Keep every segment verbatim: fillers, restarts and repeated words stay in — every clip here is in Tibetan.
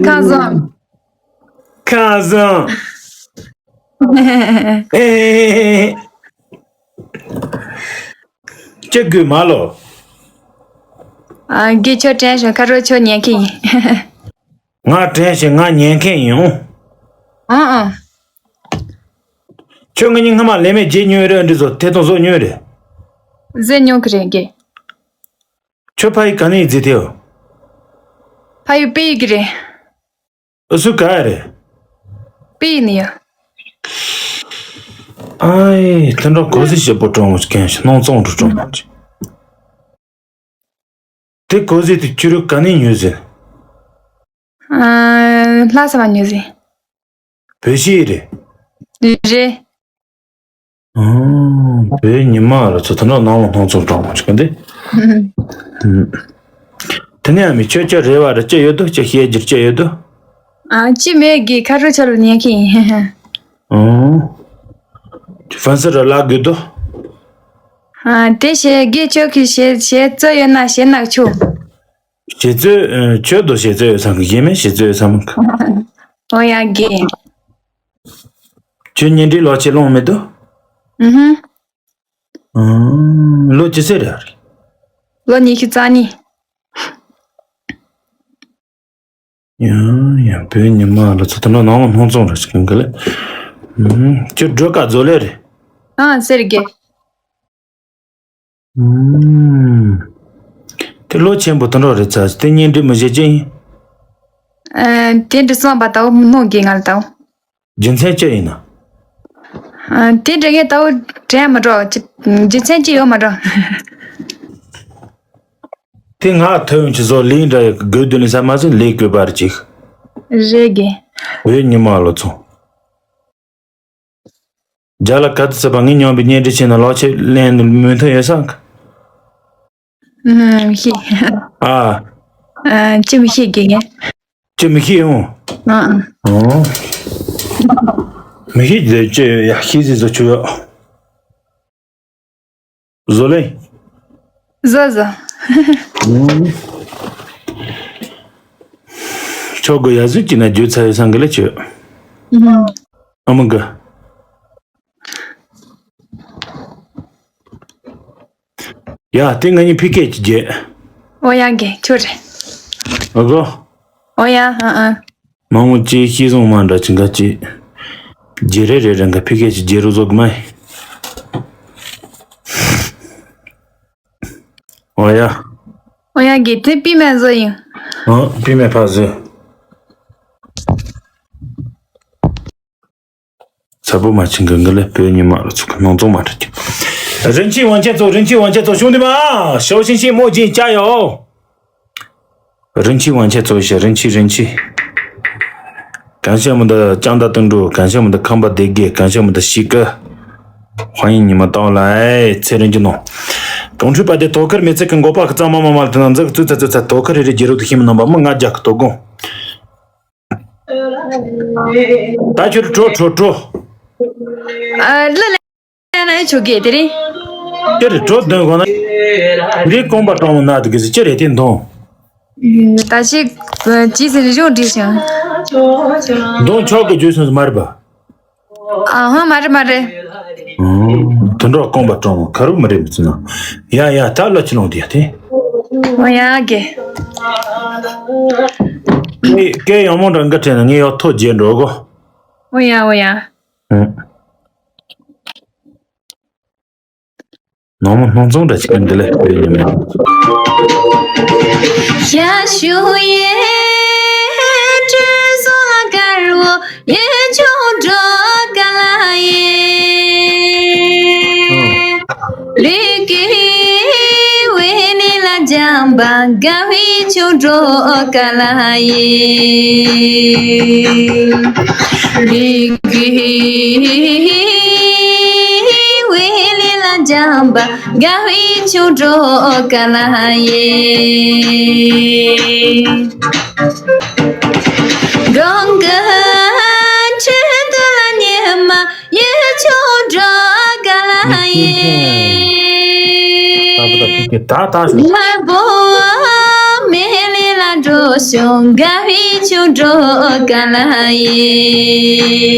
ཁ་བཟང་། ཁ་བཟང་། ཅི་དགོས་མ་ལོ། ཨ། དགེ་ཁྱོད་དྲན་བྱུང་། ཁ་རོག་ཁྱོད་ཉན་མཁན་ཡིན། ང་དྲན་བྱུང་། ང་ཉན་མཁན་ཡིན་འོང་། ཨང་ཨང་། ཁྱོད་ང་གཉིས་སྔ་མ་ལས་མེད་བརྗེ་མྱོང་རེད། འདི་ཚོ་ཐད་གཏོང་བཟོ་མྱོང་རེད། བཟོས་མྱོང་གི་རེད་དགེ། ཁྱོད་ཕ་ཡུལ་ག་ནས་ཡིན་ཟེར་ཐལ། ཕ་ཡུལ་དཔལ་ཡུལ་གི་རེད། ཨུ་སུ་ག་རེད། དཔེ་ཡིན་ཡ། ཨའི། དེ་འདྲ་གོ་ཟི་ཞེ་པོ་དྲང་མོ་མཁན་ཞིག་སྣང་ཚང་འགྲོ་དྲང་མོ་ཅིག་དེ་གོ་ཟི་དེ་ཁྱོད་རང་ག་ནས་ཉོས་ཟིན། ཨ། ལྷ་ས་མ་ཉོས་ཟིན། བོད་ཤིག་རེད། རེད། ཨང་། བོད་ཉི་མ་ལ་ཚོ་དེ་འདྲ་ནང་ལ་སྣང་ཚོར་དྲང་མོ་ཞིག་འདི། དེ་ནས་ཨ་མི་ཁྱོད་ཅི་རེ་བ་རེ་ཅི་ཡོད་དོ། ཅི་བཤད་རྒྱུ་ཅི་ཡོད་དོ། ཨ། ཅི་མེད་གི། ཁ་རུ་ཆ་ལ་ཉན་མཁན་ཡིན། ཨང་། ཧྥན་སི་ར་ལ་དགོས་དོ། ཨ། དེ་བཤད་གི། ཁྱོད་ཀྱི་བཤད་བཤད་རྩོད་ཡོད་ན་བཤད་ན་ཆོག་བཤད་རྩོད། ཨ། ཁྱོད་དོ་བཤད་རྩོད་ཡོད་ས་གི་ཡེ་མེད། བཤད་རྩོད་ཡོད་ས་མིན་གི། ཨོ་ཡ་གི། ཁྱོད་གཉེན་སྒྲིག་ལོ་ཆེ་ལོང་མེད་དོ། ཨུ་ཧུ། ཨང་། ལོ་ཅི་ཟེར་རེད། ལོ་ཉི་ཤུ་རྩ་གཉིས། ཡང་ཡང་བོད་ཉི་མ་ལ་ཚོ་དེ་འདྲ་ནང་ལ་སྣང་ཚང་རེ་ཞིག་གི་ལེ། ཨང་། ཁྱོད་སྒྲོལ་དཀར་བཟོ་ལེ་རེད། ཨང་། ཟེར་གི། ཨང་། དེ་ལོ་ཆེན་པོ་དེ་འདྲ་རེད་ཚ། དེ་གཉེན་སྒྲིག་མི་བྱེད་ཀྱི་ཡིན། ཨ། དེ་འདྲ་བསམ་པ་ལྟ་བུ་མི་གནང་གི་ང་ལ་ལྟ་བུ། རྒྱུ་མཚན་ཅི་ཡིན་ན། ཨ། དེ་འདྲ་ངས་ལྟ་བུ་དྲན་མ་འགྲོ། ཅི་རྒྱུ་མཚན་ཅི་ཡོད་མ་འགྲོ། དེ་ང་ཐོས་ཡོང་ཅི་བཟོ་ལིང་འདྲ་ཡི་དགོས་དོན་ནི་ས་མ་ཟིན་ལས་དགོས་པ་རེད་ཅིག་རེད་གི། བོད་ཉི་མ་ལོ་ཚོ། རྒྱ་ལ་ག་དུས་ཚོད་པ་ངའི་མཉམ་པའི་གཉེན་སྒྲིག་བྱས་ན་ལག་ཆས་ལེན་མི་ཐོན་ཡོད་ས་གི། ཨུམ། ཤེས། ཨ། ཨ། ཅི་མི་ཤེས་གི་ངས། ཅི་མི་ཤེས་ཡོང་། ཨ། ཨོ། མི་ཤེས་ཀྱི་ལས་ཅི་ཡོད་ཡ། ཤེས་ཟིན་བཟོ་ཆོག་ཡོད། བཟོ་ལེ། བཟོ་བཟོ། ཨུམ། ཆོག་གི། ཡ་གཟུགས་ཀྱི་ན་རྒྱུ་ཚ་ཡོད་སང་གི་ལེ་ཆོད། ཨུམ། ཨ་མ་གི། ཡ། དེ་ང་གཉིས་ཕི་ཀེ་ཅིག་རྒྱག་ཨོ་ཡ་གི། ཆོག་རེད། ཨ་གོ། ཨོ་ཡ། ཨ་ཨ། མང་བོ་ཅིག་ཤེས་སོང་མ་འདྲ་ཅིག་འགའ་ཅིག་རྒྱག་རེ་རེ་རེ་འགའ་ཕི་ཀེ་ཅིག་རྒྱག་རུ་བཟོ་གི་མ་ཡིན། ཨོ་ཡ། ཨོ་ཡ་གི། དེ་པི་མེ་བཟོ་ཡིན། ཨ། པི་མེ་ཕ་བཟོ། ཚ་པོ་མ་ཆིན་གི་འགི་ལེ། བོད་ཉི་མ་ལ་ཚུགས་ཀྱི་སྣང་ཚོང་མ་འདྲ་ཀྱི། 人气王建组，人气王建组，兄弟们啊，小星星，墨镜加油！人气王建组一下，人气，人气。感谢我们的江大灯柱，感谢我们的康巴爹爹，感谢我们的西哥，欢迎你们到来。ཚེ་རིང་གི་ནོ། གངས་ཁྲོད་པ་དེ་དོ་ཁུར་མི་ཚེ་གི་མགོ་པ་གི་གཙང་མ་མ་མ་ལ་དེ་ན་འཛག་ཙུ་ཚ་ཙུ་ཚ། དོ་ཁུར་རེ་རེ་རྒྱལ་རབས་དུ་ཤེས་མི་རྣམ་པ་མི་ལྔ་བརྒྱ་གི་དོ་དགོང་། ད་ཁྱོད་འགྲོ་འགྲོ་འགྲོ། ཨ། ལ་ལ་ན་ཆོག་གི་དེ་རིང་། ཁྱོད་འགྲོ་འདོན་དགོས་ན། རེ་རྐང་པ་སྤྲང་མོ་ན་དུ་གི་ཟི་ཅི་རེད་དེ་འདོང་། ད་ཞིག་ཅི་ཟེར་རེ་ཞོག་འདྲི་ཞིང་། འདོང་ཆོག་གི་རྒྱུ་སོང་མ་རེད་པ། ཨ་ཧ། མ་རེད་མ་རེད། དུད་འགྲོ་རྐང་པ་སྤྲང་མོ་ཁ་རུ་མི་རེད་མི་ཚུ་ན། ཡ་ཡ། ད་ལ་ཆི་ལོང་དེ་ཡ་དེ། ཨོ་ཡ་གི། སྐད་སྐད་ཡང་མོ་འདྲ་འགའ་དྲན་ན་ངས་ཡག་ཐོ་རྗེས་འགྲོ་གོ། ཨོ་ཡ་ཨོ་ཡ། ཨུ། ནང་མོ་སྣང་ཚོང་འདྲ་ཅིག་འདི་ལས་སྤེལ་ཉེ་མེད། ཞ་ཞུ་ཡེ་སྤྲེལ་སོ་ལ་དཀར་བོ་ཡེ་ཆུང་འགྲོ་ག་ལ་ཡེ། ལུས་ཀྱི་ཝེ་ནི་ལ་འཇམ་པ་དགའ་བའི་ཆུང་འགྲོ་ག་ལ་ཡེ། ལུས་ཀྱི་ཝེ་ལི་ལ་འཇམ་པ་དགའ་བའི་ཆུང་འགྲོ་ག་ལ་ཡེ། གང་གི་ཆེད་དུ་ལ་ཉི་མ་ཡེ་ཆུང་འགྲོ་ག་ལ་ཡེ། དམར་པོ་མེ་ལི་ལ་འགྲོ། སོང་དགའ་བའི་ཆུ་འགྲོ་ག་ལ་ཡིན།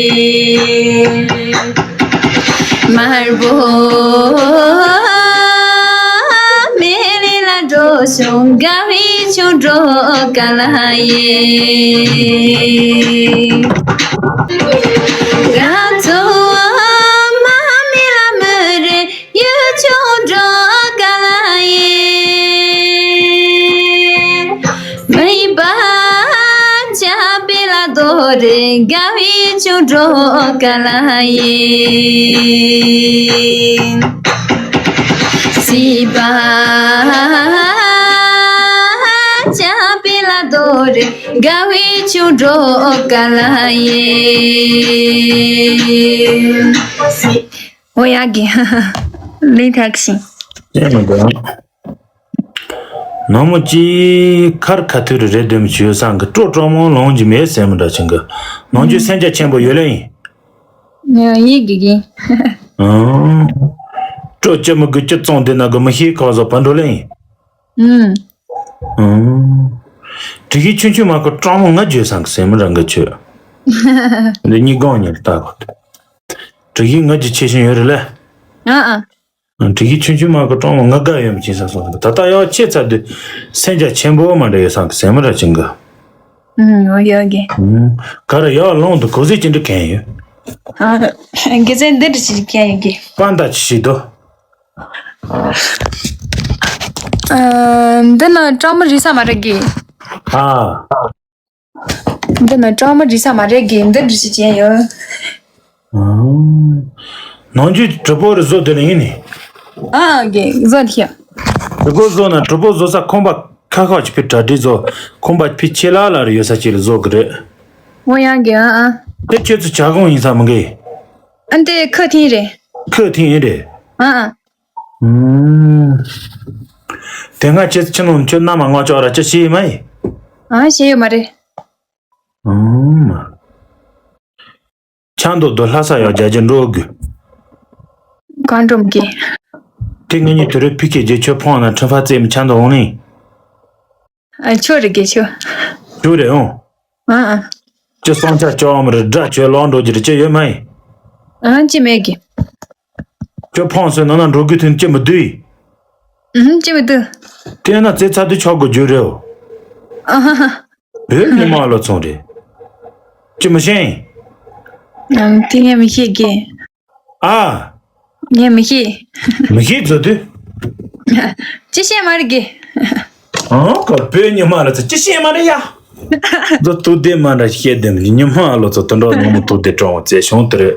དམར་པོ་མེ་ལི་ལ་འགྲོ་སོང་དགའ་བའི་ཆུ་འགྲོ་ག་ལ་ཡིན། རང་ཚོ་མ་མི་ལ་མི་རེ། ཡུལ་ཆུང་འགྲོ་ག་ལ་ཡིན། མི་པ་ཆ་པི་ལ་དོ་རེ་དགའ་བའི་ཆུ་འགྲོ་ག་ལ་ཡིན། སི་པ་ཆ་པི་ལ་དོ་རེ་དགའ་བའི་ཆུ་འགྲོ་ག་ལ་ཡིན། འོ་ཡ་གི། ལིང་ཐག་ཤིང་། ཅན་མི་འདུག་ནང་མོ་ཅི་ཁར་ཁ་ཐུར་རེ་རེ་འདེམས་བྱོས་སང་གི་སྤྲོ་སྤྲོ་མོ་ལོང་གི་མེད་ཟེར་མི་འདྲ་ཆེན་གི། ནང་རྒྱུ་སེམས་རྒྱ་ཆེན་པོ་ཡོད་ལེ་ཡིན། ཡིན་གི་གི། ཨང་། སྤྲོ་ཅི་མི་དགོས་ཅི་བཙོང་འདི་ན་གི་མི་ཤེས་ཁ་བཟོ་བ་འགྲོ་ལེ་ཡིན། ཨང་། ཨང་། དྲི་གི་ཆུན་ཆུན་མ་གི་སྤྲོ་མོ་ང་བྱོས་སང་གི་ཟེར་མི་རང་གི་ཆོས། འདི་གཉིས་གང་ཉིད་ལྟ་གོ། དྲི་གི་ང་གི་ཆེ་ཤིང་ཡོད་རེད་ལེ། ཨ་ཨ། དྲི་གི་ཆུན་ཆུན་མ་གི་སྤྲང་མོ་ང་དགའ་ཡོད་མི་ཅིག་ས་སོང་། ད་ལྟ་ཡང་ཆེ་ཚ་དུས་སེམས་རྒྱ་ཆེན་པོ་མ་འདྲ་ཡོད་སང་གི་ཟེར་མི་ར་ཅིང་གི། ཨུམ། འོ་ཡོད་གི། ཨུམ། ག་ར་ཡག་ལོང་དུ་གོ་ཟི་ཅི་འདྲ་གན་ཡོད། ཨ། དགེ་རྒན་འདི་འདྲ་ཞིག་གན་ཡོད་གི། པན་ད་ཅི་ཞིག་དོ། ཨ། འདི་ན་སྤྲང་མོ་རིག་ས་མ་རེད་གི། ཨ། འདི་ནི་སྤྲང་མོ་རིག་ས་མ་རེད་གི། འདི་འདྲ་ཞིག་བྱས་ཡོད། ཨང་། ནང་རྒྱུ་གྲི་པོ་རེ་བཟོ་དེ་ལ་ཡིན་ནི། ཨ་གི་བཟོ་ཐིག་དྲི་པོ་བཟོ་ན་གྲི་པོ་བཟོ་ས་ཁང་པ་ཁ་ཁ་ཅིག་པའི་གྲ་སྒྲིག་བཟོ། ཁང་པ་ཕི་ཆེ་ལ་ལ་རེ་ཡོད་ས་ཅིག་ལ་བཟོ་གི་རེད། འོ་ཡང་གི། ཨ་ཨ། དེ་ཁྱོད་ཚོ་ཇ་གང་ཡིན་ས་མི་གི། ཨ་འདི་ཁ་ཐིན་རེད། ཁ་ཐིན་རེད། ཨ་ཨ། ཨུམ། དེ་སྔ་ཁྱེད་ཚོ་ཁྱིམ་ནང་ཁྱོད་མནའ་མ་ང་ཅོག་ར་ཅི་ཤེས་མ་ཡིན། ཨ་ཤེས་ཡོད་མ་རེད། ཨུམ། ཆང་དུ་དུ་ལྷ་ས་ཡག་རྒྱ་རྒྱ་འགྲོ་དགོས། གང་འགྲོ་མི་དགོས། དེ་ངེད་གཉིས་དུ་རེ་ཕི་ཁེ་རྗེས་ཁྱོད་ཕོང་ན་ཁྲི་ཕ་རྩེ་མི་ཆང་དུ་འོང་ནི། ཨ་ཆོ་རེ་གེ་ཆོ། ཆོ་རེ་འོང་། ཨ་ཨ། ཅི་སང་ཆ་ཅོག་མི་རེད་དྲ་ཁྱོད་ལོག་འགྲོ་རྒྱུ་རེད་ཅི་ཡོད་མ་ཡིན། ཨ་ཅི་མེད་གི། ཁྱོད་ཕོངས་སོས་ནང་ན་འགྲོ་དགོས་ཐུན་ཅི་མི་འདུས། ཨུམ་ཅི་མི་འདུག་བལྟས་ན་རྩེ་ཚ་དུས་ཆོག་གི་རྒྱུ་རེད། ཨ་ཧ་ཧ། བོད་ཉི་མ་ལོ་ཚོང་རེད། ཅི་མི་ཤེས། ཨམ་དེ་ངས་མི་ཤེས་གི། ཨ། ངས་མི་ཤེས། མི་ཤེས་ཚོ་དུས། ཅི་ཤེས་མ་རེད་གི། ཨང་ཀ་བོད་ཉི་མ་ལོ་ཚོ་ཅི་ཤེས་མ་རེད་ཡ། ཚོ་ཏུ་དེ་མ་འདྲ་ཤེས་དེ་མི་ཉི་མ་ལོ་ཚོ་དུ་འགྲོ་ནོ་མོ་ཏུ་དེ་གྲོང་བཙས་བྱུང་དེ་རེད།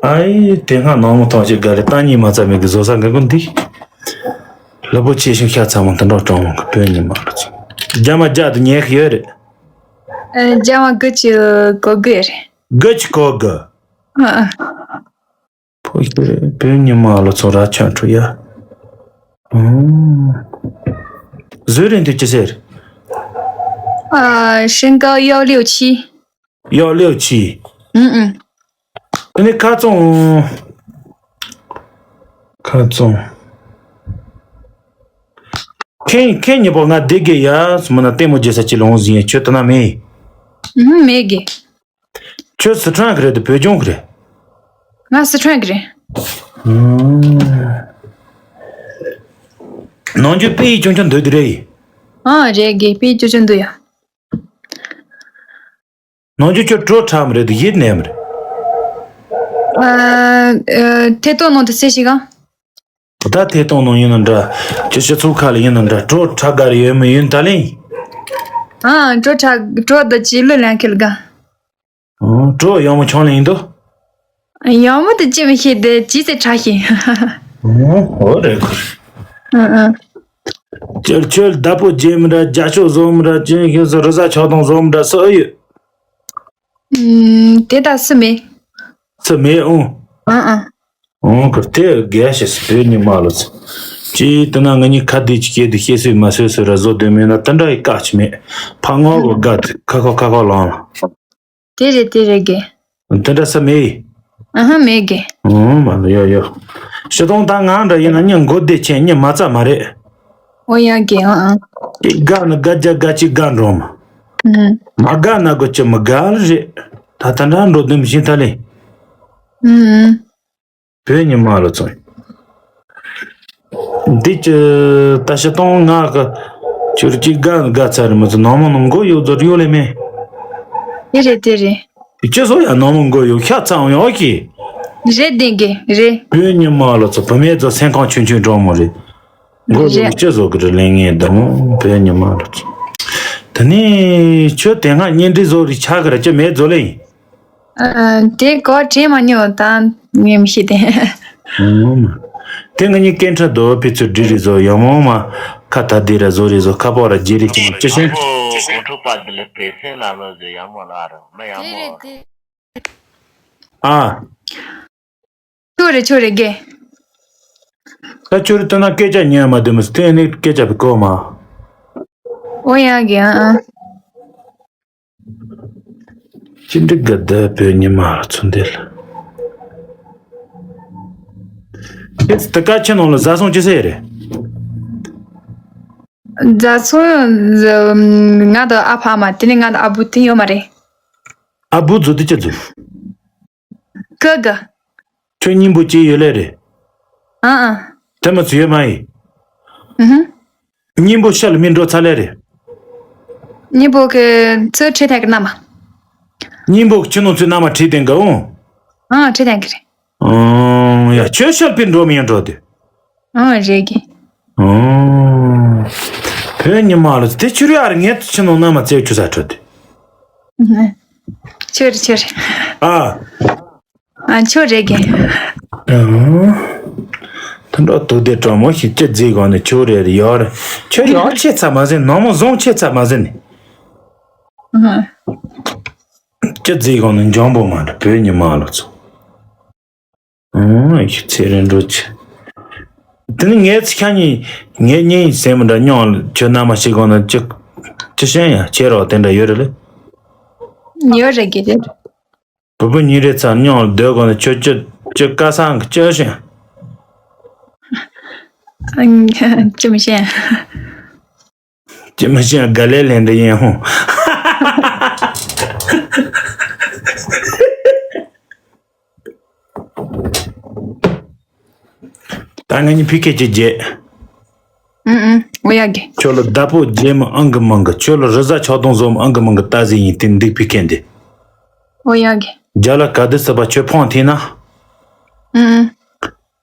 ཨའི་དེ་སྔ་ནང་མོ་ཐོག་ཅིག་ག་རེ་ཏང་ཉི་མ་ཚ་མེད་གི་བཟོ་ས་འགའ་ཀུན་འདི། ལྷ་པོ་ཆེ་ཞིང་ཤ་ཚ་མོ་དུ་འགྲོ་གྲོང་མོ་གི་བོད་ཉི་མ་ལོ་ཚོ། རྒྱ་མ་རྒྱ་དུ་ཉལ་གི་ཡོད་རེད། ཨ་རྒྱ་མ་གི་ཅི་གོ་གི་རེད། གི་ཅི་གོ་གི། ཨ་ཨ། ཕོ་ཤི་རེད་བོད་ཉི་མ་ལོ་ཚོ་ར་ཆ་འཕྲོ་ཡ། ཨུམ། བཟོས་རིན་དུ་ཅི་ཟེར། ཨ་身高一六七། 一六七། ཨུམ་ཨུམ། དེ་ནས་ཁ་ཚོང་། ཁ་ཚོང་། ཁེན་ཁེན་ཉི་པོ་ང་བདེ་དགེ་ཡ་སུ་མ་ན་ལྟད་མོ་རྒྱལ་ས་ཅི་ལོང་ཟིན་ཡ་ཁྱོད་ལྟ་ན་མེད། ཨུམ་མེད་གི། ཁྱོད་སི་ཁྲོན་གི་རེད་དེ་བོད་ལྗོངས་གི་རེད། ང་སི་ཁྲོན་གི་རེད། ཨུམ། ནང་རྒྱུ་དཔེ་ཡིས་ཆུང་ཆུང་འདུག་དེ་རེད། ཨ་རེད་གི་དཔེ་ཡིས་ཆུང་ཆུང་འདུག་ཡ། ནང་རྒྱུ་ཁྱོད་བྲོ་ཁྲ་མི་རེད་དེ་ཡིད་ནས་མི་རེད། ཨ་ཨ་ཐད་གཏོང་ནང་དུ་གསལ་ཞིག་ག་ད་ཐད་གཏོང་ནང་ཡིན་ན་འདྲ། ཁྱོད་སྤྱི་ཚོགས་ཁ་ལ་ཡིན་ན་འདྲ་བྲོ་ཁྲ་ག་རེ་ཡོད་མི་ཡིན་ད་ལེ། ཨ་བྲོ་ཁྲ་བྲོ་དང་ཅི་ལོ་ལན་ཁེལ་ག་ཨང་། བྲོ་ཡག་མོ་ཆང་ལེན་འདུག་ཡག་མོ་དེ་ཅི་མི་ཤེས་དེ་ཅི་ཟེར་ཁྲ་ཤེས། ཨང་། འོ་རེད་ཁུར། ཨང་ཨང་། ཁྱོད་ཁྱོད་བདག་པོ་རྒྱལ་མི་འདྲ་རྒྱ་ཤོག་བཟོ་མི་འདྲ་ཅི་ཤོད་ཟེར་རི་ས་ཆགས་སྡང་བཟོ་མི་འདྲ་སུ་ཨེ་ཡོད། ཨུམ། དེ་ད་སུ་མེད། སུ་མེད་ཨང་། ཨང་ཨང་། ཨང་། ཁུར་དེ་རྒྱལ་ཞེས་སུ་བོད་ཉི་མ་ལོ་ཚོ། ཅི་ལྟ་ན་ང་གཉིས་ཁ་བདེ་ཅིག་སྐྱེས་དུས་སྐྱེས་སོས་མ་སོས་སོས་ར་བཟོ་དོན་མེད་ན་དེ་འདྲ་ཡི་བཀག་ཅི་མེད། ཕ་ངོ་གོ་དགའ་དུས་ཁ་ཁོ་ཁ་ཁོ་ལོང་ལ། དེ་རེད་དེ་རེད་གི། དེ་འདྲ་ས་མེད། ཨ་ཧ་མེད་གི། ཨང་མ་ལོ་ཡོ་ཡོ། ཤི་སྟོང་ད་ང་འདྲ་ཡིན་ན་ཉིན་མགོ་བདེ་ཆེན་ཉིན་མ་རྩ་མ་རེད། ཨོ་ཡ་གི་ཨང་ཨང་། དེ་དགའ་ན་དགའ་རྒྱ་དགའ་ཅིག་དགའ་འགྲོ་མ། ཨུམ། མ་དགའ་ན་དགོ་ཅི་མི་དགའ་ལ་རེད། ད་ད་འདྲ་འགྲོ་དུས་མི་ཤེས་ད་ལེ། ཨུམ། བོད་ཉི་མ་ལ་ཚོ། འདི་ཅི་ད་ཤི་སྟོང་ང་གི་ཅུར་ཅིག་དགའ་དགའ་ཚར་མི་ཚོ་ནང་མོ་ནང་མགོ་གཡོག་ཚོ་གཡོག་ལེ་མེད། དེ་རེད་དེ་རེད། ཅི་བཟོ་ཡ་ནང་མོ་མགོ་གཡོག་ཤ་ཚ་འོང་ཡོད་ཀི། རེད་དེ་གི་རེད། བོད་ཉི་མ་ལ་ཚོ་བུད་མེད་ཚོ་སེམས་ཁམས་ཆུང་ཆུང་འགྲོ་མོ་རེད། མགོ་རེད། ཡོད་ཅི་བཟོ་གི་རེད་ལེ་ངས་འདི་མོ་བོད་ཉི་མ་ལ་ཚོ། དེ་ནས་ཁྱོད་དེ་སྔ་གཉེན་སྒྲིག་བཟོ་རེ་ཆགས་གི་ར་ཅི་མེད་བཟོ་ལེ་ཡིན། ཨ། དེ་གོ་དྲན་མ་མྱོང་ད་ངས་མི་ཤེས་ཏེ། ཨོ་མ། དེ་ང་གཉིས་སྐད་འཕྲིན་དུ་ཕི་ཚུར་འབྲི་རེ་བཟོ་ཡང་མོ་མ། ཁ་ད་དེ་ར་བཟོ་རེ་བཟོ་ཁ་པོ་ར་རྗེ་རེ་ཅི་ཅི་ཤེས། ཨོ་གོང་ཁྲོ་པ་དེ་ལ་བེ་སེན་ལ་མོ་བཟོ་ཡང་མོ་ལ་ར་མ་ཡང་མོ། ཨ། ཆོ་རེ་ཆོ་རེ་གེ། ད་ཆོ་རེ་ལྟ་ན་སྐད་ཆ་ཉན་མ་དེ་མི་སྟེང་ནས་སྐད་ཆ་བི་གོ་མ། ཨོ་ཡ་གེ་ཨ་ཨ། ཅི་འདྲི་དགའ་བདེ་བོད་ཉི་མ་ཚུན་དེ་ལ། ཁྱེད་ཚོ་དེ་ག་ཁྱེད་ནང་ལ་བཟའ་ཚང་ཅི་ཟེར་རེད། བཟའ་ཚང་ང་དང་ཨ་ཕ་མ་དེ་ནས་ང་དང་ཨ་བུ་དེ་ཡོད་མ་རེད། ཨ་བུ་ཚོ་དེ་ཅི་ཚོ། ཀ་ག་ཁྱོད་སྙིང་པོ་སྐྱེས་ཡོད་ལེ་རེད། ཨ་ཨ། དེ་མ་ཚུ་ཡོད་མ་ཡིན། ཨུ་ཧུ། སྙིང་པོ་ཤ་ལ་མི་འགྲོ་ཚ་ལེ་རེད། སྙིང་པོ་གི་ཚུ་ཁྲིད་ཐད་ཀྱི་ན་མ། སྙིང་པོ་གི་ཁྱི་ནང་ཚུ་ན་མ་ཁྲིད་དེ་འགའ་འོང་། ཨ་ཁྲིད་ཐད་ཀྱི་རེད། ཨོ་ཡ་ཁྱོད་ཤ་ལ་པི་འགྲོ་མི་ཡང་འགྲོ་དེ། ཨ་རེད་གི། ཨོ། བོད་ཉི་མ་ལ་དེ་ཆུ་རུ་ཨ་ར་ངས་ཁྱི་ནང་ན་མ་བཙལ་ཆུ་ས་འཕྲོད་དེ། ཆུ་རེད་ཆུ་རེད། ཨ། ཨ་ཆོ་རེད་གི། ཨང་། ད་འགྲོ་དུག་སྡེ་གྲོགས་མོ་ཞིག་ཅི་རྫིག་གོ་ནི་ཆོ་རེད་ཡོད་རེད། ཁྱོད་ཡང་ཆེ་ཚ་མ་ཟིན་ནོ་མོ་བཟང་ཆེ་ཚ་མ་ཟིན་ནི། ཨང་། ཅི་རྫིག་གོ་ནི་འཇོན་པོ་མ་འདྲ་བོད་ཉི་མ་ལོ་ཚོ། ཨང་ཡིག་ཚེ་རིང་འགྲོ་ཆེ། དེ་ནི་ངའི་ཚིག་ཁ་ཉིན་ངའི་གཉེན་ཡིན་སེམས་འདྲ་སྙིང་ཁྱོད་རྣམ་མ་ཞིག་གོ་ནི་ཅི་ཅི་ཤེས་ཡ་ཁྱེད་རོགས་དེ་འདྲ་ཡོད་རེད་ལེ། ཡོད་རེད་གི་རེད། བུ་བུ་ཉིན་རེ་ཚར་སྙིང་ལ་སྡོད་དགོས་ན་ཁྱོད་ཁྱོད་ཁྱོད་སྐལ་བཟང་གི་ཁྱོད་ཤེས། ཅི་མི་ཤེས། ཅི་མི་ཤེས་ག་ལེ་ལེན་འདི་ཡིན་ཧོ། ད་ང་གཉིས་ཕི་ཁེ་ཅི་རྗེས། ཨུ་ཨུ། ཨོ་ཡ་གི། ཁྱོད་ལ་བདག་པོ་རྗེས་མ་ཨང་གི་མང་གི། ཁྱོད་ལ་རི་གཟར་ཆག་སྡོང་བཟོ་མ་ཨང་གི་མང་གི་ལྟ་ཟིན་ཡིན་དེ་འདུག་ཕི་ཁེ་འདི། ཨོ་ཡ་གི། རྒྱ་ལ་ག་དུས་སྲིད་པ་ཁྱོད་ཕོང་ཐིན་ན། ཨུ་ཨུ།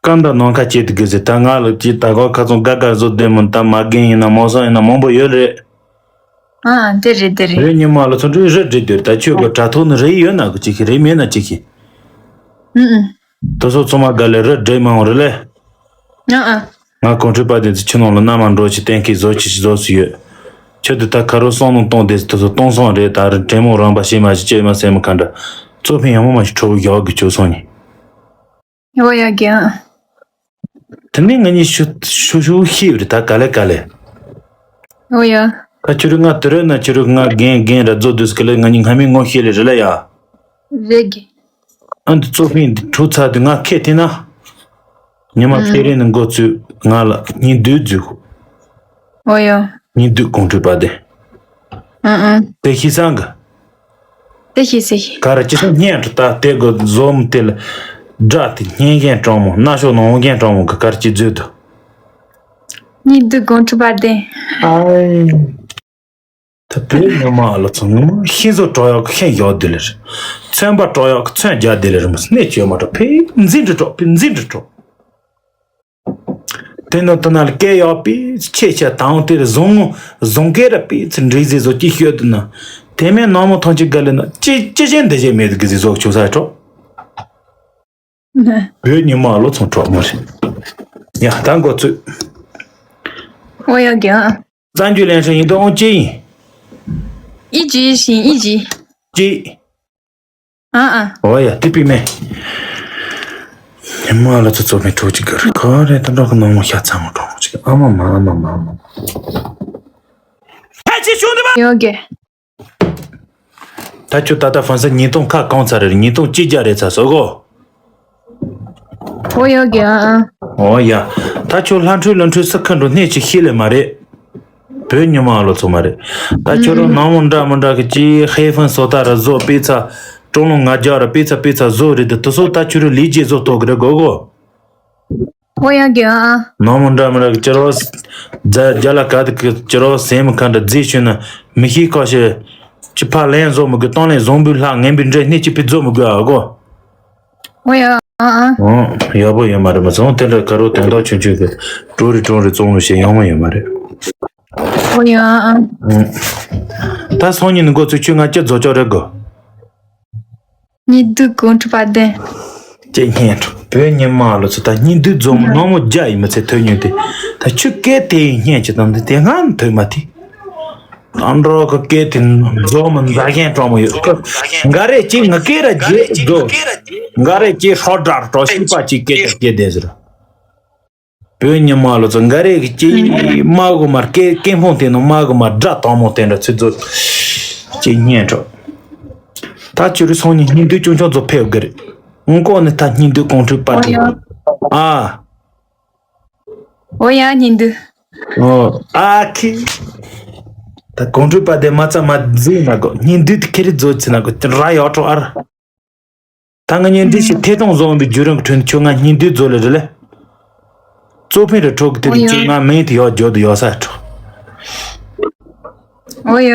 སྐམ་དང་ནང་ཁ་བྱེད་དུ་དགོས་ཟེར་ད་ང་ལ་ཅི་ད་གོ་ཁ་ཚོང་དགའ་དགའ་བཟོ་བདེ་མོ་ད་མ་རྒན་ཡིན་ན་མོ་སང་ཡིན་ན་མང་པོ་ཡོད་རེད། ཨ་ཨ་དེ་རེད་དེ་རེད། རེད་ཉི་མ་ལ་ཚོ་འདྲི་རེད་རེད་དེ་ད་ཁྱོད་གི་དྲ་ཐོག་ནི་རེད་ཡོད་ན་གི་ཅི་ཁི་རེད་མེད་ན་ཅི་ཁི། ཨུ་ཨུ། དེ་ཚོ་ཚང་མ་དགའ་ལེ་རེད་འདྲེ་མང་རེད་ལེ། ཨ་ཨ། ང་གོང་ཁྲོས་པ་དེ་ཚོ་ཁྱི་ནང་ལ་མནའ་མ་འགྲོ་ཆི་གཏན་འཁེལ་བཟོ་ཆི་ཆི་བཟོ་སུ་ཡོད། ཁྱོད་དེ་ད་ཁ་རོ་སོང་ནང་གཏོང་དེ་ཚོ་དེ་ཚོ་གཏོང་སོང་རེད་ད་རེད་དྲན་མོ་རང་པ་ཤེས་མ་ཤེས་ཅེས་མ་སེམས་མ་ག་འདྲ། གཙོ་ཕན་ཡང་མོ་མ་ཞིག་ཁྲོ་བོ་ཡག་གི་ཁྱོད་སོང་ནི། ཨོ་ཡ་གི་ཨ། དེ་ནས་ང་གཉིས་ཤུ་ཤུ་ཤུ་ཤེས་རེད་ད་ག་ལེ་ག་ལེ། ཨོ་ཡ། ད་ཁྱོད་རིག་ང་དེ་རེད་ན་ཁྱོད་རིག་ང་རྒན་རྒན་ར་རྫོ་དུས་ག་ལེ་ང་གཉིས་སྔ་མའི་ངོ་ཤེས་ལེ་རེད་ལ་ཡ། རེད་གི། ཨ་འདི་གཙོ་ཕན་འདི་གྲུ་ཚ་དུས་ང་ཁེ་ཐི་ན། ཉི་མ་ཨུ། ཕེ་རེ་ནི་འགོ་ཚུད་ང་ལ་ཉིན་དུས་འཛུལ། ཨོ་ཡ། ཉིན་དུས་གོང་ཁྲོས་པ་དེ། ཨུ་ཨུ། དེ་ཤི་སང་གི། དེ་ཤི་སི་ཤི། ག་ར་ཅི་སང་སྙན་དུ་ད་དེ་གོ་བཟོ་མི་དེ་ལ། དགྲ་དེ་སྙན་རྒན་གྲོང་མོ་སྣ་ཤོག་ནང་རྒན་གྲོང་མོ་གི་གར་ཅི་འཛུལ་དུ། ཉིན་དུས་གོང་ཁྲོས་པ་དེ། ཨའི། ད་བོད་ཉི་མ་ལ་ཚོ་ངོ་མ་ཤིང་བཟོ་གྲོགས་ཡག་གི་ཤིང་བཞག་དེ་ལེར། ཚོན་པ་གྲོགས་ཡག་གི་ཚོན་རྒྱག་དེ་ལེར་མོ་སྣེ་བཅོས་མ་གྲོགས་ཕེ་འཛིན་འགྲོ་གྲོགས་ཕེ་འཛིན་འགྲོ་གྲོགས། དེ་ནི་དེ་ན་ལ་སྐད་ཡག་པས་ཆེ་ཆེ་དང་དེར་བཟུང་ངོ་བཟུང་སྐད་ར་པས་ཚི་འདྲེས་ཟེ་བཟོ་ཅི་ཤོད་དུ་ན། དེ་མིན་ནང་མོ་ཐང་ཅིག་ག་ལེ་ན་ཅི་ཅི་ཅན་འདི་ཅན་མེད་གི་ཟེ་བཟོ་ཆོག་ས་གྲོགས། བོད་ཉི་མ་ལོ་ཚོང་གྲོགས་མོ་རེད། ཡ་ད་འགོ་ཚུགས། ཨོ་ཡ་གི་ཨ། རྩ་འཇུ་ལན་སྲིང་ཡིན་དོ་ཨོང་ཅི་ཡིན། ཨི་ཇི་ཞིང་ཨི་ཇི། ཅི། ཨ་ཨ། ཨོ་ཡ་དེ་པི་མེ། ཉི་མ་ལ་ཚོ་ཚོ་མི་ཁྲོ་ཅིག་གི་རེད་ག་རེད་ད་འགྲོ་གི་ནང་མོ་ཤ་ཚ་མོ་གྲོགས་མོ་ཅིག་ཨ་མ་མ་ཨ་མ་མ་ཨ་མ། ཕལ་ཆེར་ཤོང་དུ་མ། ཡོད་གི། ད་ཁྱོད་ད་ལྟ་ཧྥན་སི་ཉིས་སྟོང་ཁ་གང་ཚར་རེད། ཉིས་སྟོང་གཅིག་བརྒྱ་རེད་ཚར་སོ་གོ། ཨོ་ཡོད་གི་ཨ་ཨ། ཨོ་ཡ། ད་ཁྱོད་ལྷ་འཕྲུལ་ལུ་འཕྲུལ་སི་ཁ་འགྲོ་སྣེ་ཅིག་ཤེས་ལེ་མ་རེད། བོད་ཉི་མ་ལོ་ཚོ་མ་རེད། ད་ཁྱོད་རང་ནང་མོ་འདྲ་མི་འདྲ་གི་ཅི་ཧེ་ཧྥན་སོ་ད་ར་བཟོ་པི་ཚ་ཀྲུང་ལུང་ང་རྒྱ་ར་པི་ཚ་པི་ཚ་བཟོ་རེད་དེ་དུ་སོ་ད་ཁྱོད་རང་ལས་བྱེད་བཟོ་ཐོག་གི་རེད་གོ་གོ། ཨོ་ཡ་གི་ཨ། ནང་མོ་འདྲ་མི་འདྲ་གི་ཅི་རོ། རྒྱ་རྒྱ་ལ་ག་དེ་གི་ཅི་རོ་སེམས་ཁ་འདྲ་རྫི་ཤོད་ན་མི་ཤེས་ཁ་ཤས། ཅི་ཕ་ལན་བཟོ་མི་དགོས་སྟོང་ལན་བཟང་པོའི་ལྷ་ངན་པའི་འདྲེ་སྣེ་ཅི་ཕི་བཟོ་མི་དགོས་ཨ་གོ། ཨོ་ཡ་ཨ་ཨ། ཨོ། ཡག་པོ་ཡོད་མ་རེད་མ་སོང་དེ་འདྲ་ཁ་རོ་དོན་དག་ཆུང་ཆུང་གི་ཀྲོ་རི་ཀྲོ་རི་བཙོང་ལུ་ཞེས་ཡོང་མ་ཡོད་མ་རེད། ཨོ་ཡ་ཨ། ཨོ། ད་སང་ཉིན་ནི་འགོ་ཚུགས་ཆུ་ང་སྐྱ་རྫོ་ཅོག་རེད་གོ། སྙིང་སྡུག་གོང་ཁྲི་པ་དན། ཅེས་སྙན་གྲགས་བོད་ཉི་མ་ལོ་ཚོ་ད་སྙིང་སྡུག་རྫོང་མི་ནང་མོ་རྒྱ་ཡིན་མི་ཚེ་ཐོས་མྱོང་དེ། ད་ཆུ་སྐད་དེ་ཡིན་སྙན་གྱི་དང་དེ་དེ་སྔ་ཐོས་མ་དེ། ཨ་འགྲོ་གི་སྐད་དེ་རྫོང་མི་མཛའ་གཞན་གྲོགས་མོ་ཡོད་ཀི། འགའ་རེ་ཅིག་ང་སྐད་ར་རྒྱས་རྫོ། འགའ་རེ་ཅིག་ཧྲོ་དྲག་གྲོགས་ཤིག་པ་ཅིག་སྐད་ཀྱི་སྐད་དེ་ཟེར། བོད་ཉི་མ་ལོ་ཚོ་འགའ་རེ་གི་ཅིག་མ་གོ་མར་སྐད་སྐད་འཕོང་དེ་ནང་མ་གོ་མར་སྒྲ་དང་མོ་དེ་འདྲ་ཚུལ་ཚོ་ཅིག་སྙན་གྲགས། ད་ཁྱོད་རི་སང་ཉིན་སྙིང་སྡུག་ཆུང་ཆུང་ཚོ་ཕེབས་གི་རེད། ཨང་ཀོ་ནི་ད་སྙིང་སྡུག་གོང་ཁྲུས་པ་དེ། ཨོ་ཡ། ཨ། ཨོ་ཡ་སྙིང་སྡུག་ཨོ་ཨ་ཁི། ད་གོང་ཁྲུས་པ་དེ་མ་ཚ་མ་འཛིན་ན་གོ་སྙིང་སྡུག་དེ་ཁེ་རི་རྫོ་ཚི་ན་གོ་ར་ཡོ་ཁྲོ་ཨར། ད་ང་གཉེན་འདི་ཞིག་ཐེ་གཏོང་བཟོ་འོང་བའི་བརྒྱུད་རིམ་གྱི་ཁྲོད་ནས་ཁྱོད་ང་སྙིང་སྡུག་རྫོ་ལེ་རེ་ལེ། གཙོ་ཕན་རེ་ཁྲོ་གི་དེ་རིང་ཁྱོད་ང་མིང་དེ་ཡོ་རྒྱོ་དུ་ཡོ་ས་ཁྲོ། ཨོ་ཡ།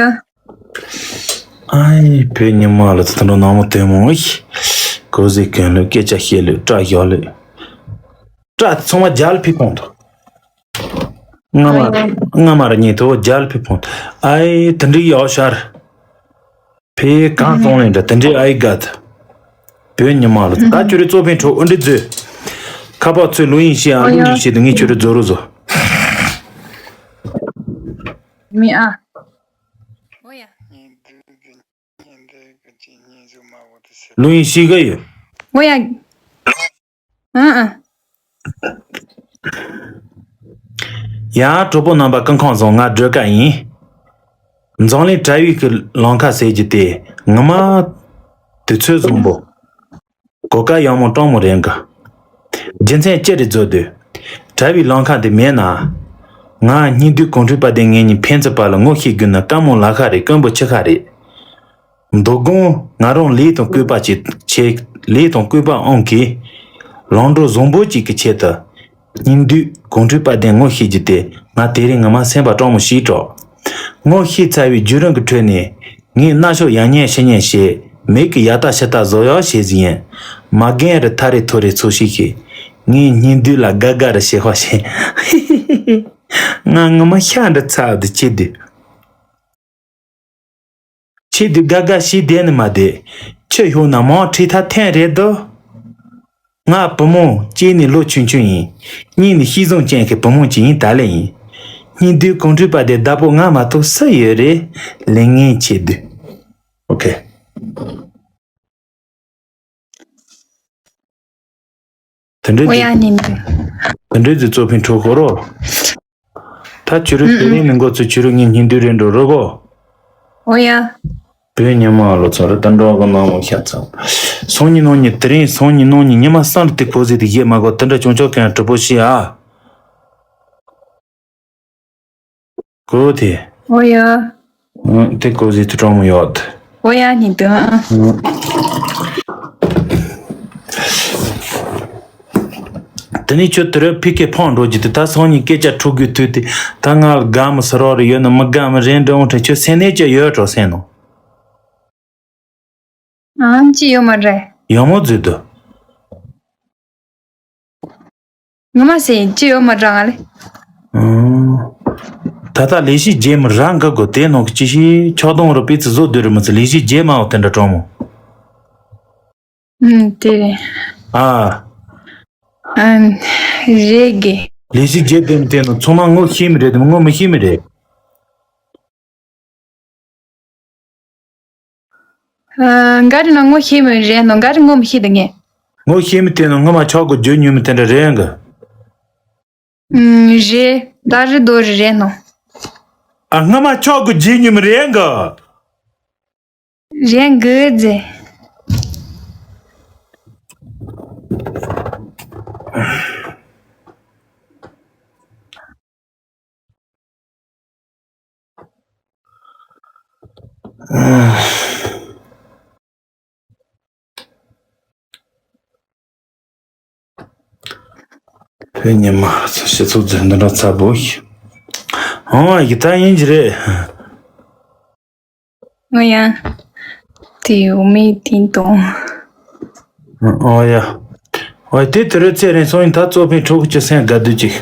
ཨའི་བོད་ཉི་མ་ལ་ད་འགྲོ་ནང་མོ་དེ་མོ་ཨི། གོ་ཟི་གན་ལུ་སྐད་ཆ་བཤད་ལུ་སྐྲ་ཡོ་ལུ། སྐྲ་ཚང་མ་རྒྱལ་ཕི་ཕོང་དུ། ང་མ་ང་མ་ར་ཉེ་དོ་རྒྱལ་ཕི་ཕོང་དུ། ཨའི་དེ་འདྲའི་ཡོ་ཤར། ཕེ་གང་གཏོང་ལེན་འདྲ་དེ་འདྲའི་ཨའི་ག་ད། བོད་ཉི་མ་ལ་ད་ཁྱོད་རི་གཙོ་ཕན་ཁྲོ་ཨུ་འདྲི་མཛོད། ཁ་པར་ཚོས་ལོ་ཡིན་ཤེས་ཨ་ལོ་ཡིན་ཤེས་དུ་ངས་ཁྱོད་རི་རྫོ་རུ་བཟོ། མི་ཨ། ཨོ་ཡ། ལོ་ཡིན་ཤེས་ག་ཡོད། ཨོ་ཡ། ཨ་ཨ། ཡང་གྲོགས་པོ་རྣམ་པ་སྐུ་ཁམས་བཟང་ང་སྒྲོལ་དཀར་ཡིན། འཛམ་གླིང་གྲྭ་བའི་གི་ལམ་ཁ་ཟེར་གྱི་དེ་ངོ་མ་དུས་ཚོད་བཟང་པོ། གོ་སྐབས་ཡག་མོ་སྤྲང་མོ་རེད་ག་རྒྱུ་མཚན་ཅི་རེད་བཟོ་དུས། གྲྭ་བའི་ལམ་ཁ་དེ་མེད་ན། ང་སྙིང་སྡུག་གོང་ཁྲུས་པ་དེ་ངེད་གཉིས་ཕན་ཚུན་བར་ལ་ངོ་ཤེས་རྒྱུ་ན་དཀའ་མོ་ལ་ཁ་རེད་དཀོན་པོ་ཆེ་ཁ་རེད། མདོ་དགོང་ང་རང་ལས་དང་སྐུད་པ་ཅིག་བྱས་ལས་དང་སྐུད་པ་ཨང་གིས། ལམ་འགྲོ་བཟང་པོ་ཅིག་གི་ཆེད་དུ། སྙིང་སྡུག་གོང་ཁྲུས་པ་དེ་ངོ་ཤེས་རྒྱུ་དེ་ང་དེ་རིང་ངོ་མ་སེམས་པ་སྤྲང་མོ་ཞིག་གྲོགས། ངོ་ཤེས་ཚར་བའི་བརྒྱུད་རིམ་གྱི་ཁྲོད་ནས་ངས་རྣ་ཤོག་ཡང་ཉན་ཤི་ཉན་བྱས་མིག་གི་ཡ་ལྟ་ཤི་ལྟ་བཟོ་ཡག་བྱས་ཟིན་ཡིན། མ་རྒན་རི་ཐ་རེ་ཐོ་རེ་ཚོ་ཤིག་ཤིག་ངས་སྙིང་སྡུག་ལ་དགའ་དགའ་རུ་བྱེད་ཧོ་བྱས། ང་ངོ་མ་ཤ་འདྲ་ཚ་བ་དུ་ཆེ་དུས། ཆེད་དུ་དགའ་དགའ་ཞིག་བསྡད་ནི་མ་བསྡད། ཆུ་ཤོག་ན་མང་ཁྲིད་ཐ་འཐེན་རེད་དོ། ང་བུ་མོ་གཅིག་ནི་ལོ་ཆུང་ཆུང་ཡིན། གཉིས་ནི་ཤི་བཟང་ཅན་གྱི་བུ་མོ་གཅིག་ཡིན་ད་ལེ་ཡིན། སྙིང་སྡུག་གོང་ཁྲུས་པ་དེ་བདག་པོ་ང་མ་གཏོགས་སུ་ཡོད་རེད། ལས་ངན་ཆེད་དུ། ཨོ་ཁེ། དེ་འདྲའི་ཨོ་ཡ་དེ་ཉིན་དུ། དེ་འདྲའི་དེ་གཙོ་ཕན་འཕྲོད་ཁོ་རོ། ད་ཆུ་རུ་དེ་རིང་ནི་འགོ་ཚུགས་ཆུ་རུ་ངའི་ཉིན་དུ་རེ་འགྲོ་རུ་གོ། ཨོ་ཡ། བོད་ཉི་མ་ལོ་ཚོ་རུ་ད་འགྲོ་གི་ནང་མོ་ཤ་ཚ། སང་ཉིན་ནང་ཉིན་དེ་རིང་སང་ཉིན་ནང་ཉིན་ཉི་མ་སང་རུ་དེ་གོ་ཟི་དེ་ཡེ་མ་གོ་དེ་འདྲ་ཅུང་ཅོག་གན་གྲུ་པོ་ཤི་ཨ། གོ་དེ། ཨོ་ཡ། ཨང་དེ་གོ་ཟི་དུ་གྲོང་མོ་ཡོད། ཨོ་ཡ་ཉིན་དུ་ཨང་། དེ་ནས་ཁྱོད་དེ་རུ་ཕི་ཀེ་ཕང་འགྲོ་རྒྱུ་དེ་ད་སང་ཉིན་སྐད་ཆ་འཕྲོ་དགོས་དུས་དེ་ད་ང་ལ་དགའ་མི་སི་རོག་རེ་ཡོད་ན་མི་དགའ་མི་རེ་འདྲ་འོང་དྲ་ཁྱོད་སེམས་ནས་ཅི་ཡོད་འགྲོ་སེམས་ནང་། ཨང་ཅི་ཡོད་མ་རེད། ཡོད་མོ་བརྫུས་དུ། ངོ་མ་ཟེར་ཡིན་ཅི་ཡོད་མ་རང་ལེ། ཨང་། ད་ལྟ་ལས་གཞི་རྗེས་མི་རང་གི་དགོས་དེ་ནང་གི་ཅི་ཞིག་ཆགས་སྡང་རུ་པི་ཙི་བཟོ་སྡོད་རུ་མི་ཚེ་ལས་གཞི་རྗེས་མ་འོ་དེ་འདྲ་གྲོང་མོ། ཨུམ་དེ་རེད། ཨ། ཨང་། རེད་གི། ལས་གཞི་རྗེས་དེ་མི་དེ་ནང་ཚང་མ་ངོ་ཤེས་མི་རེད་དེ་ངོ་མི་ཤེས་མི་རེད། ཨ། འགའ་རེ་ན་ངོ་ཤེས་མི་རེད་ནོ་འགའ་རེ་ངོ་མི་ཤེས་དང་ངས། ངོ་ཤེས་མི་དེ་ནོ་སྔ་མ་ཆག་གོ་བརྗོད་ཉུལ་མི་དེ་འདྲ་རེད་ཡང་གི། ཨུམ། རེད། ད་རེད་དོ་རེད་རེད་ནོ། ཨ། སྔ་མ་ཆག་གོ་བརྗོད་ཉུལ་མི་རེད་ཡང་གི། རེད་གི་ཟེ། བོད་ཉི་མ་སྤྱི་ཚོགས་འཛིན་འདི་འདྲ་ཚ་པོ་ཞིག་ཨང་ཡི་ད་ཡིན་གྱི་རེད། ང་ཡང་དེ་འོ་མའི་དིང་དང་། ཨོ་ཡ། ཨོ་དེ་དུ་རུ་ཚེ་རིང་སོང་ཡིན་ད་གཙོ་ཕན་ཕྲུ་གུ་ཅི་སེང་དགའ་སྡུག་ཅིག་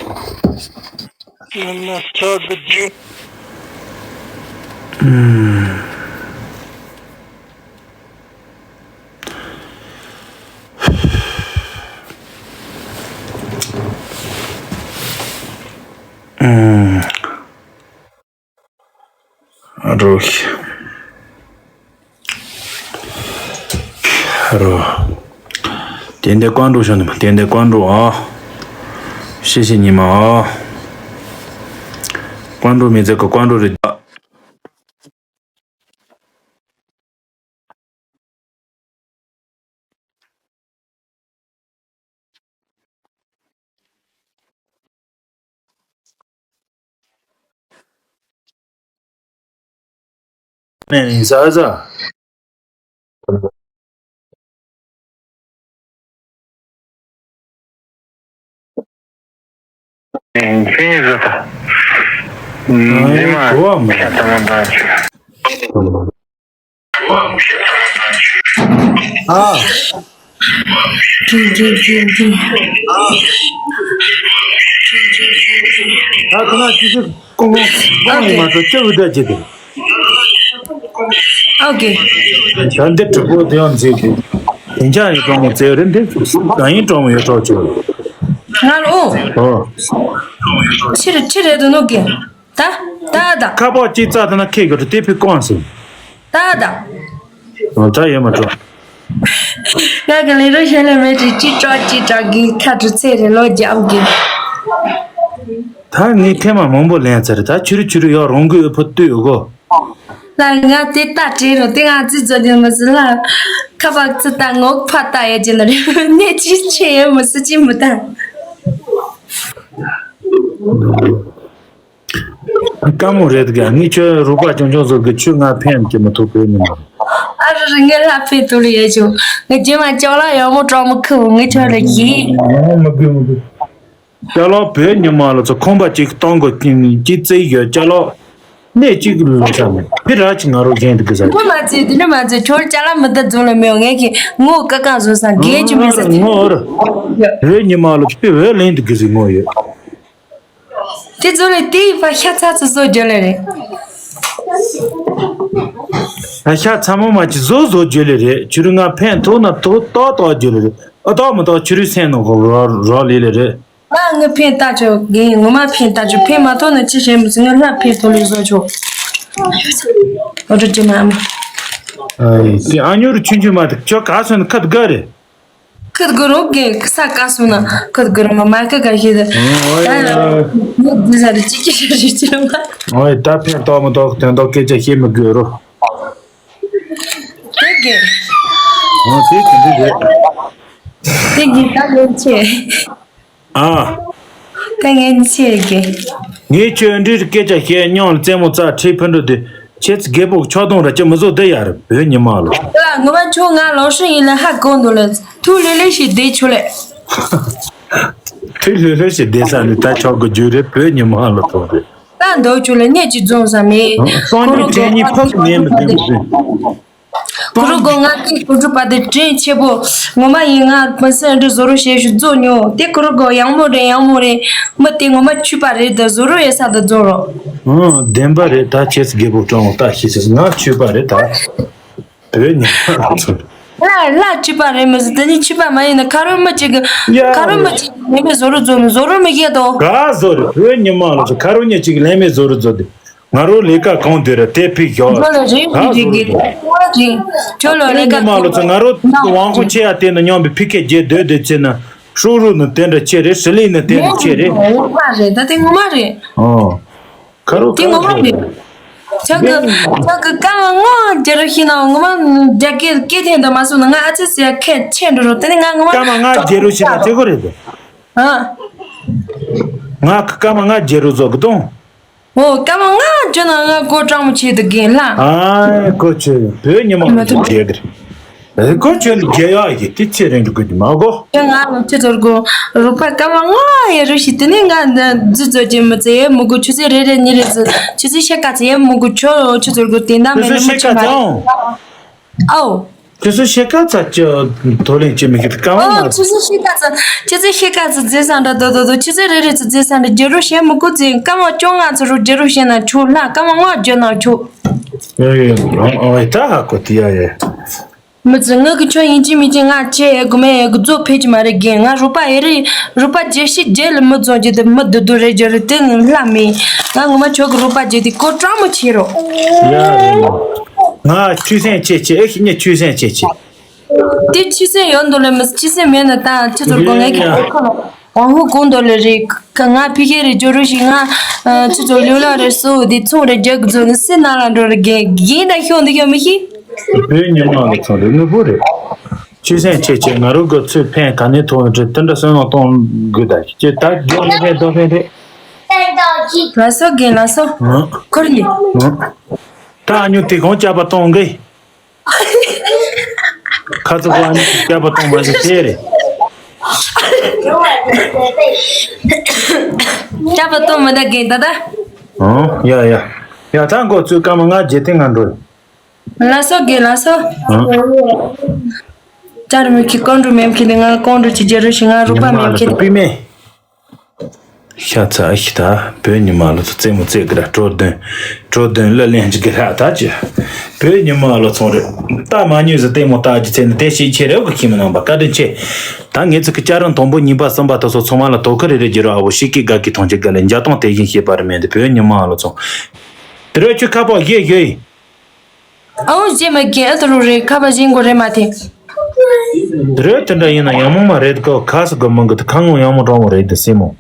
རོ། རོ། དེ་འདྲ་ཀོང་ཀྲུག་ཤོག་ནི་མ་དེ་འདྲ་ཀོང་ཀྲུག་ཨ། ཤེས་ཤེས་ཉི་མ་ཨ། ཀོང་ཀྲུག་མི་ཚེ་གི་ཀོང་ཀྲུག་རེད། ནས་ཡིན་ས་ས། ཨེ་ཟ། ཉི་མ་གྲོགས་མོ་ཁྱད་ཚ་མ་འདྲ་ཞིག་ཨ། ཀྱི་ཀྱི་ཀྱི་ཀྱི། ད་ཁོ་ན་ཅི་ཞིག་ཀོང་ཀོང་ཀོང་ཡིན་མ་གཏོགས་ཅི་འུ་ད་ཅི་དེ། ཨོ་ཀེ། ད་འདི་གྲུ་པོ་དེ་ཡང་མཛེས་དེ། དེ་འཇག་ཡིན་གྲོགས་མོ་བཙལ་རེད་འདི། ད་ཡིན་གྲོགས་མོ་ཡོད་གྲོགས་ཆོད། ང་ལ་ཨོ། ཨོ། ཕྱིར་ཕྱིར་རེད་འདུག་ནོ་ཀེ། ད་ད་ད། ཁ་པར་གཅིག་བཙལ་ད་ན་ཁེ་གི་རུ་དེ་ཕི་ཀོང་སོང་། ད་ད། ཨོ་ད་ཡོད་མ་གྲོགས། ང་གི་ལས་རོགས་གཞན་ལས་མེད་ཅིག་ཅི་དྲག་ཅི་དྲག་གི་ཁ་དྲི་ཚེ་རེ་ལོ་རྒྱབ་གི། ད་ངས་ཐེངས་མ་མང་པོ་ལེན་ཚར་ད་ཆུ་རུ་ཆུ་རུ་ཡོག་རང་གི་ཨུ་ཕུ་ལྟོས་ཡོད་གོ། ལ་ང་དེ་ལྟ་བྲེལ་རོ་དེ་ང་ཙི་ཛོ་རྒྱུ་མི་སྲིད་ལ། ཁ་པར་ཙི་ལྟ་ངོ་ཕ་ལྟ་ཡོད་ཀྱི་ནི་རེད་གནས་ཅི་ཆེ་ཡོད་མི་སྲིད་ཅི་མི་ལྟ། དཀའ་མོ་རེད་དགའ་ངས་ཁྱོད་རུག་པ་ཆུང་ཆུང་བཟོ་གི་ཆུ་ང་ཕན་གྱི་མི་ཐུབ་པའི་ཉིན་མོ། ཨ་རི་རི་ངས་ལྷ་ཕན་ཐུབ་ལ་ཡོད་ཆུ་ངས་རྗེས་མ་ཅོག་ལ་ཡག་མོ་གྲོགས་མོ་ཁུ་ངས་ཁྱོད་ལ་གྱིས། མི་དགོས་མི་དགོས། ཅ་ལག་བོད་ཉི་མ་ལ་ཚོ་ཁོམ་པ་གཅིག་གཏོང་དགོས་ཀྱི་ཅི་བཙལ་ཡོད་ཅ་ལག་གནས་གཅིག་ལ་ས་མེད་ཕི་ར་ཅིག་ང་རོ་གཞན་དུ་གི་ས། ཁོ་མ་བཙལ་དེ་ནི་མ་བཙལ་ཁྱོད་ཅ་ལག་མི་ད་རྫུན་ལ་མེད་ངས་ཀྱི་ངོ་ཀ་ཀ་བཟོ་ས་འགལ་གྱི་མི་ཟེར། ངོ་ར་བོད་ཉི་མ་ལ་ཕི་བོད་ལེན་དུ་གི་ཟིག་ངོ་ཡོད། དེ་ཚོ་ལས་དེའི་བ་ཤ་ཚ་ཚ་བཟོ་རྒྱུ་ལས་རེད། བ་ཤ་ཚ་མོ་མ་ཅི་བཟོ་བཟོ་རྒྱུ་ལས་རེད་ཆུ་རུ་ང་ཕན་ཐོགས་ན་ཐོགས་ཏོག་ཏོག་རྒྱུ་ལས་རེད་ཨ་ཏོག་མི་ཏོག་ཆུ་རུ་སེང་ནང་གོ་རོ་རོ་ལི་ལས་རེད། ང་ངི་ཕན་ལྟ་ཆོག་གི་ངོ་མ་ཕན་ལྟ་ཆོག་ཕན་མ་ཐོགས་ན་ཅི་བྱེད་མི་སྲིད་ངི་ལྷ་ཕན་ཐོགས་ལས་བཟོ་ཆོག་ཨོ་ཏོ་ཅི་མ་མ། ཨ་ཡི་ཨ་ཉོ་རུ་ཆུན་ཆུན་མ་ཐུབ་ཁྱོད་ག་སོན་ཁ་དགའ་རེད། ཁུར་དགོས་རོགས་ཀྱི་ས་ཀ་སོང་ན་ཁུར་དགོས་རོགས་མ་མ་ཀ་ཀ་ཞིག་ཏུ། ཨོ་ད་ཡ། ཡ། ངས་འདི་ཟ་རེ་ཅི་ཅི་ཞིག་རེད་ཅི་རེད་མ། ཨོ་ཡ་ད་ཕན་ཐོགས་མི་ཐོགས་དོན་དག་སྐད་ཆ་བཤད་མི་དགོས་རོ། དེ་གི། ཨོ་དེ་དེ་འདྲ་རེད། དེ་གི་ད་ལན་ཆེ། ཨ། ད་ངས་ཆེ་གི། ངས་ཁྱོད་འདྲིར་སྐད་ཆ་བཤད་སྙིང་ལ་རྩེད་མོ་རྩ་ཁྲིད་ཕུན་འགྲོ་དེ་ཁྱེད་ཚོ་རྒད་པོ་ཆགས་སྡང་ར་ཅི་མི་བཟོ་དེ་ཡ་རེད་བོད་ཉི་མ་ལ། ད་ངོ་མ་ཁྱོད་ང་ལོག་ཧྲི་ཡིན་ལ་ཧ་གོ་འདུག་ལ་ཐུགས་ལྷོད་ལྷོད་ཞིག་བསྡད་ཆོག་ལེ། ཐུགས་ལྷོད་ལྷོད་ཞིག་བསྡད་ས་ནི་ད་ཆོག་གི་རྒྱུ་རེད་བོད་ཉི་མ་ལ་ཐོག་རེད། ད་འདོག་ཆོག་ལེ་གནས་ཀྱི་རྫོང་ས་མེད། སང་ཉིན་ཁྲེ་ཉིན་ཕག་གི་ནས་མི་འདུག་ཟེར། ཁུ་རུ་གོ་ང་ཀི་ཀུ་ཀྲུ་པ་དེ་དྲིན་ཆེ་པོ། ངོ་མ་ཡིན་ང་མི་སེར་འདི་བཟོ་རོགས་བྱེད་ཞུ་རྫོགས་ཉོ་དེ་ཁུ་རུ་གོ་ཡང་མོ་རེད་ཡང་མོ་རེད། མི་དེ་ངོ་མ་ཆུད་པ་རེད་དེ་བཟོ་རོགས་ཡེ་ས་དེ་རྫོགས་རོགས། ཨང་བདེན་པ་རེད་ད་ཁྱེད་ཚོ་རྒད་པོ་སྤྲང་བོ་ད་ཤེས་ཤེས་ང་ཆུད་པ་རེད་ད། བོད་ཉི་མ་ཚོ། ལ་ལ་ཆུད་པ་རེད་མི་སྲིད་དེ་ནི་ཆུད་པ་མ་ཡིན་ན་ཁ་རོ་མི་གཅིག་གི་ཡ་ཁ་རོ་མི་གཅིག་ལས་མེད་བཟོ་རོགས་བཟོ་ནི་བཟོ་རོགས་མི་ཤེས་དོ། ག་བཟོ་རེད་བོད་ཉི་མ་ལ་ཚོ་ཁ་རོ་ཉི་གཅིག་ལས་མེད་བཟོ་རོགས་བཟོ་དེ། ང་རོ་ལས་ཀ་གང་འདོད་ར་དེ་ཕིག་ཞོག་ཁྱོད་ལ་རེད་ད་རེད་རེད་ཟུར་རེད་རེད། ཁྱོད་ལ་ལས་ཀ་ཉི་མ་ལོ་ཚོ་ང་རོ་ན་དབང་ཁོ་ཆེ་ཡ་དེ་ན་མཉམ་པའི་ཕི་ཁེ་རྒྱལ་སྡོད་སྡོད་ཚེ་ན་ཧྲུག་རུ་ནི་དེ་འདྲ་ཆེ་རེད་ཧྲི་ལི་ནི་དེ་འདྲ་ཆེ་རེད། ངོ་མ་རེད་ད་དེ་ངོ་མ་རེད། ཨོ། ཁ་རོ་དེ་ཁ་ངོ་མ་རོ་རེད། ཆག་གི་ཆག་གི་ཀ་མ་ངོ་རྒྱ་ར་ཤི་ན་ངོ་མ་རྒྱ་སྐད་སྐད་ཐེན་ད་མ་སུ་ན་ང་ཨ་ཙི་སི་ཡ་ཁེ་ཆེ་འགྲོ་རོ་དེ་ནི་ང་ངོ་མ་ཀ་མ་ང་རྒྱལ་རུ་ཤི་ན་དེ་གོ་རེད། ཨ། ང་ཀ་མ་ང་རྒྱལ་རུ་ཟོ་གི་དང་། ཨོ་སྐར་མ་ལྔ་བརྒྱུད་ན་ང་ཀོ་ཀྲང་མོ་ཆེ་དུ་རྒན་ལ། ཨ་ཀོ་ཆེ་བོད་ཉི་མ་མ་ཐུབ་རྒྱལ་གི་རེད། ཨེ་ཁོ་ཁྱོད་ནི་རྒྱལ་ཡག་གི་དེ་ཚེ་རིང་འགྲོ་གི་མ་གོ། ཁྱོད་ང་ལ་ཁྱོད་ཚོར་གོ། རུ་པ་སྐར་མ་ལྔ་ཡ་རུ་ཞིག་དེ་ནས་ང་འཛུལ་ཚོད་ཀྱི་མི་ཚེ་ཡས་མི་གོ། ཆུ་ཚོད་རེ་རེ་གཉིས་རེ་ཚོད་ཆུ་ཚོད་ཕྱེད་ཀ་ཚོད་ཡས་མི་གོ། ཁྱོད་ཆུ་ཚོད་གོ་དེ་འདྲ་མེད་ནི་མི་ཆུ་མ་རེད། ཨའོ། ཁྱོད་ཚོ་ཤེས་ཀ་ཚ་ཅི་དོ་ལེན་བྱེད་མི་གི་དཀའ་མ་ཨོ་མ་ཆུ་ཚོད་ཤེས་ཀ་ཚ་ཆུ་ཚོད་ཤེས་ཀ་ཚ་རྫས་སམ་འདྲ་དོ་དོ་དོ་ཆུ་ཚོད་རེ་རེ་ཚོ་རྫས་སམ་འདྲ་རྒྱ་རུ་བཤད་མི་དགོས་ཚེ་སྐར་མ་བཅོ་ལྔ་ཚོ་རུ་རྒྱ་རུ་བཤད་ན་ཆོག་ལ་སྐར་མ་ལྔ་བརྗོད་ན་ཆོག་ཡ་ཡ་ཡ་ཨོ་ཨེ་ད་ཧ་གོ་དེ་ཡ་ཡ། མི་ཚོ་ངའི་གི་ཆོ་ཡིན་གཅིག་མིན་གཅིག་ང་ཆེ་ཨེ་གོ་མེད་ཨེ་གོ་རྫོགས་ཕེབས་ཀྱི་མ་རེད་རྒན། ང་རུ་པ་ཨེ་རེད། རུ་པ་རྒྱལ་ཤི་རྒྱལ་ལ་མི་རྫོང་རྒྱལ་དེ་མི་བདུད་བདུད་རེད་རྒྱལ་རེད་དེ་ལྷ་མེད། ང་ངོ་མ་ཆོ་གི་རུ་པ་རྒྱལ་དེ་ཀོ་ཀྲང་མོ་ཆེ་རོ། ཡ་རེད། ང་ཆུ་སེམས་ཆེ་ཆེ་ཨེ་ཤི་ཉེ་ཆུ་སེམས་ཆེ་ཆེ། དེ་ཆུ་སེམས་ཡོད་འདུག་ལེ་མི་ཆུ་སེམས་མེད་ན་ད་ཁྱེད་ཚོར་དགོས་ངེས་ཀྱི་ཡ་ཡ། ཨོ་ཁོ་ལ་ཨོ་ཧུ་གོང་དོ་ལེ་རེད། ང་ཕི་ཁེ་རེད་ཇོ་རུ་ཞིག་ང་ཁྱེད་ཚོ་ལུས་ལ་རེད་སོ་དེ་ཚོང་རེད་རྒྱག་གི་ཚོ་ནི་སི་ན་ལ་འགྲོ་རེད་རྒན་རྒན་ད་ཤོག་འདི་ཤོག་མི་ཤེས། བོད་ཉི་མ་ལ་ཚོང་རེད་དངོས་པོ་རེད། ཆུ་སེམས་ཆེ་ཆེ་ང་རང་གི་ཚོད་ཕན་ག་ནས་ཐོག་རེད་དེ་འདྲ་བསམ་བློ་གཏོང་དགོས་ད་ཁྱེད་ད་རྒན་ལ་ཕན་དོ་ཕན་རེད། ལ་སོ་རྒན་ལ་སོ། ཨང་། ཁོར་ཡིན། ཨང་། ད་ཨ་ཉུ་དེ་གོང་བཅའ་པ་གཏོང་གི་ཁ་ཚ་བ་ནི་སྐྱབས་པ་གཏོང་མ་ཞིག་ཤེས་རེད། སྐྱབས་པ་གཏོང་མི་ད་རྒན་ད་ད། ཨང་། ཡ་ཡ། ཡ་ད་འགོ་ཚུགས་སྐར་མ་ལྔ་བརྒྱད་དེ་ང་འགྲོ། ལ་སོ་རྒན་ལ་སོ། ཨང་། ཅར་མི་ཁི་ཀོང་འགྲོ་མེམ་ཁི་དེ་ང་ཀོང་འགྲོ་ཅི་རྒྱ་རུ་ཞིག་ང་རུ་པ་མེམ་ཁི་དེ། པི་མེ། ཤ་ཚ་ཨ་ཤི་ད་བོད་ཉི་མ་ལོ་ཚོ་རྩེད་མོ་རྩེད་གི་ར་བྲོ་ལྡན། བྲོ་ལྡན་གླུ་ལེན་གི་ར་ད་ཅི། བོད་ཉི་མ་ལོ་ཚོང་རེད། ད་མ་ཉོས་ཟི་ལྟད་མོ་ལྟ་རྒྱུ་ཚེ་ནི་དེ་ཤེས་ཆེ་རེ་བ་གི་ཁྱིམ་ནང་པ་བཀའ་དྲིན་ཆེ། ད་ངེད་ཚོ་གི་བསྐྱར་རང་དང་པོ་གཉིས་པ་གསུམ་པ་དེ་ཚོ་ཚང་མ་ལ་དོ་ཁུར་རེ་རེ་རྒྱུ་ར་བོ་ཤི་ཀི་དགའ་གི་ཐོང་ཆེ་དགའ་ལེ་འཇའ་ཐོང་དེ་བཞིན་ཤེས་པ་རེ་མེད་འདི་བོད་ཉི་མ་ལོ་ཚོང་། དེ་རོ་ཁྱོད་ཁ་པོ་ཡེ་ཡེ། ཨའོ་བཞེས་མ་རྒན་ཨ་ད་རུ་རེད་ཁ་པ་བཞེས་མགོ་རེད་མ་དེ། དེ་རེད་དེ་འདྲ་ཡིན་ན་ཡང་མོ་མ་རེད་ཀོ་ཁ་སི་གི་མང་གི་དེ་ཁ་ངོ་ཡང་མོ་གྲོང་མོ་རེད་དེ་སེ་མོ།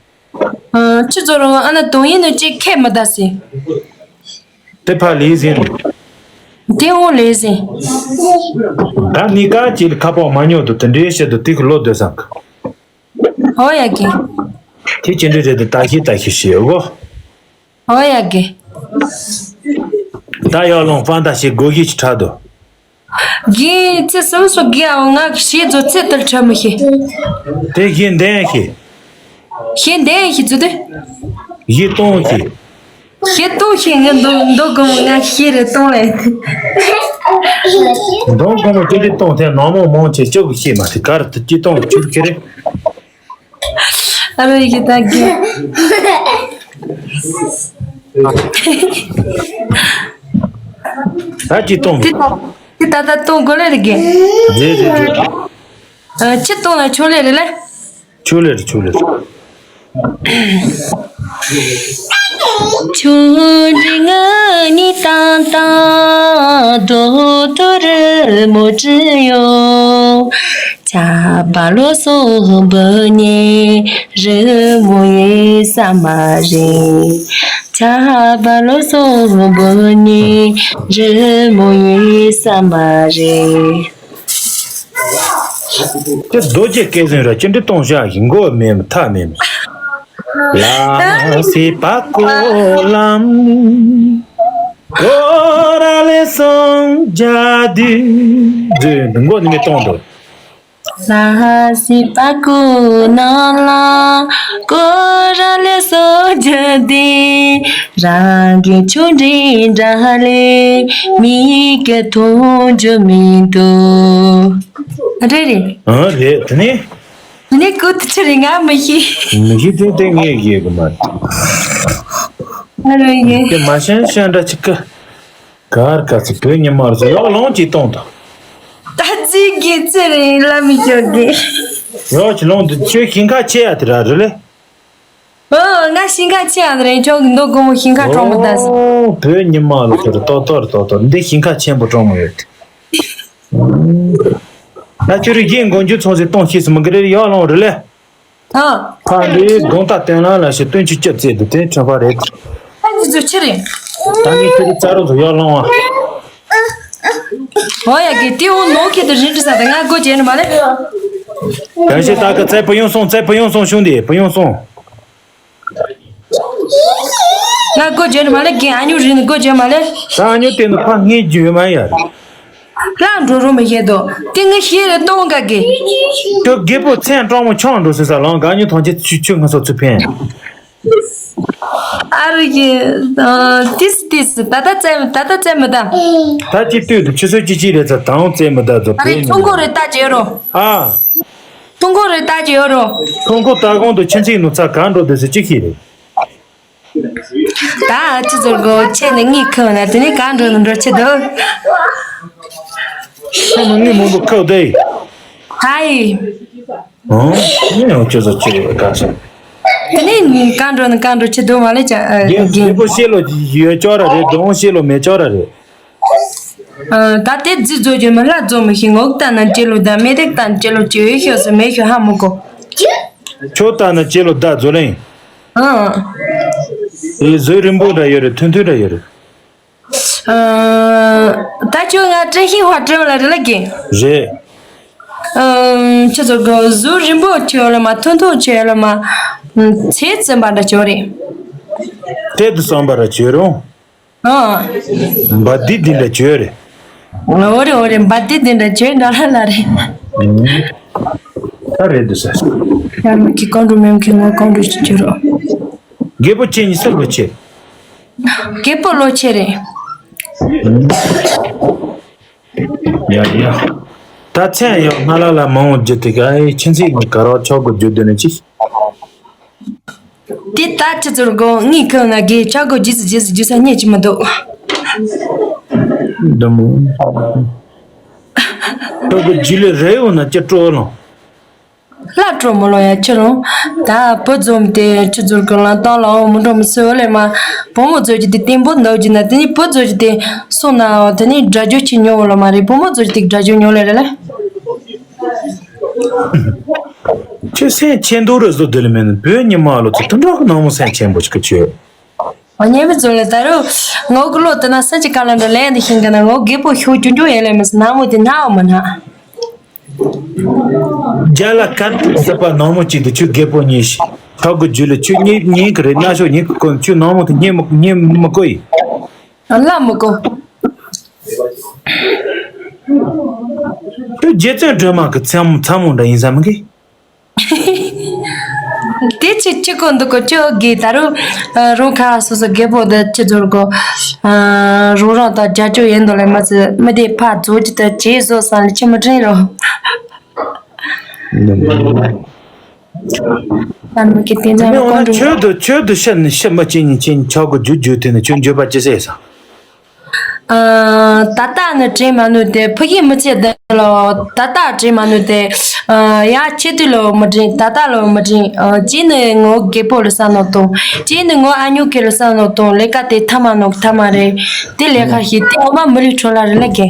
ཨ་ཆུ་ཚོ་རུ་ཨ་ན་དོང་ཡིན་ནི་ཅིག་ཁས་མི་ད་སེ། དེ་ཕ་ལི་ཟིན། དེ་འོ་ལེ་ཟིན། ད་ནི་ཀ་ཅིག་ཁ་པོ་མ་ཉོ་དུ་དེ་འདྲའི་བཤད་དུ་ཏིག་ལོ་སྡོད་སང་། ཨོ་ཡ་རྒན། དེ་ཅི་འདྲ་རེད་དེ་ད་ཤི་ད་ཤི་ཤི་འོ། ཨོ་ཡ་རྒན། ད་ཡར་ལོངས་ཕན་ད་ཞིག་སྒོ་གཞི་ཅིག་ཁྲ་དོ། རྒན་ཚེ་སུམ་སུ་རྒན་ཨོ་ང་གི་ཞེས་ཚོ་ཚེ་ལྟར་ཁྲ་མི་ཤེས། དེ་གཞི་འདན་ཤེས། གཞི་འདན་ཤེས་ཚོ་དེ། གཞི་སྟོང་ཤེས། གཞི་སྟོང་ཤེས་ངན་འདུག་འདུག་གོ་མོ་ང་ཤེས་རེ་སྟོང་ལས། འདུག་གོ་མོ་ཅི་འདྲི་སྟོང་ཐེ་ནོ་མོ་མོ་ཆེ་ཅོག་ཤེས་མ་ཐེ་གར་དུ་ཅི་སྟོང་ཆུར་ཁེ་རེ། ཨ་རོ་ཡི་ད་གི། ད་ཅི་གཏོང་། དེ་ད་དེ་ད་ལྟ་གཏོང་དགོས་ལེ་རེ་གི། རེད་རེད་རེད། ཨ་ཅི་གཏོང་ལ་ཆོ་ལེ་རེ་ལེ། ཆོ་ལེ་རེ་ཆོ་ལེ་རེ། ཆུང་འདྲི་ང་ནི་ཏང་ཏང་རྡོ་རྡོ་རི་མོ་བྲི་ཡོང་། ཆ་བ་ལོ་སོ་བུ་ཉེ་རི་མོ་ཡི་ས་མ་རེད། ཆ་བ་ལོ་སོ་བུ་ཉེ་རི་མོ་ཡི་ས་མ་རེད། དེ་རྡོ་རྗེ་སྐལ་བཟང་ར་ཅི་འདྲ་གཏོང་བཞག་གི་མགོ་མེད་མཐའ་མེད། ལ་སི་པ་ཀོ་ལམ། ཀོ་ར་ལེ་སོང་ཇ་དུ། དུ་མགོ་ནི་མི་གཏོང་དོ། ལ་སི་པ་ཀོ་ན་ལ། ཀོ་ར་ལེ་སོང་ཇ་དུ། རང་གི་ཆུང་འདྲིས་འདྲ་ལེ། མི་གི་མཐོང་རྒྱུ་མི་འདུག་རེད་རེད། ཨ་རེད་དེ་ནི། དེ་ནི་ཀུ་ཏི་ཆུ་རེད་ང་མི་ཤེས། མི་ཤེས་དེ་དེ་ངས་ཤེས་གི་མ་རེད། ང་རེད་ཡེ། དེ་མ་ཤེས་ཤེས་འདྲ་ཅིག་གི། གར་ག་ཚི་བོད་ཉི་མར་སོ་ཡག་ལོང་ཅིག་གཏོང་དང་། ད་ཙི་གི་ཙི་རེད་ལ་མི་ཤོར་གི། ཡག་ཅིག་ལོང་དུ་ཁྱོད་ཞིང་ཁ་ཆེ་ཡ་དེ་ར་རེད་ལེ། ཨོ་ང་ཞིང་ཁ་ཆེ་ཡ་དེ་རེད་ཁྱོད་ཀྱི་མདོ་དགོང་མོ་ཞིང་ཁ་གྲོང་མོ་ད་ཟེར། ཨོ་བོད་ཉི་མ་ལ་དེ་རུ་ཏོ་ཏོ་རུ་ཏོ་ཏོ་འདི་ཞིང་ཁ་ཆེན་པོ་གྲོང་མོ་ཡོད། ད་ཁྱོད་རིགས་རྒྱན་མགོན་རྒྱུ་ཚོང་ཟེར་གཏོང་ཤེས་སུ་མི་དགེ་རེད་ཡག་ལོང་རེད་ལེ། ཨ། ཕ་འདི་དགོང་དག་བསྟན་ལ་ལ་ཞེས་སྟོན་ཆུ་སྐྱབས་རྩེ་དུ་དེ་ཁྲོན་པ་རེད། ཨ་ནི་ཚོ་ཆི་རེད། ད་ངས་ཁྱོད་རིགས་རྩ་རོགས་ཚོ་ཡག་ལོང་བ། ཨོ་ཡ་གི་དེ་འོ་ནོ་ཁྱེད་དུ་རིན་བྲི་ས་དང་ང་སྒོ་འབྱེད་ནི་མ་ལེ། གང་ཞིག་ད་ག་ཚེ་བུ་ཡོང་སོང་ཚེ་བུ་ཡོང་སོང་ཤུང་དེ་བུ་ཡོང་སོང་། ང་སྒོ་འབྱེད་ནི་མ་ལེ་རྒན་ཨ་ཉུ་རིན་སྒོ་འབྱེད་མ་ལེ། ད་ཨ་ཉུ་དེ་ནི་ཕ་ངའི་རྒྱུ་མ་ཡ། ལ་འགྲོ་རུ་མི་ཤེས་དོ། དེ་ངས་ཤེས་རེ་གཏོང་ག་གི། ཁྱོད་རྒད་པོ་མཚན་སྤྲང་མོ་ཆང་འགྲོ་ཟེར་ས་ལང་ག་ཉི་ཐང་ཆེ་ཆུ་ཆུ་ང་ཚོ་ཚུ་ཕན། ཨ་རུ་ཡི། ཏིས་ཏིས་ད་ལྟ་བཙལ་ད་ལྟ་བཙལ་མི་ད། ད་ཅི་ལྟོས་དུ་ཆུ་ཚོད་ཅི་ཅི་རེད་ཚ་དང་བཙལ་མི་ད་ཚོ། ཨ་རེ་ཕན་ཐུང་གོ་རེ་ལྟ་བྱེད་རོ། ཨ། ཐུང་གོ་རེ་ལྟ་བྱེད་རོ། ཐུང་གོ་ལྟ་གོང་དུ་ཆུ་ཚིག་ནུ་ཚ་ག་འགྲོ་དུས་སུ་ཅི་ཤེས་རེད། ད་ཅི་ཟེར་གོ་ཁྱེད་ནི་གཉིད་ཁུག་ན་དེ་ནི་གང་འགྲོ་ནི་འགྲོ་ཆེ་འདུག་ཁོ་མོ་གཉིད་མང་པོ་ཁུག་བསྡད། ཧའི། ཨང་། ངས་ཡང་ཁྱོད་ཚོ་ཅི་རེད་ག་ས། དེ་ནི་གང་འགྲོ་ནི་གང་འགྲོ་ཆེ་འདུག་མ་ལས་ཀྱང་ཨ་རྒན་རྒན་པོ་ཤེས་ལོ་ཡོད་ཅོག་ར་རེད། གདོང་ཤེས་ལོ་མེད་ཅོག་ར་རེད། ཨ་ད་དེ་རྫི་བཟོ་རྒྱུ་མི་ལ་བཟོ་མི་ཤེས། ངོ་ལྟ་ན་ཅི་ལོ་ད་མེ་ཏེག་ད་ཅི་ལོ་ཅི་ཡོད་ཤོད་སུ་མེད་ཤོད་ཧ་མི་གོ། ཁྱོད་ལྟ་ན་ཅི་ལོ་ད་བཟོ་ལེན། ཨ། ཨེ་བཟོས་རིན་པོ་འདྲ་ཡོད་རེད། ཐུང་ཐུང་འདྲ་ཡོད་རེད། ཨ། ད་ཁྱོད་ང་བཀྲ་ཤིས་ཧྭ་སྤྲེའུ་ལ་རེ་ལ་གི། རེད། ཨ། ཁྱོད་ཚོ་གི་གཟུགས་རིན་པོ་ཆེ་ཡོད་ལ་མ་ཐུང་ཐུང་ཆེ་ཡོད་ལ་མ། ཚེ་བཙུན་པ་འདྲ་ཆེ་ཡོད་རེད། དེ་དུ་བསམ་པ་ར་ཆེ་རུང་། ཨ། འབའ་དི་དི་འདྲ་ཆེ་ཡོད་རེད། འོ་རེད་འོ་རེད། འབའ་དི་དི་འདྲ་ཆེ་འདྲ་ལ་ལ་རེད། ད་རེད་འདུག་ས། ཡང་མི་ཁི་ཀོང་འགྲོ་མེམ་ཁི་ངོ་ཀོང་འགྲོ་ཞིག་བྱེད་རོགས། རྒད་པོ་ཁྱེད་གཉིས་སུ་ལོ་ཆེ། རྒད་པོ་ལོ་ཆེ་རེད། ཡ་ཡ། ད་མཚན་ཡང་སྔ་ལ་ལ་མང་བོ་བརྒྱུད་དེ་ག་ཨེ་ཁྱེད་ཚིག་ནི་ག་རོ་ཆོག་གོ་བརྒྱུད་དེ་ནི་ཅི། དེ་ད་ཅི་ཚོར་གོ་ངའི་ཁོ་ན་གི་ཆོག་གོ་རྗེས་སུ་རྗེས་སུ་རྗེས་སུ་རྙེད་ཀྱི་མི་འདུག་འདི་མོ། ཆོག་གོ་རྗེས་ལས་རེ་ཡོང་ན་ཅི་སྤྲོ་ལོང་། ལྷ་སྤྲོ་མོ་ལོ་ཡ་ཁྱེད་རང་། ད་བུ་འཛོམས་ཏེ་ཁྱེད་ཚོར་གི་ལང་སྟོང་ལའོ་མི་འགྲོ་མི་སོ་ལེ་མ། བུ་མོ་ཚོ་གི་དེ་བརྟན་པོ་འདུག་གི་ན་དེ་ནི་བུ་ཚོ་གི་དེ་སོང་ན་དེ་ནི་དགྲ་རྒྱུ་ཆེ་ཉོ་ལོ་མ་རེད། བུ་མོ་ཚོ་གི་དེ་དགྲ་རྒྱུ་ཉོ་ལེ་རེད་ལེ། ཁྱེད་སེམས་ཆེན་འདུག་རེད་བཟོ་དེ་ལེ་མེད་ན་བོད་ཉི་མ་ལོ་ཚོ་དུ་འགྲོ་ནང་མོ་སེམས་ཆེན་པོ་ཞིག་གི་ཆོས། ཨ་ཉེ་མི་ཚོ་ལ་ད་རུང་ངོ་གི་ལོ་དེ་ན་སེམས་ཀྱི་ཀ་ལ་འདྲ་ལན་དེ་ཤིང་གི་ན་ངོ་རྒད་པོ་ཤོག་ཅུང་ཅུང་ཡེ་ལེ་མི་སི་ནང་མོ་དེ་ན་འོ་མ་ན། རྒྱ་ལ་ཁ་ཟེར་པ་ནང་མོ་གཅིག་ཏུ་ཁྱོད་རྒད་པོ་ཉིད་ཤི། ཆོག་གི་རྒྱུད་ལ་ཁྱོད་གཉིས་གཉིས་ཀྱི་རེད་ན་ཤོག་གཉིས་ཀྱི་ཀུན་ཁྱོད་ནང་མོ་དེ་གཉིས་མི་གཉིས་མི་གོ་ཡི། ལ་མི་གོ། ཁྱོད་རྗེ་བཙུན་སྒྲོལ་མ་གི་མཚན་མཚན་མོ་འདྲ་ཡིན་ས་མི་གི། དེ་ཆི་ཆི་གོ་འདུག་གོ་ཅོ་གི་ད་རུང་རུང་ཁ་སོ་སོ་རྒད་པོ་དེ་ཆི་ཚོར་གོ། རུང་རང་དང་རྒྱ་ཅོ་ཡིན་དོ་ལེ་མ་ཚི་མི་དེ་ཕ་རྫོགས་ཀྱི་ད་ཇེ་བཟོ་ས་ལ་ཆི་མི་དྲན་རོ། ད་མི་གི་དེ་ཚང་མ་ཀོང་ཀྲུང་། ཆོས་དུ་ཆོས་དུ་ཤི་ནི་ཤི་མ་ཅི་ཉིན་ཅི་ཉིན་ཆོག་གི་རྒྱུ་རྒྱུ་དེ་ནི་ཁྱོད་འགྱོད་པ་ཅི་ཟེར་ས། ཨ། ད་ལྟ་ནི་དྲན་མ་ནུས་ཏེ་ཕ་གི་མི་ཚེ་འདི་ལོ་ད་ལྟ་དྲན་མ་ནུས་ཏེ། ཨ། ཡ་ཆེ་དུས་ལོ་མི་དྲན་ད་ལྟ་ལོ་མི་དྲན། ཨ། གཅིག་ནི་ངོ་རྒད་པོ་ལ་བསམ་ནོ་དང་གཅིག་ནི་ངོ་ཨ་ཉོ་ཁེ་ལ་བསམ་ནོ་དང་ལས་ཀ་དེ་ཐ་མ་ནོ་ཐ་མ་རེད། དེ་ལས་ཀ་ཞིག་དེ་ངོ་མ་མི་ལུས་འཕྲོ་ལ་རེ་ལ་གེ།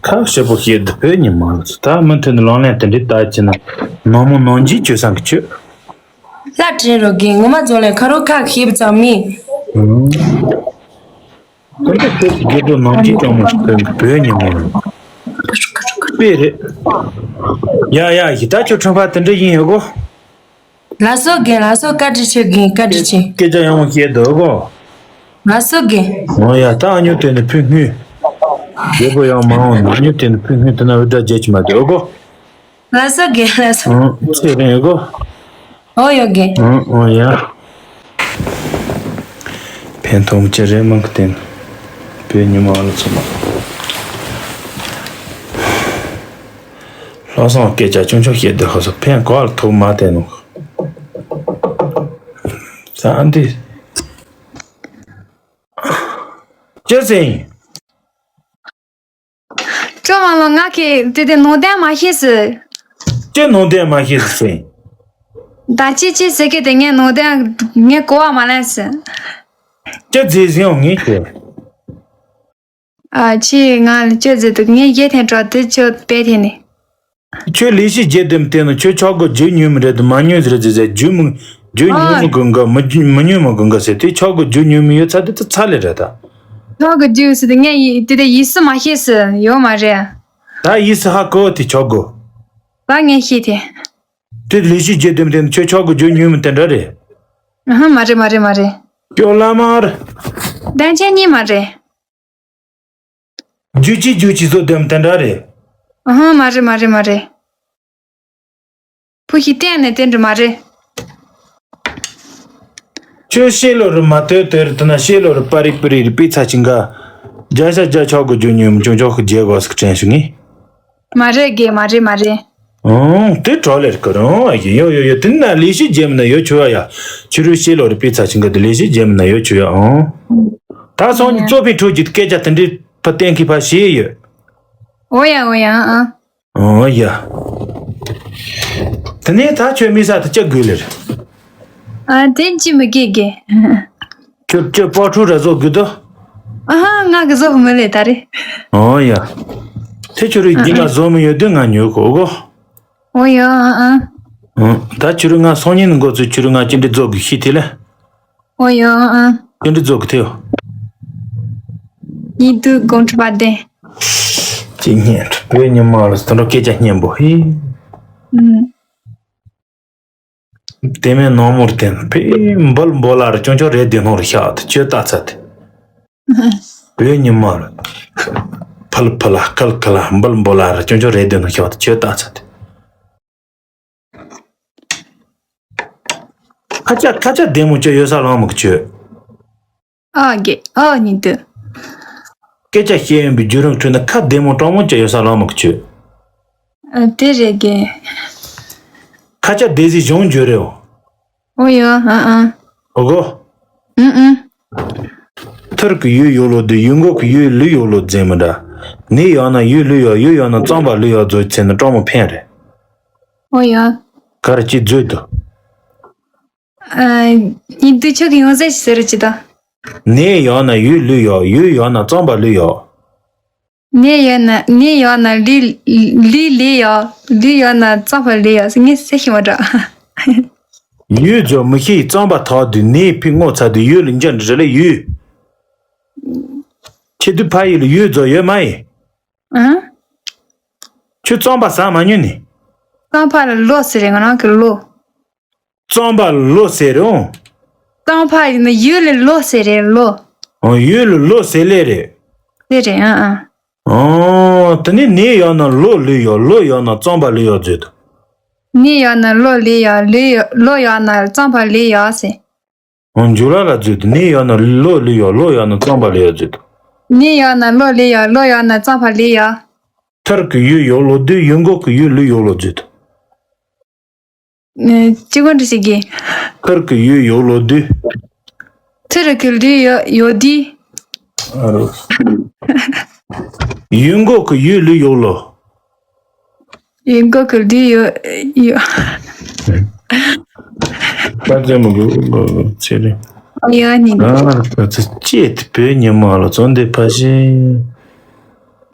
ཁ་ཤེས་པོ་ཤེས་འདི་བོད་ཉི་མ་ལ་ད་མུ་མཐུད་ནས་ལོང་ལེན་དེ་འདྲའི་ལྟ་ཅི་ན་ནོ་མོ་ནོ་འཇིག་བཅོས་སང་གི་བཅོས། ལ་དྲན་རོགས་གི་ངོ་མ་རྫོང་ལས་ཁ་རོག་ཁ་ཤེས་པ་ཙམ་མིན། ཁོ་ཚོ་ཁྱོད་ཀྱི་རྒྱལ་པོ་ནང་གི་ཅོང་མོ་ཞིག་ཐོན་གི་བོད་ཉི་མ་རེད། དཔེ་རེད། ཡ་ཡ་ཡི་ད་ཁྱོད་ཁྲོན་པ་དེ་འདྲ་ཡིན་ཡོད་གོ། ལ་སོ་རྒན་ལ་སོ་བཀའ་དྲིན་ཆེ་རྒན་བཀའ་དྲིན་ཆེ། སྐད་ཆ་ཡང་བཤད་འདུག་གོ། ལ་སོ་རྒན། ཨོ་ཡ་ད་ཨ་ཉོ་དེ་ནི་ཕུ་སྔུས། རྒྱལ་པོ་ཡང་མ་འོང་ན་ཨ་ཉོ་དེ་ནི་ཕུ་སྔུས་དེ་ན་འུར་སྒྲ་བརྗེད་ཀྱི་མ་འདུག་གོ། ལ་སོ་རྒན་ལ་སོ། ཨང་ཚེ་རིང་གོ། ཨོ་ཡོད་རྒན། ཨང་ཨོ་ཡ། ཕན་ཐོགས་ཅི་རེད་མང་གི་བསྟན། བོད་ཉི་མ་ཨ་ལ་ཚོ་མ། ལྷག་བསམ་སྐད་ཆ་ཆུང་ཆུང་བཤད་དེ་ཧ་སོ་ཕན་གོ་ཨ་ལ་ཐོག་མ་བསྟན་ནོ། ས་ཨ་འདི། ཅི་ཟེར་ཡིན། ཅོ་མ་ལོ་ང་གི་དེ་དེ་ནོ་དན་མ་ཤེས་སི། ཅི་ནོ་དན་མ་ཤེས་སི་ཟེར། ད་ཅི་ཅི་ཟེར་གི་དེ་ངས་ནོ་དན་ངས་གོ་བ་མ་ལེན་སི། ཅི་ཟེར་ཟིན་ངས་ཁྱོད། ཨ་ཅི་ང་ལ་ཅོ་ཟེར་དུ་ངས་རྒྱལ་ཐན་གྲོགས་དེ་ཅོ་པེ་ཐན་ནི། ཁྱོད་ལས་ཤི་རྒྱལ་དེམ་བསྟན་ན་ཁྱོད་ཆོག་གོ་རྒྱུ་ཉོས་མི་རེད་དུ་མ་ཉོས་ཟེར་ཟེར་ཟེར་རྒྱུ་མི་རྒྱུ་ཉོས་མི་དགོས་འགའ་མི་མི་ཉོས་མི་དགོས་འགའ་ཟེར་དེ་ཆོག་གོ་རྒྱུ་ཉོས་མི་ཡོད་ཚ་དེ་ཚ་ཚ་ལེ་རེད་ད། ཆོག་གོ་རྒྱུ་ཟེར་དེ་ངས་ཡི་དེ་དེ་ཡིད་སུ་མ་ཤེས་སི་ཡོད་མ་རེད། ད་ཡིད་སུ་ཧ་གོ་དེ་ཆོག་གོ། ད་ངས་ཤེས་དེ། དེ་ལས་ཤི་རྒྱལ་དེམ་བསྟན་ན་ཁྱོད་ཆོག་གོ་རྒྱུ་ཉོས་མི་དེ་འདྲ་རེད། ཨ་ཧ་མ་རེད་མ་རེད་མ་རེད། ཀྱོ་ལ་མར། དན་ཆེན་གཉིས་མ་རེད། རྒྱུ་ཅི་རྒྱུ་ཅི་བཟོ་དེམ་དེ་འདྲ་རེད། ཨ་ཧ། མ་རེད་མ་རེད་མ་རེད། བུ་ཞིག་གཏན་ནས་དེ་འདྲ་མ་རེད། ཁྱོད་ཤེས་ལོ་རུ་མ་ལྟོས་དེར་དུ་ན་ཤེས་ལོ་རུ་པ་རིག་པི་རིག་རི་པི་ཚ་ཆིང་ག་རྒྱ་ཤ་རྒྱ་ཆོག་གི་རྒྱུ་ཉོས་མི་ཅུང་ཆོག་གི་རྒྱལ་གོ་སི་དྲན་ཞུ་ངེས། མ་རེད་དགེ། མ་རེད་མ་རེད། ཨང་། དེ་གྲོགས་ལེར་ཀི་རང་ཨ་ཡིན་ཡོ་ཡོ་ཡོ། དེ་ན་ལས་ཤི་རྒྱལ་མི་ན་ཡོ་ཆུ་ཡ་ཡ། ཆུ་རུ་ཤི་ལོ་རི་པི་ཚ་ཆིང་གི་དེ་ལས་ཤི་རྒྱལ་མི་ན་ཡོ་ཆུ་ཡ་ཨང་། ད་སོང་ཉི་ཙོ་ཕི་ཁྲུ་ཅི་སྐད་ཆ་དེ་འདྲི་ཕ་བསྟན་ཁི་ཕ་ཤི་ཡོད། ཨོ་ཡ་ཨོ་ཡ་ཨང་། ཨོ་ཡ། དེ་ནས་ད་ཁྱོད་མི་ས་དེ་ཅི་དགོས་ལེར། ཨ་དེ་ཅི་མི་དགེ་དགེ། ཁྱོད་ཁྱོད་པོ་ཁྲུ་ར་བཟོ་དགོས་དོ། ཨ་ཧ། ང་གི་བཟོ་མི་ལེ་ད་རེ། ཨོ་ཡ། དེ་ཁྱོད་རིག་འདི་ང་བཟོ་མི་ཡོད་དུས་ང་ཉོ་གོ་གོ། ཨོ་ཡ་ཨ་ཨ། ཨང་། ད་ཁྱོད་རིག་ང་སང་ཉིན་འགོ་ཚུལ་ཁྱོད་རིག་ང་ཅི་འདྲི་བཟོ་དགོས་ཤི་དེ་ལེ། ཨོ་ཡ་ཨ་ཨ། ཅི་འདྲི་བཟོ་གི་ཐེའོ། ཉིད་དུ་དགོངས་ཁྲི་བ་ལྡན། ཅི་སྙན་བོད་ཉི་མ་ལ་དོན་འགྲོ་སྐད་ཆ་སྙན་པོ་ཧི། ཨུམ། དེ་མིན་ནང་མོར་བརྟེན་ཕེ་འབུལ་འབོ་ལ་ར་ཅུང་ཅུང་རེད་དེ་ནོར་ཤག་ཏུ་ཁྱོད་ལྟ་ཚ་དེ། བོད་ཉི་མ་ར། ཕལ་ཕལ་ཁལ་ཁལ་འབུལ་འབོ་ལ་ར་ཅུང་ཅུང་རེད་དེ་ནོར་ཤག་ཏུ་ཁྱོད་ལྟ་ཚ་དེ། ཁ་ཆ་ཁ་ཆ་བདེ་མོ་ཅོ་ཡོད་ས་ལང་མོ་ཁྱོད། ཨ་དགེ་ཨ་ཉིད་དུ། སྐད་ཆ་བཤད་ཡོན་པའི་བརྒྱུད་རིམ་ཁྲོད་ན་ཁ་བདེ་མོ་དྲང་མོ་ཅོ་ཡོད་ས་ལང་མོ་ཁྱོད། ཨ་དེ་རེད་དགེ། ཁ་ཆ་བདེ་ཟི་གཞུང་བརྗོད་རེའོ། ཨོ་ཡ་ཨ་ཨ། ཨོ་གོ། ཨུ་ཨུ། ཐུར་གི་ཡུལ་ཡོ་ལོ་དུ་ཡུལ་མགོ་གི་ཡུལ་ལུས་ཡོ་ལོ་རྫས་མི་འདྲ། ནི་ཡང་ན་ཡུལ་ལུས་ཡོ་ཡུལ་ཡང་ན་རྩམ་པ་ལུས་ཡོ་རྫོ་ཚེ་ནི་སྤྲང་མོ་ཕན་རེད། ཨོ་ཡ། ག་རེ་ཅི་བརྫོད་དུ། ཨ་ཡིན་དུས་ཁྱོད་ཀྱི་ཡོང་ཟེར་ཞིག་ཟེར་རུ་ཅི་ད། ནི་ཡང་ན་ཡུལ་ལུས་ཡོ་ཡུལ་ཡང་ན་རྩམ་པ་ལུས་ཡོ། ནས་ཡོད་ན་ནས་ཡོད་ན་ལུས་ལུས་ལུས་ཡོད་ལུས་ཡོད་ན་རྩམ་པ་ལུས་ཡོད་ངས་ཟེར་ཤེས་མ་འགྲོ། ཡུལ་ཇོ་མི་ཤེས་རྩམ་པ་ཐག་དུས་ནས་ཕི་ངོ་ཚ་དུས་ཡུལ་ལ་འཇོན་འདྲི་ལ་ཡུལ། ཁྱེད་དུས་ཕ་ཡུལ་ལ་ཡུལ་ཇོ་ཡོད་མ་ཡིན། ཨང་། ཁྱོད་རྩམ་པ་ཟ་མ་ཉོས་ནི། རྩམ་པ་ལ་ལོ་ཟེར་རེད་ང་རང་གི་ལོ། རྩམ་པ་ལོ་ཟེར་རུང་། རྩམ་པ་ཡིན་ན་ཡུལ་ལ་ལོ་ཟེར་རེད་ལོ། ཨོ་ཡུལ་ལ་ལོ་ཟེར་ལེ་རེད། ཟེར་རེད་ཨ་ཨ། ཨོ་དེ་ནི་ནས་ཡོད་ན་ལོ་ལུས་ཡོ་ལོ་ཡོད་ན་རྩམ་པ་ལུས་ཡོ་བརྫོད་དོ། ནས་ཡོད་ན་ལོ་ལུས་ཡོ་ལུས་ཡོ་ལོ་ཡོད་ན་རྩམ་པ་ལུས་ཡོ་ཟེར། ཨོ་འཇུ་ལ་ལ་བརྫོད་དོ། ནས་ཡོད་ན་ལོ་ལུས་ཡོ་ལོ་ཡོད་ན་རྩམ་པ་ལུས་ཡོ་བརྫོད་དོ། ནས་ཡོད་ན་ལོ་ལུས་ཡོ་ལོ་ཡོད་ན་རྩམ་པ་ལུས་ཡོ། ཐུར་གི་ཡུལ་ཡོ་ལོ་དུས་ཡུལ་མགོ་གི་ཡུལ་ལུས་ཡོ་ལོ་བརྫོད་དོ། ཨ་ཅི་གོ་འདྲི་ཞིག་གི། ཁུར་གི་ཡུལ་ཡོ་ལོ་དུས། ཐུར་གི་ལུས་ཡོ་ཡོ་དུས། ཨ་རོ། ཡུལ་མགོ་གི་ཡུལ་ལུས་ཡོ་ལོ། ཡུལ་མགོ་གི་ལུས་ཡོ་ཡོ། ཁ་ཙེ་མོ་གི་ཚེ་རིང་། ཡོ་ནི། ཨ་ཁ་ཙེ་ཅེས་དེ་བོད་ཉི་མ་ལ་ཚོ་འདི་ཕ་ཤེ།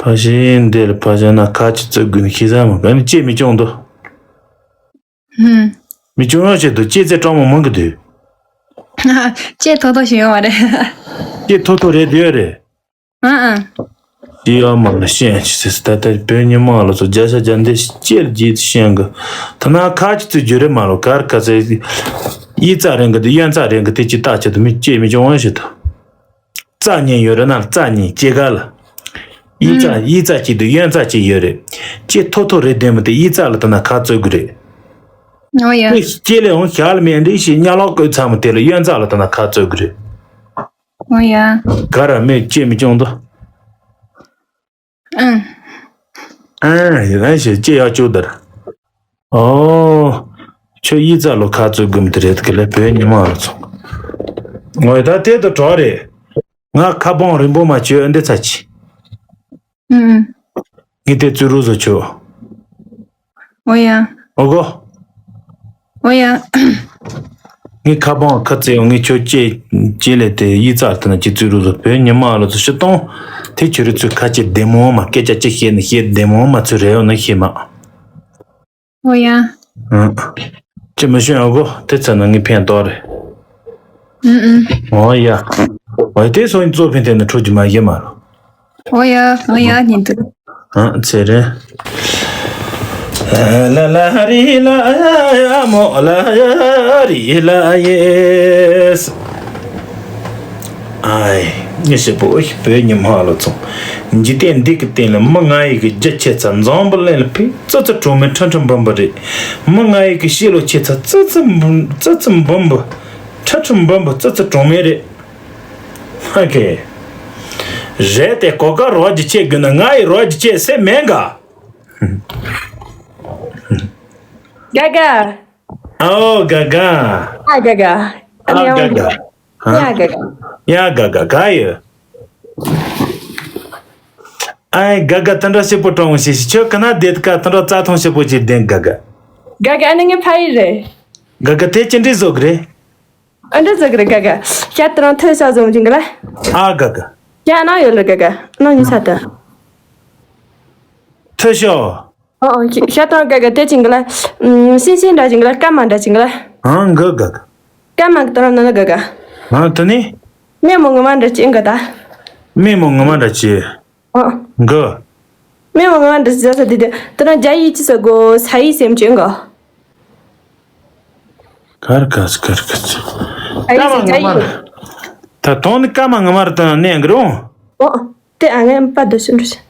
ཕ་ཤེ་འདི་ལ་ཕ་ཤེ་ན་ཁ་ཅི་ཙི་དགོས་ནི་ཤེས་ས་མ་ག་ནི་ཅེས་མི་སྐྱོང་དོ། ཧུམ། མི་ཅུང་ཡོང་བྱེད་དུ་ལྕེ་རྩེ་སྤྲང་མོ་མང་གི་དུས། ལྕེ་ཐོ་ཐོ་ཞིག་ཡོང་བ་རེད། ལྕེ་ཐོ་ཐོ་རེད་དུས་རེད། ཨ་ཨ། ཅི་ཡོད་མ་ལ་ཤེས་ཅི་ཟེར་ད་ལྟ་བོད་ཉི་མ་ལ་སོ་རྒྱ་ཤ་རྒྱ་འདི་ལྕེ་རྒྱས་ཤེས་གི། ད་ན་ཁ་ཅི་ཚུ་རྒྱུ་རེད་མ་ལོ་གར་ག་ཚེ། ཡིད་རྩ་རེང་གི་དུ་གཡོན་རྩ་རེང་གི་དེ་ཅི་ལྟ་ཅི་དུ་མི་ལྕེ་མི་ཅུང་ཡོང་བྱེད་དུ། རྩ་གཉིས་ཡོད་རེད་ན་རྩ་གཉིས་ལྕེ་ག་ལ། ཡིད་རྩ་ཡིད་རྩ་གཅིག་དང་གཡོན་རྩ་གཅིག་ཡོད་རེད། ལྕེ་ཐོ་ཐོ་རེད་དེ་མི་དེ་ཡིད་རྩ་ལ་ལྟ་ན་ཁ་རྩོད་གི་རེད། ཨོ་ཡ། ལྕེ་ལས་འོང་ཞག་ལ་མེད་འདི་ཞིག་གཉའ་ལོག་བཀོད་ཚར་མོ་དེ་ལ་གཡོན་རྩ་ལ་ལྟ་ན་ཁ་རྩོད་གི་རེད། ཨོ་ཡ། ག་ར་མེད་ལྕེ་མི་སྐྱོང་དོ། ཨང་། ཨང་ཡིན་ན་ཞེས་ལྕེ་ཡག་བཅུག་དར། ཨོ། ཁྱོད་ཡིད་རྩ་ལོ་ཁ་རྩོད་དགོས་མི་དེ་རེད་གི་ལས་བོད་ཉི་མ་ལ་ཚོ། ངོ་ཡ་ད་དེ་དུ་གྲོགས་རེད། ང་ཁ་བོང་རིང་པོ་མ་བྱོས་འདི་ཚ་ཅི། ཨུམ། ངས་དེ་བཙུན་རུ་བཟོ་ཆོག་ཨོ་ཡ། ཨོ་གོ། ཨོ་ཡ། ངས་ཁ་བོང་ཁ་རྩེ་ཡོང་ངས་ཁྱོད་ཅེ་ཅེ་ལས་དེ་ཡིད་རྩ་ལྟ་ན་ཅི་བཙུན་རུ་བཟོ་བོད་ཉི་མ་ལ་ཚོ་ཤི་སྟོང་། དེ་ཁྱོད་རི་ཚོས་ཁ་ཅེ་བདེ་མོ་མ་སྐད་ཆ་ཅི་བཤད་ནི་བཤད་བདེ་མོ་མ་ཚོད་རེ་ཡོང་ན་ཤེས་མ། ཨོ་ཡ། ཨང་། ཅི་མི་ཤོད་ཨ་གོ་དེ་ཚ་ན་ངས་ཕན་ཏོག་རེད། ཨུམ་ཨུམ། ཨོ་ཡ། ཨོ་དེ་སོང་གཙོ་ཕན་དེ་ནི་ཁྲོ་རྒྱུ་མ་ཡེ་མ་རོ། ཨོ་ཡ་ཨོ་ཡ་ཉིན་དུ། ཨང་ཚེ་རེད། ལ་ལ་རི་ལ་ཡ་མོ་ལ་རི་ལ་ཡེས། ཨའི་ངས་ཞེ་པོ་བོད་ཉི་མ་ལ་ཚོང་། འཇིག་རྟེན་འདི་གི་སྟེང་ལ་མི་ང་ཡི་གི་རྒྱུ་ཆེ་ཚ་འཛམ་བུ་གླིང་ལ་ཕི་ཙི་ཙི་གྲོང་མི་ཁྲི་ཁྲི་འབུམ་འབུམ་རེད། མི་ང་ཡི་གི་ཤེས་ལོ་ཆེ་ཚ་ཙི་ཙི་འབུམ་ཙི་ཙི་འབུམ་འབུམ་ཁྲི་ཁྲི་འབུམ་འབུམ་ཙི་ཙི་གྲོང་མི་རེད། ཧ་གེ། རེད་དེ་གོ་ཀ་རོ་རྒྱུ་ཆེ་དགོས་ན་ང་ཡི་རོ་རྒྱུ་ཆེ་སེ་མེད་ག་ག་ག་ཨོ་ག་ག་ཨ་ག་ག་ཨ་ག་ག་ཡ་ག་ག་ཡ་ག་ག་ག་ཡོད། ཨའི་ག་ག་ད་འདྲ་ཞིབ་པོ་དྲང་བོ་ཞིག་ཞིག་ཁྱོད་ཀ་ན་བསྡད་ཀ་ད་འདྲ་རྩྭ་ཐང་ཞིབ་པོ་ཅིག་བསྡད་ག་ག་ག་ག་ཨ་ནི་ངའི་ཕ་ཡུལ་རེད། ག་ག་དེ་ཅི་འདྲའི་བཟོ་གི་རེད། ཨ་འདྲ་བཟོ་གི་རེད་ག་ག་ཤ་ཏི་རང་ཐོས་ཤ་བཟོ་མི་འཇིང་གི་ལ། ཨ་ག་ག་ཤ་ནང་ཡོད་ལ་ག་ག་ནང་ཉི་ས་ཏི། ཐོས་ཤོ། ཨ་ཨ་ཤ་ཏི་རང་ག་ག་དེ་ཅིང་གི་ལ། ཤིང་ཤིང་འདྲ་ཅིང་གི་ལ་སྐར་མ་འདྲ་ཅིང་གི་ལ། ཨང་ག་ག་ག་སྐར་མ་གི་ཏི་རང་ནང་ལ་ག་ག་ཨང་དི་ནི། མེ་མོ་ངོ་མ་འདྲ་ཅིང་གི་ད། མེ་མོ་ངོ་མ་འདྲ་ཅི། ཨ། ག་མེ་མོ་ངོ་མ་འདྲ་ཅི་ཟ་ས་དེ་དེ་ཏི་རང་རྒྱ་ཡིག་ཅི་ཟ་གོ་ས་ཡིག་སེམས་ཅིང་གི། གར་ག་ས་གར་ག་ས། ཨ་ཡིག་ས་རྒྱ་ཡིག་ད་དོན་ནི་སྐར་མ་ངོ་མ་ར་ཏི་རང་གནས་གི་རུང་། ཨོ། དེ་ཨ་ངའི་པ་དོ་ཤི་འགྲོ་ཤི།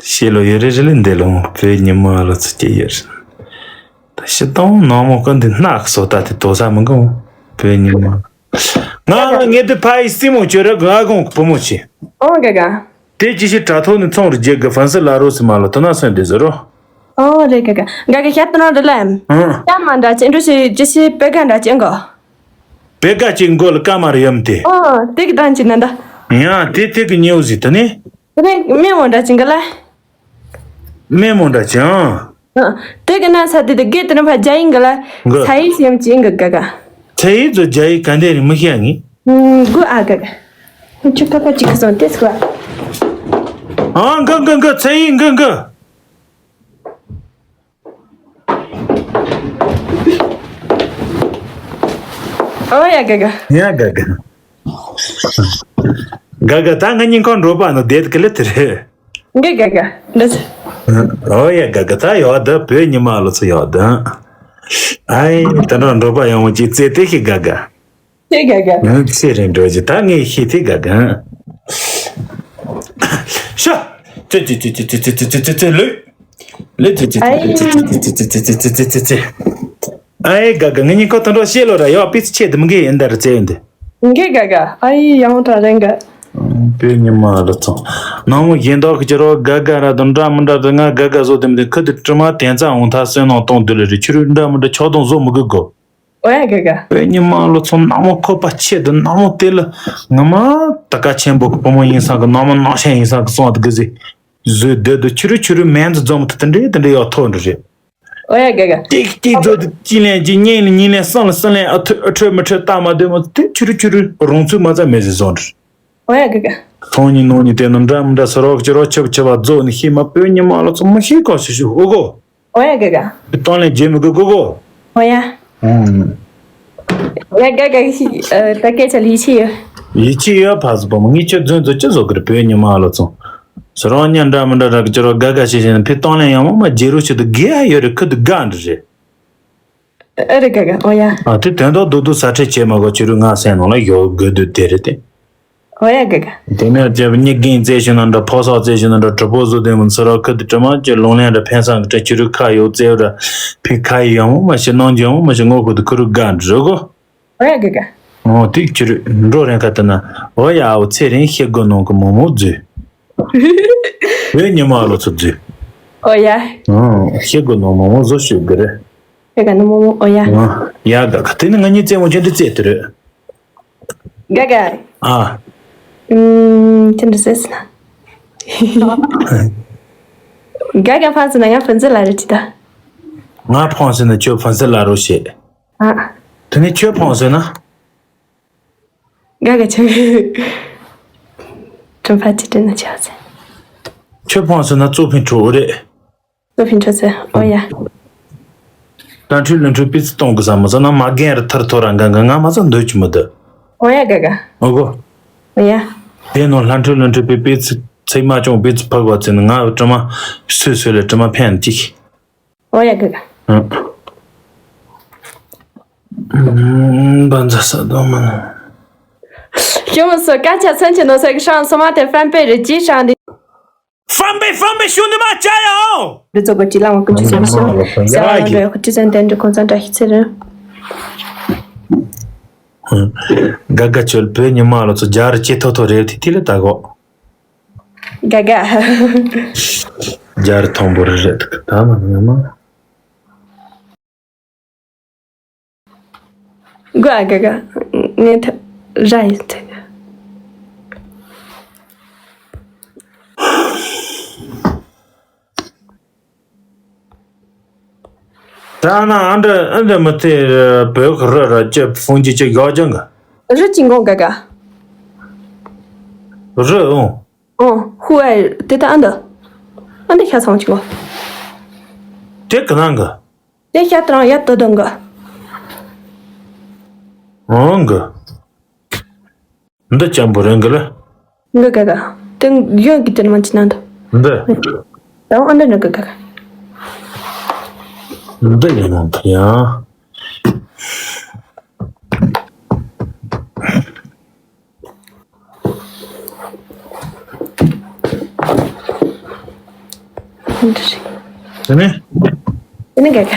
ཤེས་ལོ་ཡོད་རེད་རེད་ལེ་འདི་ལོ་བོད་ཉི་མ་ལོ་ཚོ་སྐྱེ་ཡོད་རེད། ད་ཤི་སྟོང་ནང་མོ་ཀ་འདི་སྣག་སོ་ད་དེ་དོ་ས་མི་གང་བོད་ཉི་མ། ང་ངེ་དུ་ཕ་ཡི་སྲིང་མོ་བཅོས་ར་ག་གོང་བུ་མོ་ཆེ། ཨོ་ག་ག་དེ་ཅི་ཞིག་དྲ་ཐོག་ནས་ཚོང་རུ་རྒྱུ་གི་ཧྥན་སི་ལ་རོ་སི་མ་ལོ་དོ་ན་སོན་དེ་ཟེར་རོ། ཨོ་རེད་ག་ག་ག་ག་ཤ་ཏི་ནང་རེད་ལ། ཨང་། ཀ་མ་འདྲ་ཅན་འགྲོ་ཞིག་ཅི་ཞིག་པེ་ག་འདྲ་ཅན་གོ། བེ་ག་ཅིག་མགོ་ལ་ཀ་མ་རེ་ཡམ་དེ། ཨོ་དེ་གི་དང་ཅི་ན་འདྲ། ཡང་དེ་དེ་གི་ཉེའུ་ཟིག་ད་ནི། དེ་ནས་མེ་འོང་འདྲ་ཅན་ག་ལ། མེ་མོ་འདྲ་ཅན། ཨ། དེ་གི་ན་ས་དེ་དེ་གེ་དེ་ནས་ཕ་རྒྱ་ཡིན་ག་ལ། ག་ས་ཡིན་སེམས་ཅན་གི་ག་ག་ཚ་ཡིན་ཚོ་རྒྱ་ཡིན་ག་འདྲ་རེད་མི་ཤེས་ངེས། ཨུམ་གུ་ཨ་ག་ག་ཁྱོད་ཁ་པ་ཅིག་གི་སོང་དེ་སྐོར། ཨང་ག་ག་ག་ཚ་ཡིན་ག་ག་ཨོ་ཡ་ག་ག་ཡ་ག་ག་ག་ག་ད་ང་གཉིས་ཁོང་འགྲོ་པ་ནི་བསྡད་གི་ལི་དེ་རེད། ག་ག་ག་འདི་ཨོ་ཡ་ག་ག་ད་ཡོད་ད་བོད་ཉི་མ་ལོ་ཚོ་ཡོད་ད། ཨའི་ད་ནང་འགྲོ་པ་ཡང་མོ་ཅིག་བཙལ་ཏེ་ཤི་ག་ག་ཁྱེད་ག་ག་ང་ཚེ་རིང་འགྲོ་རྒྱུ་ད་ངས་ཤེས་ཏེ་ག་ག་ཤ། ཙེ་ཙེ་ཙེ་ཙེ་ལུས། ལུས་ཙེ་ཙེ་ཙེ་ཙེ་ཙེ་ཙེ་ཙེ་ཙེ་ཙེ་ཙེ་ཙེ་ཙེ་ཙེ། ཨའི་ག་ག་ང་གཉིས་ཁོ་ཐོན་འགྲོ་ཤེས་ལོ་ར་ཡོ་པི་ཚི་ཆེ་དུ་མི་འགའི་ཡིན་ད་ར་ཙེ་ཡིན་དེ། འགའི་ག་ག་ཨའི་ཡང་ད་རེང་ག་བོད་ཉི་མ་ལ་ཚོང་ནང་མོ་གཞན་དག་གི་ཅི་རོ་ག་ག་ར་དང་འདྲ་མི་འདྲ་དུ་ང་ག་ག་བཟོ་དེ་མི་དེ་ཁུ་དུ་དྲི་མ་དན་རྩ་འོང་ཐ་སོན་ནང་གཏོང་དུ་ལ་རི་ཆུ་རུ་འདྲ་མི་འདྲ་ཆོག་དང་བཟོ་མི་དགོས་གོ། ཨོ་ཡ་ག་ག་བོད་ཉི་མ་ལོ་ཚོ་ནག་མོ་ཁོ་པ་ཆེ་དུ་ནག་མོ་དེ་ལ་ངོ་མ་ད་ཀ་ཆེན་པོ་གི་བུ་མོ་ཡིན་ས་གི་ནག་མོ་ནག་ཤན་ཡིན་ས་གི་སོང་བ་དུ་གི་ཟི་བཟོས་བསྡད་དུ་ཆུ་རུ་ཆུ་རུ་མེན་དུ་འཛོམས་དུ་དེ་འདྲའི་དེ་འདྲའི་ཡོད་ཐོག་འདྲ་རེད། ཨོ་ཡ་ག་ག་ཏིག་ཏིག་བཟོ་དུ་ཅི་ལན་ཅི་གཉིས་ལན་གཉིས་ལན་གསུམ་ལན་གསུམ་ལན་ཨ་ཐུ་ཨ་ཁྲོད་མི་ཁྲོད་ལྟ་མ་སྡོད་མོ་དེ་ཆུ་རུ་ཆུ་རུ་རོང་ཚུལ་མ་ཚ་མེད་ཟི་བཟོ་འདྲ། ཨོ་ཡ་ག་ག་ཐོང་ཉི་ནོ་ཉི་དེ་ནོ་འདྲ་མི་འདྲ་ས་རོག་ཅི་རོག་ཆབ་ཆབ་བ་རྫོགས་ནི་ཤེས་མ་བོད་ཉི་མ་ལོ་ཚོ་མི་ཤེས་གོ་ཤི་ཤི་ཨོ་གོ་ཨོ་ཡ་ག་ག་བཏང་ལན་རྗེས་མི་དགོས་གོ་གོ་ཨོ་ཡ། ཨང་། ཡ་ག་ག་ཤི་ཨ་ད་སྐད་ཆ་ལི་ཆི་ཡོད། ཡི་ཆི་ཡོད་ཕ་སི་པོ་མོ་ངི་ཆོས་རྫུན་ཚོ་ཅི་བཟོ་གི་རེད་བོད་ཉི་མ་ལོ་ཚོ། ས་རོག་ཉ་འདྲ་མི་འདྲ་ར་གི་ཅི་རོག་ག་ག་ཤི་ཤི་ནི་ཕི་བཏང་ལན་ཡང་མོ་མ་རྗེ་རུ་ཆི་དུ་གེ་ཡ་ཡོད་རེད་ཁུ་དུ་ག་འདྲ་རེད། ཨ་རེ་ག་ག་ཨོ་ཡ། ཨ་དེ་དོན་དག་རྡོག་རྡོག་ས་ཁྲལ་བྱེད་མ་དགོས་ཕྱི་རུ་ང་སེམས་ནང་ལ་ཡོད་དགོས་དུས་དེ་རེད་དེ། ཨོ་ཡ་ག་ག་དེ་ནས་རྒྱབ་གཉིས་རྒན་རྩེ་ཞིག་ན་འདྲ་ཕོ་སོག་རྩེ་ཞིག་ན་འདྲ་གྲུ་པོ་བཟོ་དེ་མིན་ཚུ་ར་ཁུ་དེ་དྲི་མ་ཅི་ལོང་ལེན་འདྲ་ཕན་སང་གི་ཕྱི་རུ་ཁ་ཡོད་རྩེ་ར་ཕི་ཁ་ཡི་ཡོང་མ་ཤི་ནང་ཅི་ཡོང་མ་ཤི་ངོ་ཁུ་དེ་ཁུ་རུ་དགའ་འདྲི་གོ་ཨོ་ཡ་ག་ག་ཨོ་དེ་ཕྱི་རུ་འགྲོ་རན་ཁ་དེ་ན་ཨོ་ཡ་ཨོ་ཚེ་རིང་ཤི་དགོས་ནང་གི་མོ་མོ་རྫུས། བོད་ཉི་མ་ལོ་ཚོ་རྫུས། ཨོ་ཡ། ཨོ་ཤི་དགོས་ནང་མོ་མོ་བཟོ་ཤོད་དགོས་རེད། ཨེ་ག་ནི་མོ་མོ་ཨོ་ཡ། ཨ་ཡ་ག་ག་དེ་ནི་ང་གཉིས་རྩེད་མོ་ཅན་དུ་རྩེད་དུ་རེད། ག་ག་ཨ། ཨུམ་ཅི་འདྲ་ཟེར་ན། ག་ག་ཕང་ཟེར་ན་ང་ཕན་ཚུན་ལ་རེ་ཅི་ད། ང་ཕང་ཟེར་ན་ཁྱོད་ཕན་ཚུན་ལ་རོ་ཞེས། ཨ། དེ་ནི་ཁྱོད་ཕང་ཟེར་ན། ག་ག་ཁྱོད། ཁྱོད་ཕ་ཅི་དྲན་ན་ཆ་ཟེར། ཁྱོད་ཕང་ཟེར་ན་གཙོ་ཕན་ཁྲོ་རེད། ལོ་ཕིན་ཁྲོ་ཚེ། ཨོ་ཡ། ལྷ་འཕྲུལ་ལྷ་འཕྲུལ་པི་ཙི་གཏོང་གི་ས་མ་ཟ་ན་མ་རྒན་ར་ཐར་ཐོ་ར་འགའ་འགའ་ང་མ་ཟ་འདོད་ཀྱི་མི་འདུག་ཨོ་ཡ་ག་ག་ཨོ་གོ་ཨོ་ཡ། དེ་ནོ་ལྷ་འཕྲུལ་ལྷ་འཕྲུལ་པི་པི་ཙི་ཚེ་མ་ཅུང་པི་ཙི་ཕག་པ་ཚེ་ནི་ང་དྲི་མ་སུས་སུས་ལ་དྲི་མ་ཕན་ཅིག་ཨོ་ཡ་ག་ག་ཨ། འབའ་འཛའ་ས་དོ་མ་ན། ཞུ་མི་སོ་སྐད་ཆ་ཚན་ཆེ་ནོ་སེ་གི་ཧྲང་སོ་མ་དེ་ཧྥན་པེ་རེ་ཅི་ཧྲང་དེ། ཧྥན་པེ་ཧྥན་པེ་ཞུ་འདི་མ་ཅ་ཡ་ཨོ། འདི་ཚོ་གི་ཅི་ལ་ཝང་ཀུ་ཅི་སོ་ཞུ། ཡ་ཡ་ཡ། ཁུ་ཅི་སན་དན་དུ་ཁོང་སན་ཏྲ་ཤི་ཚེ་རེ། ག་ག་ཆོལ་བོད་ཉི་མ་ལོ་ཚོ་རྒྱ་རི་ཅི་ཐོ་ཐོ་རེ་ཐི་ཐི་ལེ་ད་གོ། ག་ག་རྒྱ་རི་ཐོང་པོ་རེ་རེད་ད་མ་ཉི་མ། གོ་ཨ་ག་ག་ངས་ཐ་ར་ཡིན་ཐ། ད་ན་ཨ་འདྲ་ཨ་འདྲ་མི་ཚེ་བོད་ཀྱི་རི་ར་ཅི་ཕུང་ཅི་ཅི་ཡོག་ཅང་གི། རི་ཅི་འགོང་ག་ག་རི་ཨོ། ཨོ་ཧུ་ཨ་དེ་ད་ཨ་འདྲ་ཨ་འདྲ་ཤ་ཚང་ཅི་འགོང་། དེ་གི་ནང་གི། དེ་ཤ་ཏྲང་ཡ་ཏོ་དང་གི། ཨང་གི། འདི་ཅན་པོ་རེད་གི་ལ། གི་ག་ག་དེ་གཡོན་གི་དེ་མ་ཅི་ན་འདི། འདི། ད་ཨ་འདི་ནི་གི་ག་ག་འདི་ཡིན་ནོ་འདི་ཡང་། དེ་ནས། དེ་ནས་ག་ག་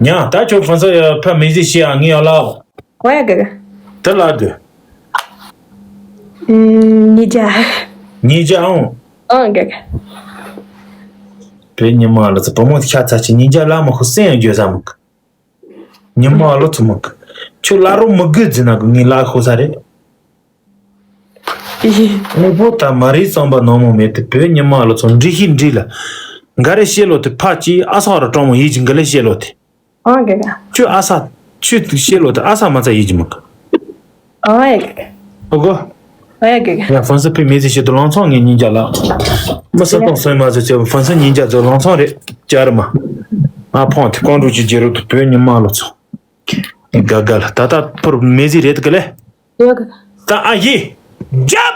ཉ་ད་ཁྱོད་ཕན་ཚུན་ཡ་ཕ་མི་ཟིག་ཤི་ཨ་ངི་ཡ་ལ། ཨོ་ཡ་ག་ག་དེ་ལ་དུ། ཉི་ཇ། ཉི་ཇ་ཨང་། ཨང་ག་ག་བོད་ཉི་མ་ལ་ཚ་བུ་མོ་ཤ་ཚ་ཆེ་ཉི་ཇ་ལ་མ་ཁུ་སེང་ཡང་འགྱོད་ས་མི་གི། ཉི་མ་ལོ་ཚོ་མི་གི། ཁྱོད་ལ་རོ་མི་དགོས་ཟེར་ན་གི་ངའི་ལ་ཤོ་ས་རེད། དངོས་པོ་ད་མ་རིག་བསམ་པ་ནོར་མོ་མེད་དེ་བོད་ཉི་མ་ལོ་ཚོ་འདྲི་ཤི་འདྲི་ལ། འགའ་རེ་བཤད་ལོ་དེ་ཕ་ཅི་ཨ་སོག་ར་གྲོང་མོ་ཡིད་ཀྱི་འགའ་ལས་བཤད་ལོ་དེ། ཨང་ག་ག་ཁྱོད་ཨ་ས། ཁྱོད་བཤད་ལོ་དེ་ཨ་ས་མ་ཚ་ཡིད་ཀྱི་མི་གི། ཨང་ཡ་ག་ག་ཨོ་གོ། ཨོ་ཡ་གི། ཡ་ཧྥན་སི་ཕི་མེ་ཟི་ཤི་དུ་ལང་ཚང་ངས་ཉིན་རྒྱ་ལ། མི་སི་ཏོང་སོན་མ་ཟི་ཅེ་ཧྥན་སི་ཉིན་རྒྱ་ཚོ་ལང་ཚང་རེད་ཅར་མ། ཨ་ཕོང་དེ་ཀོང་ཀྲུ་ཅི་རྒྱལ་རབས་དུ་བོད་ཉི་མ་ལོ་ཚོ། ག་ག་ལ་ད་ལྟ་ཕུར་མེ་ཟི་རེད་གི་ལེ། ཡོད་གི། ད་ཨ་ཡི། རྒྱབ།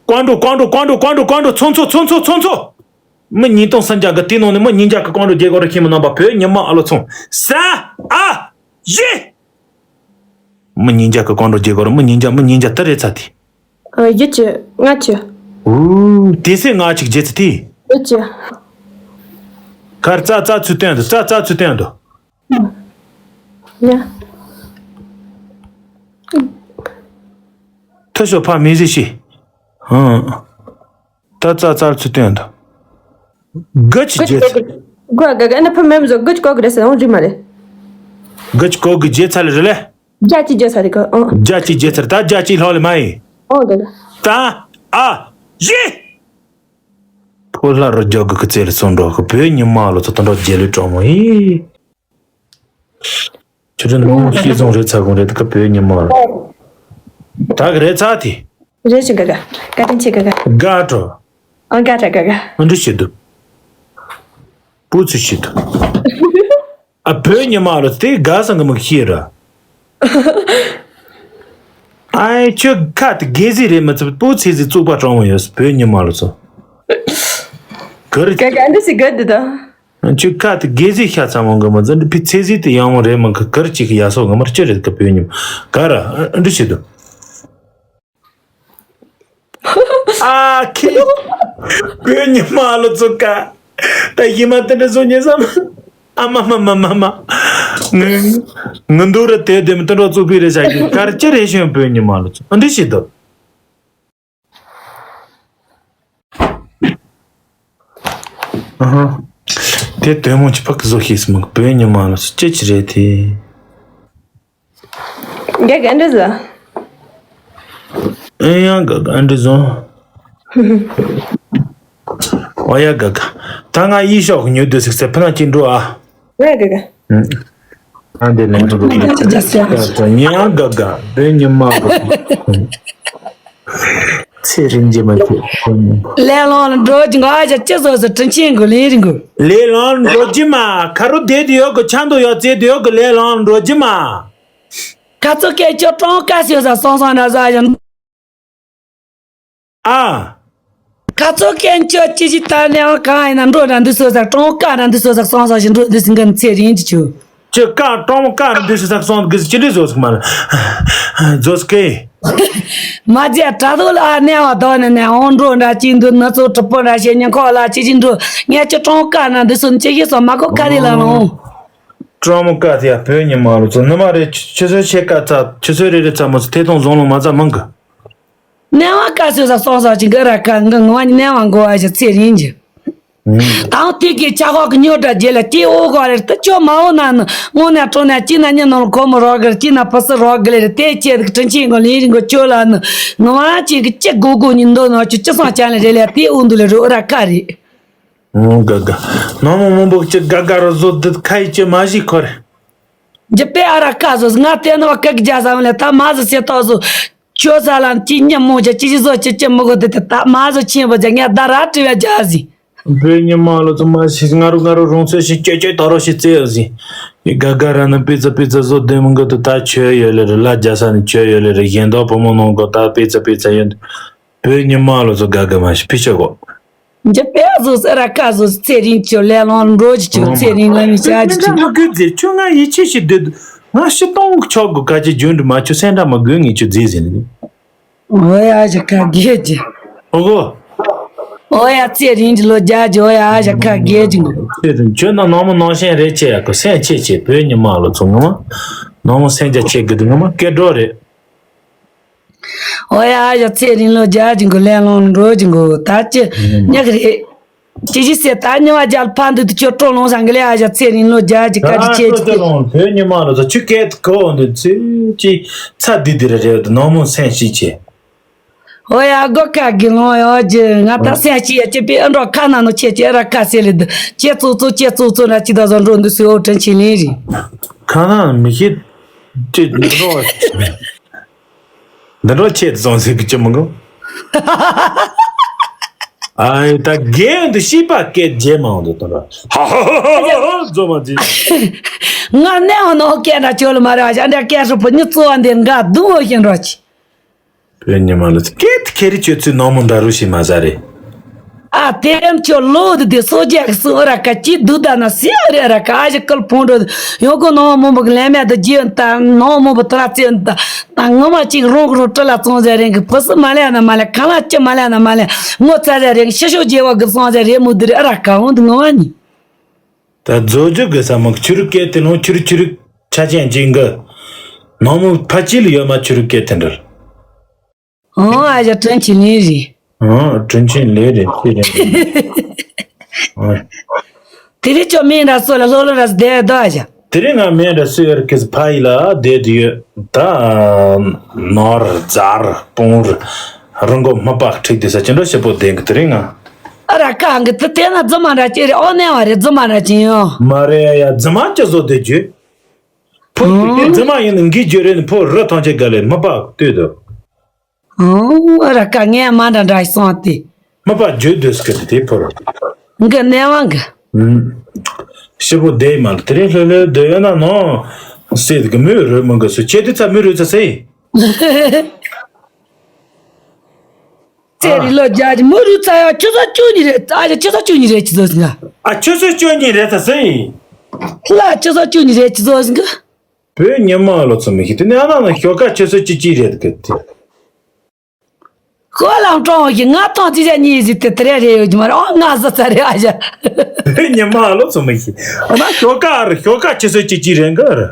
ཀོང་ཀྲུ་ཀོང་ཀྲུ་ཀོང་ཀྲུ་ཀོང་ཀྲུ་ཀོང་ཀྲུ་ཚོ་ཚོ་ཚོ་ཚོ་ཚོ་ཚོ། མི་ཉིས་སྟོང་སུམ་བརྒྱ་གི་དེ་ནང་ནས་མི་ཉིས་བརྒྱ་གི་ཀོང་ཀྲུ་རྒྱལ་གོ་ར་ཁྱིམ་མི་རྣམ་པ་བོད་ཉི་མ་ཨ་ལོ་ཚོ། ས་ཨ་ཡི། མི་ཉིས་བརྒྱ་གི་ཀོང་ཀྲོ་རྒྱལ་གོ་ར་མི་ཉིས་བརྒྱ་མི་ཉིས་བརྒྱ་དེ་རེད་ཚ་དེ། ཨ་ཡི་ཅི་ང་ཅི། ཨུ་དེ་སེ་ང་ཅིག་རྗེ་ཚ་དེ། ཡི་ཅི། ཁར་ཙ་ཙ་ཚུ་སྟོན་དུ་ཙ་ཙ་ཚུ་སྟོན་དུ། ཡ། ཐུ་ཤོ་ཕ་མི་ཟི་ཤི། ཧང་། ད་ཙ་ཙར་ཚུ་སྟོན་དུ། ག་ཅི་རྗེ་ཚ། ག་ག་ག་ཨ་ན་ཕ་མེམ་བཟོ་ག་ཅི་གོ་གི་རེད་ཟེར་འོང་རི་མ་རེད། ག་ཅི་གོ་གི་རྗེ་ཚ་ལེ་རེ་ལེ། རྒྱ་ཅི་རྗེ་ཚ་རེད་ག་ཨང་། རྒྱ་ཅི་རྗེ་ཚ་རེད་ད་རྒྱ་ཅི་ལྷོ་ལེ་མ་ཡིན། ཨང་ག་ག་ད་ཨ་ཡི། ཕོ་ལྷ་རུ་རྒྱ་གི་ཀི་ཙེ་ལེ་སོང་འགྲོ་གི་བོད་ཉི་མ་ལོ་ཚོ་དོན་འགྲོ་རྗེ་ལེ་གྲོགས་མོ་ཡིན། ཆུ་ཕྲན་མང་པོ་ཤེས་སོང་རེད་ཚ་གོང་རེད་ཀ་བོད་ཉི་མ་ལ། ད་གི་རེད་ཚ་དེ། རེད་ཞིང་ག་ག་བཀའ་དྲིན་ཆེ་ག་ག་ག་འགྲོ། ཨང་ག་གྲ་ག་ག་ཨ་འདྲི་ཞིག་འདུག་པུ་ཚུ་ཞིག་འདུག་ཨ་བོད་ཉི་མ་ལ་དེ་དགའ་སང་གི་མི་ཤེས་ར། ཨའི་ཁྱོད་ཁ་དེ་དགེ་ཟིག་རེད་མི་ཚུ་པུ་ཚེ་ཟིག་བཙུགས་པ་གྲོང་མོ་ཡོད་བོད་ཉི་མ་ལ་ཚོ། ག་རེ། ག་ག་འདི་ཞིག་ག་འདི་ད། ཁྱོད་ཁ་དེ་དགེ་ཟིག་ཤ་ཚ་མོ་གི་མ་ཚ་འདི་ཕི་ཚེ་ཟིག་དེ་ཡང་མོ་རེད་མ་གི་གར་ཅིག་གི་ཡ་སོ་གི་མར་ཅི་རེད་གི་བོད་ཉི་མ་ག་ར་འདི་ཞིག་འདུག་ཨ་ཁེ། བོད་ཉི་མ་ལོ་ཚོ་ཀ་ད་ཡི་མ་དེ་འདྲ་བཟོ་ཉེ་ས་མ། ཨ་མ་མ་མ་མ་མ། ངུ་ངུ་འདུག་ར་དེ་དེ་མི་དེ་འདྲ་བཙུགས་པའི་རེ་བྱ་གི་གར་ཅི་རེད་ཤོད་བོད་ཉི་མ་ལོ་ཚོ་ཨ་འདི་ཞིག་འདུག་ཨ་ཧ། དེ་དོན་མོ་ཅི་ཕག་གི་བཟོ་ཤེས་སི་མང་བོད་ཉི་མ་ལོ་ཅི་ཅི་རེད་དེ། རྒྱ་ག་འདྲ་ཟ། ཨེ་ཡང་ག་ག་འདྲ་བཟོ། ཨོ་ཡ་ག་ག་ད་ང་ཡིད་ཤོག་གི་ཉོ་དུ་སིག་སེ་ཕ་ན་ཅི་འགྲོ་ཨ། ཨོ་ཡ་ག་ག་ཨ་འདི་ལན་འགྲོ་གི་ཉི་ཡང་ག་ག་བོད་ཉི་མ་ག་ག་ཚེ་རིང་རྗེས་མ་ཁྱེད་ཁོ་ཉིད། ལས་ལོང་ལ་འགྲོ་རྒྱུ་ང་ཅག་ཅི་བཟོ་ཟེར་དྲིན་ཆེན་གོ་ལེ་རིང་གོ། ལས་ལོང་འགྲོ་རྒྱུ་མ་ཁ་རུ་བསྡད་དུ་ཡོད་གི་ཆ་འདུ་ཡོད་ཙེ་དུ་ཡོད་གི་ལས་ལོང་འགྲོ་རྒྱུ་མ། ཁ་ཚོ་སྐད་ཅོ་ཀྲོང་ཀ་སི་ཡོད་ས་སོང་སོང་ན་ཟ་ཡང་། ཨ། ཁ་ཚོ་སྐད་ཅོ་ཅི་ཞིག་ལྟར་ནས་ཨང་གང་ཡིན་ན་འགྲོ་ན་འདི་སོ་ས་ཀྲོང་ཀ་ན་འདི་སོ་ས་སོང་སོང་ཞིག་འགྲོ་འདི་སིང་ག་ཚེ་རིང་གི་ཆུ། ཅི་ཀ་ཀྲོང་མོ་ཀ་རེད་འདུག་ཟེར་ས་སོང་གི་ཅི་འདྲ་བཟོ་ཟིག་མ་རེད། བཟོ་ཟིག་གི། མ་རྒྱལ་དྲ་ཐོག་ལ་ཨ་ནེ་བ་དོ་ནི་ནས་འོང་འགྲོ་འདྲ་ཅིག་འདུག་ནི་ཚོ་གྲུབ་པོ་འདྲ་བྱེད་ཉིན་ཁོག་ལ་ཅི་ཅི་འགྲོ། ངས་ཅི་ཀྲོང་ཀ་ན་འདི་སོང་ཅི་ཡིན་སོང་མ་གོ་ཀ་རེ་ལ་ལོང་། ཀྲོང་མོ་ཀ་དེ་ཡ་བོད་ཉི་མ་ལོ་ཚོ་ནི་མ་རེད། ཆུ་ཚོད་ཕྱེད་ཀ་ཚ་ཆུ་ཚོད་རེ་རེ་ཚ་མོ་ཚོ་ཐེ་ཐོང་བཟུང་ལོང་མ་ཚ་མང་གི། ནེ་བ་ཀ་སོ་ས་སོང་ས་ཅིག་གི་ར་ཀ་འགི་ངོ་བ་ནེ་བ་འགོ་བ་ཞིག་ཚེ་རིང་གི། དང་དེ་གི་ཆ་ཁོག་གི་ཉོ་འདྲ་རྗེས་ལ་སྐྱེ་འོ་གོ་རེད་དུ་ཅོ་མ་འོ་ན་ནི་སྔོན་ནས་ཁྲོ་ནས་ཅི་ན་ཉི་ནོར་གོ་མོ་རོག་གི་ཅི་ན་ཕུ་སི་རོག་གི་ལེ་རེད་དེ་ཁྱེད་གི་དྲིན་ཆེན་གི་ལིང་རིང་གི་ཅོ་ལ་ནི་ངོ་བ་ཅིག་གི་ཅི་གོ་གོ་ཉིན་འདོད་ནོ་ཅི་ཅི་སང་ཅན་ལེ་རེད་ལེ་དེ་འོ་འདུ་ལེ་རོ་ར་ཀ་རེད། ཨོ་དགའ་དགའ། ནང་མོ་མང་པོ་ཅི་དགའ་དགའ་ར་བཟོ་དུ་ཁ་ཡི་ཅི་མ་ཞིག་ཁོ་རེད། འཇི་པེ་ཨ་ར་ཀ་བཟོ་ང་དེ་ནོ་ཀ་གི་རྒྱ་ས་མ་ལེ་ད་མ་ཟི་སེ་ཏོ་བཟོ། ཁྱོད་ས་ལམ་ཅི་ཉམས་མོ་ཅི་ཅི་ཅི་བཟོ་ཅི་ཅི་མི་གོ་དེ་དེ་ད་མ་བཟོ་ཆེན་པོ་ཅི་ངས་ད་ར་བྲི་བ་རྒྱ་ཟི། བོད་ཉི་མ་ལོ་ཚོ་མ་ཞིག་ང་རུ་ང་རུ་རོང་ཚོད་ཞིག་ཅོ་ཅོ་ད་རོ་ཞིག་རྩེ་ཡོད་ཟི། ཡི་དགའ་དགའ་ར་ནི་པི་ཙ་པི་ཙ་བཟོ་དེ་མི་གོ་དེ་ད་ཆོས་ཡོད་ལེ་རེད་ལ་རྒྱ་ས་ནི་ཆོས་ཡོད་ལེ་རེད་གཞན་དག་བུ་མོ་ནང་གོ་ད་པི་ཙ་པི་ཙ་ཡོད། བོད་ཉི་མ་ལོ་ཚོ་དགའ་དགའ་མ་ཞིག་ཕི་ཆོས་གོ། འཇི་པེ་བཟོ་ཟེར་ར་ཀ་བཟོ་ཚེ་རིང་ཁྱོད་ལས་ལོང་འགྲོ་ཅི་ཁྱོད་ཚེ་རིང་ལ་མི་ཆ་ཅི་ཁྱོད་ཁྱོད་ཁྱོད་ཁྱོད་ཟེར་ཁྱོད་ང་ཡིད་ཆེས་ཤིག་སྡོད། ང་ཤི་སྟོང་ཆོག་གི་ཁ་ཆེ་རྒྱུན་དུ་མ་ཁྱོད་སེམས་ཁྲལ་མ་དགོས་ངས་ཁྱོད་རྫི་ཟེར་ནི། ཨོ་ཡ་ཞག་ཁ་རྒྱལ་གྱི། ཨོ་གོ། ཨོ་ཡ་ཚེ་རིང་གི་ལོ་རྒྱལ་གྱི་ཨོ་ཡ་ཞག་ཁ་རྒྱལ་གྱི་ངོ་། ཁྱོད་ཁྱོད་ན་ནང་མི་ནང་ཞེན་རེད་ཆེ་ཡ་གི་སེམས་ཆེ་ཆེ་བོད་ཉི་མ་ལོ་ཚོ་ངོ་མ། ནང་མི་སེམས་རྒྱ་ཆེ་གི་དུ་ངོ་མ་སྐད་སྒྲོག་རེད། ཨོ་ཡ་ཨ་ཞག་ཚེ་རིང་ལོ་རྒྱག་ཅིང་གོ་ལས་ལོང་འགྲོ་ཅིང་གོ་ད་ཅི་ཉག་རེད། ཅི་ཞིག་ཟེར་ད་ཉི་མ་རྒྱལ་ཕ་འདི་དུ་ཁྱོད་སྤྲོ་ལོང་སང་གི་ལས་ཨ་ཞག་ཚེ་རིང་ལོ་རྒྱག་ཅིག་ཀ་ཅི་ཆེ་ཅི། ལོང་བོད་ཉི་མ་ལོ་ཚ་ཆུ་སྐད་གོ་འདི་ཚེ་ཅི་ཚ་འདི་འདི་རེད་རེད་ནོར་མོ་སེམས་ཤིག་ཆེ། ཨོ་ཡ་སྒོ་ཁ་གི་ལོང་ཡོད་ཅི་ང་ད་སེམས་ཤིག་ཡ་ཅི་པི་ཨ་འགྲོ་ཁ་ན་ནོ་ཆེ་ཅི་ཨ་ར་ཁ་སེ་ལི་འདི་ཁྱེད་ཚོ་ཚོ་ཁྱེད་ཚོ་ཚོ་ན་ཅི་ད་བཟོ་འགྲོ་འདི་སུ་ཡོད་དྲན་ཆེ་ལིན་རེད། ཁ་ན་མི་ཤེས་ཅི་འགྲོ། འདི་འདྲ་ཆེད་སོང་ཟིག་གི་ཅི་མི་གོ། ཨ་ད་རྒན་འདི་ཤི་པ་སྐད་རྒྱལ་མང་འདུག་དོན་ར། ཧ་ཧ་ཧ་ཧ་ཧ་རྫོ་མ་ཅི། ང་ནས་འོ་ནོ་སྐད་འདྲ་ཆོ་ལ་མ་རེད་བ་ཞག་འདྲ་སྐད་སོ་པོ་ཉི་ཚོ་བ་འདི་འགའ་རྡུང་འོ་ཤིང་རོ་ཅི། བོད་ཉི་མ་ལ་སྐད་ཁེ་རི་ཆོས་ཚུལ་ནོ་མོ་འདྲ་རུ་ཤི་མ་ཟ་རེད། ཨ་དེ་རིམ་ཁྱོད་ལོ་དུ་དེ་སོ་རྒྱག་གི་སུ་ཨ་ར་ཀ་ཅི་དུ་ད་ན་སི་ཨ་རེ་ཨ་ར་ཀ་ཨ་ཞི་ཀལ་ཕོང་འགྲོ་ཡོང་གོ་ནོ་མོ་མོ་གི་ལན་མེད་དུ་རྗེས་ད་ནོ་མོ་བུ་ཏ་ར་ཙེ་ད་ད་ངོ་མ་ཅིག་རོང་གི་རོ་ཏྲི་ལ་ཙོང་ཟེ་རེང་གི་ཕུ་སི་མ་ལེ་ན་མ་ལེ་ཁ་ལ་ཅི་མ་ལེ་ན་མ་ལེ་ངོ་ཚ་ཟེ་རེང་ཤི་ཤོ་རྗེ་བ་གི་སོང་ཟེ་རེ་མོ་དུ་རེ་ཨ་ར་ཀ་འོང་དུ་ངོ་མ་ཉི། ད་རྫོ་རྒྱུ་གི་ས་མ་ཆུ་རུ་སྐད་དེ་ནོ་ཆུ་རུ་ཆུ་རུ་ཆ་ཅན་ཅིག་གི་ནོ་མོ་ཕ་ཅི་ལ་ཡོད་མ་ཆུ་རུ་སྐད་དེ་འདྲ། ཨོ་ཨ་ཞག་དྲིན་ཆེན་ལེ་རེད། ཨོ་དྲིན་ཆེན་ལེ་རེད་ཅི་རེད། ཨོ། དེ་རིང་ཅོ་མིན་ར་སོ་ལ་ལོ་ལོ་ར་སྡེ་དོ་ཨ་ཞག་དེ་རིང་ང་མིན་ར་སུ་ཡོད་ཀི་ཕ་ཡི་ལ་བསྡད་དུ་ཡོད་ད། ནོར་ཛར་སྤུང་རུ་རི་མགོ་མི་པག་ཁྲིག་དེ་ས་ཅི་འགྲོ་ཞེ་པོ་བསྡད་གི་དེ་རིང་ང་། ཨ་ར་ཀ་གི་དེ་དེ་ན་རྫི་མ་འདྲ་ཅི་རེད་ཨོ་ནེ་བ་རེད་རྫི་མ་འདྲ་ཅི་ཡོང་། མ་རེད་ཡ་རྫི་མ་ཅི་བཟོ་བསྡད་རྒྱུ། ཕོ་རྒྱུད་རྫི་མ་ཡིན་ན་འགི་རྒྱུ་རེད་ནི་ཕོ་རི་ཐང་ཆེ་ག་ལེ་མི་པག་ལྟོས་དོ། ཨོ་ཨ་ར་ཀ་ངས་མ་འདྲ་འདྲ་སོང་སྟེ། མ་པ་ཇོ་དུས་སྐད་དེ་ཕོ་ར། འགི་གནས་དབང་གི། ཤི་བོ་དེ་མ་དེ་རིང་ལྷོད་ལྷོད་སྡོད་ཡོད་ན་ནོ། སྲིད་གི་མོས་རོལ་མོ་གི་སུ་ཁྱེད་དེ་ཚ་མོས་རོལ་ཚ་སེ། ཚེ་རི་ལོ་རྒྱ་ཇི་མོ་རུ་ཚ་ཡ་ཆུ་ཚོད་བཅུ་གཉིས་རེད་ཨ་ཆུ་ཚོད་བཅུ་གཉིས་རེད་ཆུ་ཚོད་ཟིན་ག་ཨ་ཆུ་ཚོད་བཅུ་གཉིས་རེད་ཚ་སེ། ལ་ཆུ་ཚོད་བཅུ་གཉིས་རེད་ཆུ་ཚོད་ཟིན་ག་བོད་ཉི་མ་ལོ་ཚོ་མི་ཤེས་དེ་ནས་ཨ་ན་ན་ཞོགས་ཀ་ཆུ་ཚོད་བཅུ་གཅིག་རེད་གི་དེ། ཁོ་ལམ་གྲོང་བ་ཞིག་ང་ཐང་ཅི་བྱ་གཉིས་ཟིག་དེ་དེ་རེ་རེ་ཡོད་ཀྱི་མ་རེད་ཨོ་ང་ཟི་ཚ་རེད་ཨ་ཞག་བོད་ཉི་མ་ལོ་ཚོ་མི་ཤེས་ཨ་ན་ཞོགས་ཀ་རེད་ཞོགས་ཀ་ཆུ་ཚོད་བཅུ་གཅིག་རེད་གི་རེད།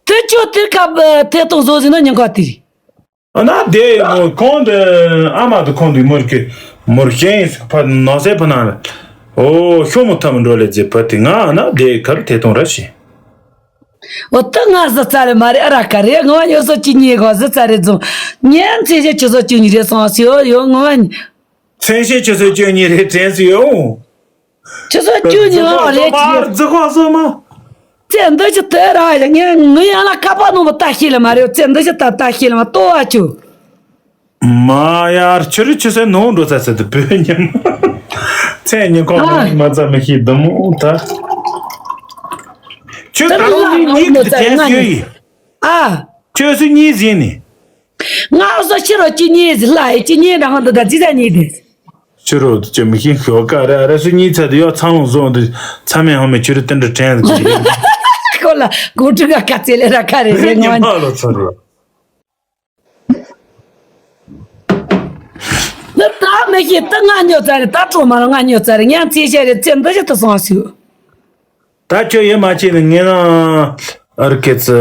དེ་ཆོ་དེར་ཁ་ཐེ་གཏོང་བཟོ་ཟིན་ན་ཉིན་ཁ་དེ་རེད། ཨ་ན་དེ་མོ་ཁོང་དེ་ཨ་མ་དེ་ཁོང་དེ་མོར་གི་མོར་ཤེས་ཕ་ནོ་སེ་ཕ་ན་ཨོ་ཤོ་མོ་ཐམ་འགྲོ་ལེ་ཛེ་ཕ་དེ་ང་ཨ་ན་དེ་ཁར་ཐེ་གཏོང་ར་ཤེས། འོ་ད་ང་ཟི་ཚ་རེ་མ་རེད་ཨ་ར་ཀ་རེད་ང་ཉོ་སོ་ཅི་ཉེ་གོ་ཟི་ཚ་རེ་རྫོང་ཉན་ཚེ་ཞེ་ཆུ་ཚོད་བཅུ་གཉིས་རེད་སོང་སི་ཡོ་ཡོ་ང་ཚེ་ཞེ་ཆུ་ཚོད་བཅུ་གཉིས་རེད་དྲན་སི་ཡོ། ཆུ་ཚོད་བཅུ་གཉིས་ལ་རེད་ཅི་རེད། རྫི་ཁོག་སོ་མ། ཚེ་འདི་ཅི་དེ་ར་ཡ་ངས་ངུ་ཡ་ལ་ཁ་པ་ནོ་མ་ལྟ་ཤེས་ལ་མ་རེད་ཚེ་འདི་ཅི་ད་ལྟ་ཤེས་ལ་མ་ལྟོ་བ་ཆུ། མ་ཡར་ཆུ་རུ་ཆུ་སེ་ནོ་འགྲོ་ཚ་ཚེ་དུ་བོད་ཉམས། ཚེ་ཉི་ཁོག་ནོ་མ་ཚ་མི་ཤེས་དུ་མོ་ད། ཆུ་ད་རུང་ནི་གཉིས་ཀྱི་དེ་ཡོད་ཡིན། ཨ། ཆུ་སུ་གཉིས་ཟིན་ནི། ང་སོ་ཕྱི་རོ་གཅིག་གཉིས་ཟིན་ལ་ཡི་གཅིག་གཉིས་རང་འདི་ད་ཅི་ད་གཉིས་དེ། ཕྱི་རོ་དུ་ཅི་མི་ཤེས་ཞོ་ཀ་རེ་ཨ་རེ་སུ་གཉིས་ཚ་དུ་ཡོ་ཚང་ལོང་བཟོ་འདི་ཚ་མེད་ཧོ་མེད་ཆུ་རུ་ཏན་དུ་དྲན་ཟིན། ཁོ་ ལ་གོ་ཀྲུ་ག་ཁ་ཚེ་ལེ་ར་ཁ་རེ་རེ་ཉི་ངོ་མ་ལོ་ཚོ་རེད། ནི་ད་མི་ཤེས་ད་ང་ཉོ་ཚར་རེད། ད་གྲོ་མ་ར་ང་ཉོ་ཚར་རེད། ངས་ཚེ་ཤ་རེད་ཚེ་འདི་ཞིག་ཏུ་སོང་སུ། ད་ཁྱོད་ཡོད་མ་ཆེ་ནི་ངས་ན་ཨར་ཁེ་ཚི་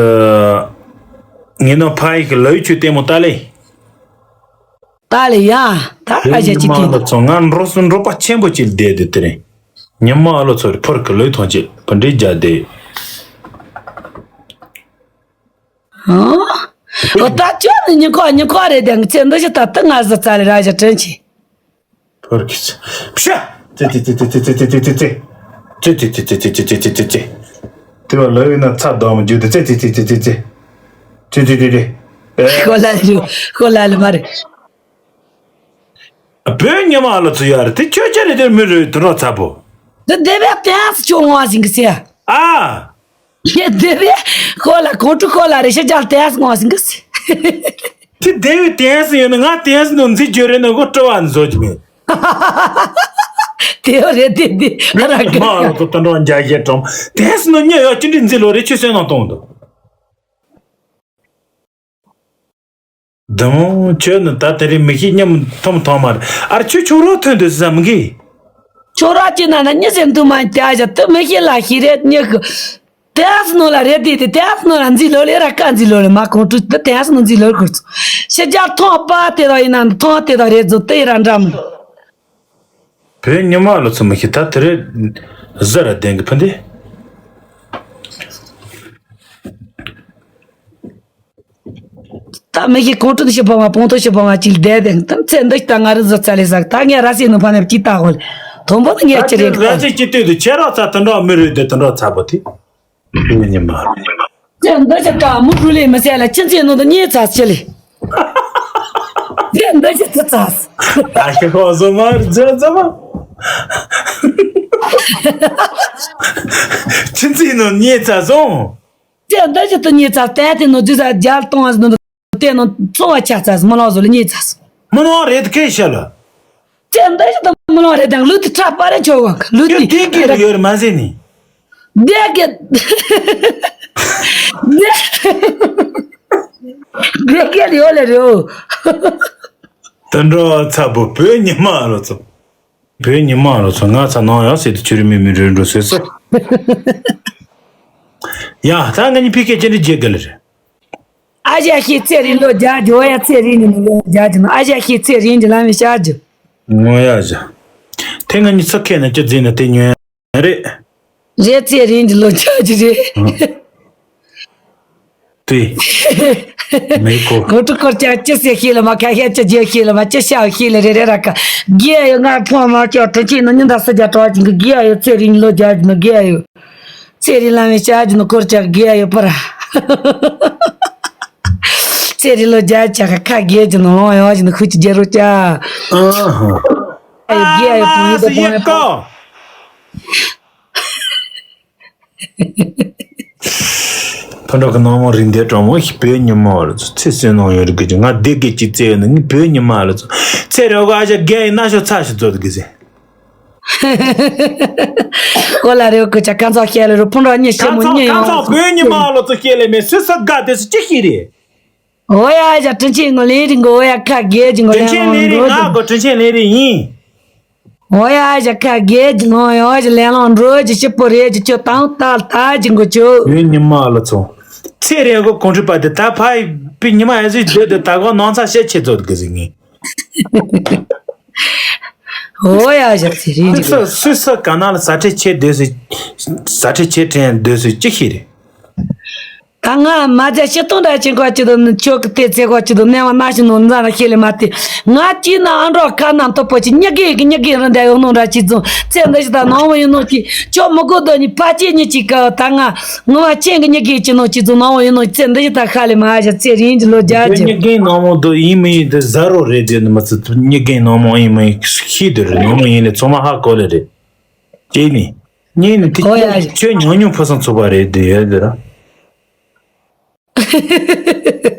ངས་ན་ཕ་ཡིག་གི་ལོས་ཆུ་ལྟད་མོ་ལྟ་ལེ། ད་ལེ་ཡ། ད་ཨ་ཞེ་ཅི་ཉི་མ་ཨ་ལོ་ཚོ་ང་འགྲོ་སོང་འགྲོ་པ་ཆེན་པོ་ཅིག་བསྡད་དེ་དེ་རིང་། ཉི་མ་ཨ་ལོ་ཚོ་རི་ཕོར་གི་ལོས་ཐོང་ཅིག་བུ་འདྲེ་རྒྱ་དེ། ཨོ། ད་ཁྱོད་ནི་ཉི་ཁོ་ཉི་ཁོ་རེད་དེ་ཚེ་འདི་ཞིག་ད་ད་ང་ཟི་ཙ་ལེ་ར་ཞེ་དྲན་ཆེ། ཕོར་གི་ཚེ། ཕྱ། ཙེ་ཙེ། དེ་བ་ལོས་ཡིན་ན་ཚ་དོ་མ་རྒྱུ་དེ་ཙེ་ཙེ། ཁོ་ལ་ལེ་རུ་ཁོ་ལ་ལེ་མ་རེད། བོད་ཉི་མ་ལ་ཚུ་ཡ་རེད་དེ་ཁྱོད་ཅི་རེད་དེར་མི་རེད་དུ་རོགས་ཚ་པོ། དེ་དེ་བས་ཏེ་ཨ་སི་ཆུ་ངོ་ཟིན་གི་སེ། ཨ། དེ་དེ་བས་ཁོ་ལ་ཁོང་ཁྲུ་ཁོ་ལ་རེ་ཤ་ཅལ་ཏེ་ཨ་སི་ངོ་ཟིན་གི་སེ། དེ་དེ་བས་ཏེ་ཨ་སི་ཡོད་ན་ང་ཏེ་ཨ་སི་ནོ་འཛི་བརྗོད་རེད་ནོ་གོ་སྤྲོ་བ་ནི་བཟོ་གི་མེད། དེ་བ་རེད་དེ་དེ་ར་གི་མ་རོ་ཚོ་དུ་འགྲོ་འཇའ་ཞེ་གྲོང་ཏེ་ཨ་སི་ནོ་ཉེ་ཡོད་ཅི་འདྲི་འཛི་ལོ་རེ་ཆུ་སོན་ནང་གཏོང་འདུག་དུ་མོ་ཁྱོད་ནི་ད་དེ་རིང་མི་ཤེས་སྙམ་ཐོམ་ཐོམ་མ་རེད། ཨར་ཁྱོད་ཁྱོད་རོགས་ཐོན་དུ་ཟ་མི་གི། ཁྱོད་རོགས་ཀྱི་ནང་ན་མྱི་ཟེར་འདུག་མ་དེ་ཨ་ཞག་དུ་མི་ཤེས་ལ་ཤེས་རེད་མྱི་གི། དེ་ཨ་སི་ནོ་ལ་རེད་དེ་དེ་དེ་ཨ་སི་ནོ་ལ་འཛི་ལོ་ལེ་ར་ཀ་འཛི་ལོ་ལེ་མ་ཁོང་ཁྲུ་དུ་དེ་ཨ་སི་ནོ་འཛི་ལོ་ལེ་ཁུར་ཚོ་ཤི་རྒྱ་ཐོང་པ་དེ་དག་ཡིན་ན་ཐོང་དེ་དག་རེད་ཚོ་དེ་ཡི་ར་འདྲ་མོ། བོད་ཉི་མ་ལ་ཚུ་མི་ཤེས་ད་དེ་རེད། ཟ་ར་ལྡན་གི་ཕུ་འདི། ད་མི་ཤེས་ཁོང་ཁྲོ་ཤི་པོ་མ་སྤོང་ཐོ་ཤི་པོ་མ་ཅིག་བསྡད་དེ་ད་ཚེ་འདི་ད་ང་རི་ཟི་ཙ་ལེ་ཟག་ད་ངས་ར་སི་ནུ་ཕ་ནེ་ཅི་ལྟ་གོ་ལེ་དོན་པོ་ནི་ངས་ཅི་རེད་ད་ཅི་ཅི་ལྟོས་དུ་ཁྱེད་རང་ཚ་དུ་འགྲོ་མི་རུས་དེ་དུ་འགྲོ་ཚ་པོ་དེ་བོད་ཉི་མ་ཚེ་འདི་ཅི་ད་མུ་རུ་ལེ་མི་ཟེར་ལ་ཁྱི་ཚེ་ནུ་དུ་ཉེ་ཚ་ཅི་ལེ་ཚེ་འདི་ཅི་ཚ་ཚ་ད་ཤི་ཁོ་བཟོ་མ་རི་ཛ་ཛ་མ་ཁྱི་ཚེ་ནུ་ཉེ་ཚ་སོང་། དེ་འདི་ཞིག་ཏུ་ཉེ་ཚ་བལྟས་ཏེ་ནོ་རྫི་ས་རྒྱལ་གཏོང་བ་ནོ་དེ་ནོ་བཙོ་བ་ཆགས་ཚ་མི་ལོག་བཟོ་ལ་ཉེ་ཚ་སོ། མི་ལོག་རེད་ཁེ་ཤ་ལ། དེ་འདི་ཞིག་ཏུ་མི་ལོག་རེད་དང་ལུས་དེ་ཁྲ་པ་རེ་ཆོག་ག་ལུས་དེ་དེ་གི་རེ་ཡོད་མ་ཟེ་ནི། དེ་གི་དེ་གི་ཡོད་ལ་རེད། དུད་འགྲོ་ཚ་པོ་བོད་ཉི་མ་ལོ་ཚོ། བོད་ཉི་མ་ལོ་ཚོ་ང་ཚ་ནང་ཡང་ཟེར་དུ་ཆུ་རི་མི་མི་རོལ་འགྲོ་ཟེར་སོ། ཡ་ད་ང་གཉིས་ཕི་སྐད་ཅི་འདྲི་བརྗེད་གི་ལེ་རེད། ཨ་ཞ་ཤི་ཚེ་རིང་ལོ་བརྒྱ་འཇོ་ཡ་ཚེ་རིང་ལོ་བརྒྱ་འཇོ་ཨ་ཞ་ཤི་ཚེ་རིང་གི་ལམ་མི་ཤར་འཇོ། ངོ་ཡ་ཞ། དེ་ང་གཉིས་ཚུ་ཁེ་ན་ཅི་འཛིན་ན་དེ་ཉོན་ཡ་རེད། རེད་ཚེ་རིང་གི་ལོ་བརྒྱ་འཇོ་རེད། དེ། མེ་ཀོ། གོ་ཏུ་ཀོར་ཅག་ཅི་སེ་ཤེས་ལ་མ་ཁ་ཤས་ཅི་རྗེས་ཤེས་ལ་མ་ཅི་ཤ་ཤེས་ལ་རེ་རེ་ར་ཀ། རྒྱལ་ཡོད་ང་ཕོ་མ་ཅོ་ཏུ་ཅི་ནི་ཉི་ཟླ་སི་རྒྱ་གྲོགས་ཅིག་གི་རྒྱལ་ཡོད་ཚེ་རིང་ལོ་བརྒྱ་ནི་རྒྱལ་ཡོད། ཚེ་རིང་ལ་མི་ཤ་ཅི་ནི་ཀོར་ཅག་རྒྱལ་ཡོད་པར། ཚེ་རིང་ལོ་བརྒྱ་ཅག་ཁ་རྒྱལ་ཅི་ནི་ལོང་ཡོད་ཅི་ནི་ཁུ་ཅི་རྒྱལ་རོ་ཅག་ཨ་ཧ། རྒྱལ་ཡོད་པོ་ཡོད་པོ་ཡོད་པོ། ཕ་འགྲོ་གི་ནང་མོ་རིན་ལྡན་གྲོང་མོ་ཞིག་བོད་ཉི་མ་བར་ཚོ་ཚེ་བསོད་ནམས་ཡོད་རིགས་ཀྱི་ང་སྡེ་དགེ་གཅིག་བཙལ་ཡོད་ན་ངས་བོད་ཉི་མ་ལ་ཚོ་ཚེ་རེ་གོ་ཨ་ཞག་རྒན་ཡིན་ན་ཤོག་ཚ་ཞིག་མཛོད་དགེ་ཟེར། ཨོ་ལ་རེ་གོ་ཅག་གང་ཚོགས་བཤད་ལེ་རུ་ཕུན་རོགས་གཉིས་ཤེ་མོ་གཉིས་ཡོང་གང་ཚོགས་བོད་ཉི་མ་ལ་ཚོ་བཤད་ལེ་མེད་སུ་ས་དགའ་དེ་སུ་ཅི་ཤེས་རེད། ཨོ་ཡ་ཞག་དྲིན་ཆེན་ངོ་ལེན་རིང་གོ་ཨོ་ཡ་ཁ་རྒྱལ་གྱི་ངོ་དྲིན་ཆེན་ལེན་རིང་ང་གོ་དྲིན་ཆེན་ལེན་རིང་ཡིན། ཨོ་ཡ་ཞག་ཁ་རྒྱལ་གྱི་ངོ་ཡ་ཞག་ལེན་ལོང་འགྲོ་གྱི་ཤི་པོ་རེད་ཀྱི་ཁྱོད་དང་ཏག་ཏག་གྱི་མགོ་ཁྱོད། བོད་ཉི་མ་ལ་ཚོ། ཚེ་རིང་གོ་གོང་ཁྲི་པ་དེ་ད་ཕ་ཡི་པི་ཉི་མ་ཨེ་ཟི་སྡོད་དེ་ད་གོ་ནང་ཚ་བཤད་ཆེ་ཚོད་གི་ཟིག་ངེ། ཨོ་ཡ་ཞག་ཚེ་རིང་གི་སུས་སུ་ག་ན་ལ་ཟ་ཁྲེ་ཆེ་སྡོད་སུ། ཟ་ཁྲེ་ཆེ་དྲན་སྡོད་སུ་ཅི་ཤེས་རེད། ད་ང་མ་ཛ་ཤི་སྟོང་འདྲ་ཆེན་ཁ་ཅི་དུ་ནི་ཆོག་གི་དེ་ཚེ་ཁ་ཅི་དུ་ནས་བ་ན་ཤི་ནོ་འཛམ་ལ་ཤེས་ལེ་མ་དེ་ང་ཅི་ན་ཨ་འགྲོ་ཁ་ན་མཐོ་པོ་ཅི་ཉི་གེ་གི་ཉི་གེ་རི་འདྲ་ཡོད་ནོ་འདྲ་ཅི་ཙུང་ཚེ་འདི་ཞི་ད་ནང་བ་ཡོད་ནོ་ཅི་ཆོག་མི་གོ་དོ་ནི་ཕ་ཅེ་ཉི་ཅི་ཀ་ད་ང་ངོ་མ་ཆེན་གི་ཉི་གེ་ཅི་ནོ་ཅི་ཙུང་ནང་བ་ཡོད་ནོ་ཚེ་འདི་ཞི་ད་ཁ་ལེ་མ་ཨ་ཞག་ཚེ་རིང་གི་ལོ་བརྒྱ་ཅི། ཉི་གེ་ནང་མོ་དོ་ཡིན་མི་ཡིན་དེ་ཟ་རོ་རེད་དེ་ནི་མ་ཚུ་ཉི་གེ་ནང་མོ་ཡིན་མི་ཡིན་ཤི་དེ་རེད་ནང་མོ་ཡིན་ནི་ཚོ་མ་ཧ་གོ་ལེ་རེད། ཅེ་ནི། ཉེ་ནི་དེ་ཁྱོད་ཉོ་ཉོ་ཕོ་སང་ཚུགས་པ་རེད་དེ་ཡོད་དེ་ར།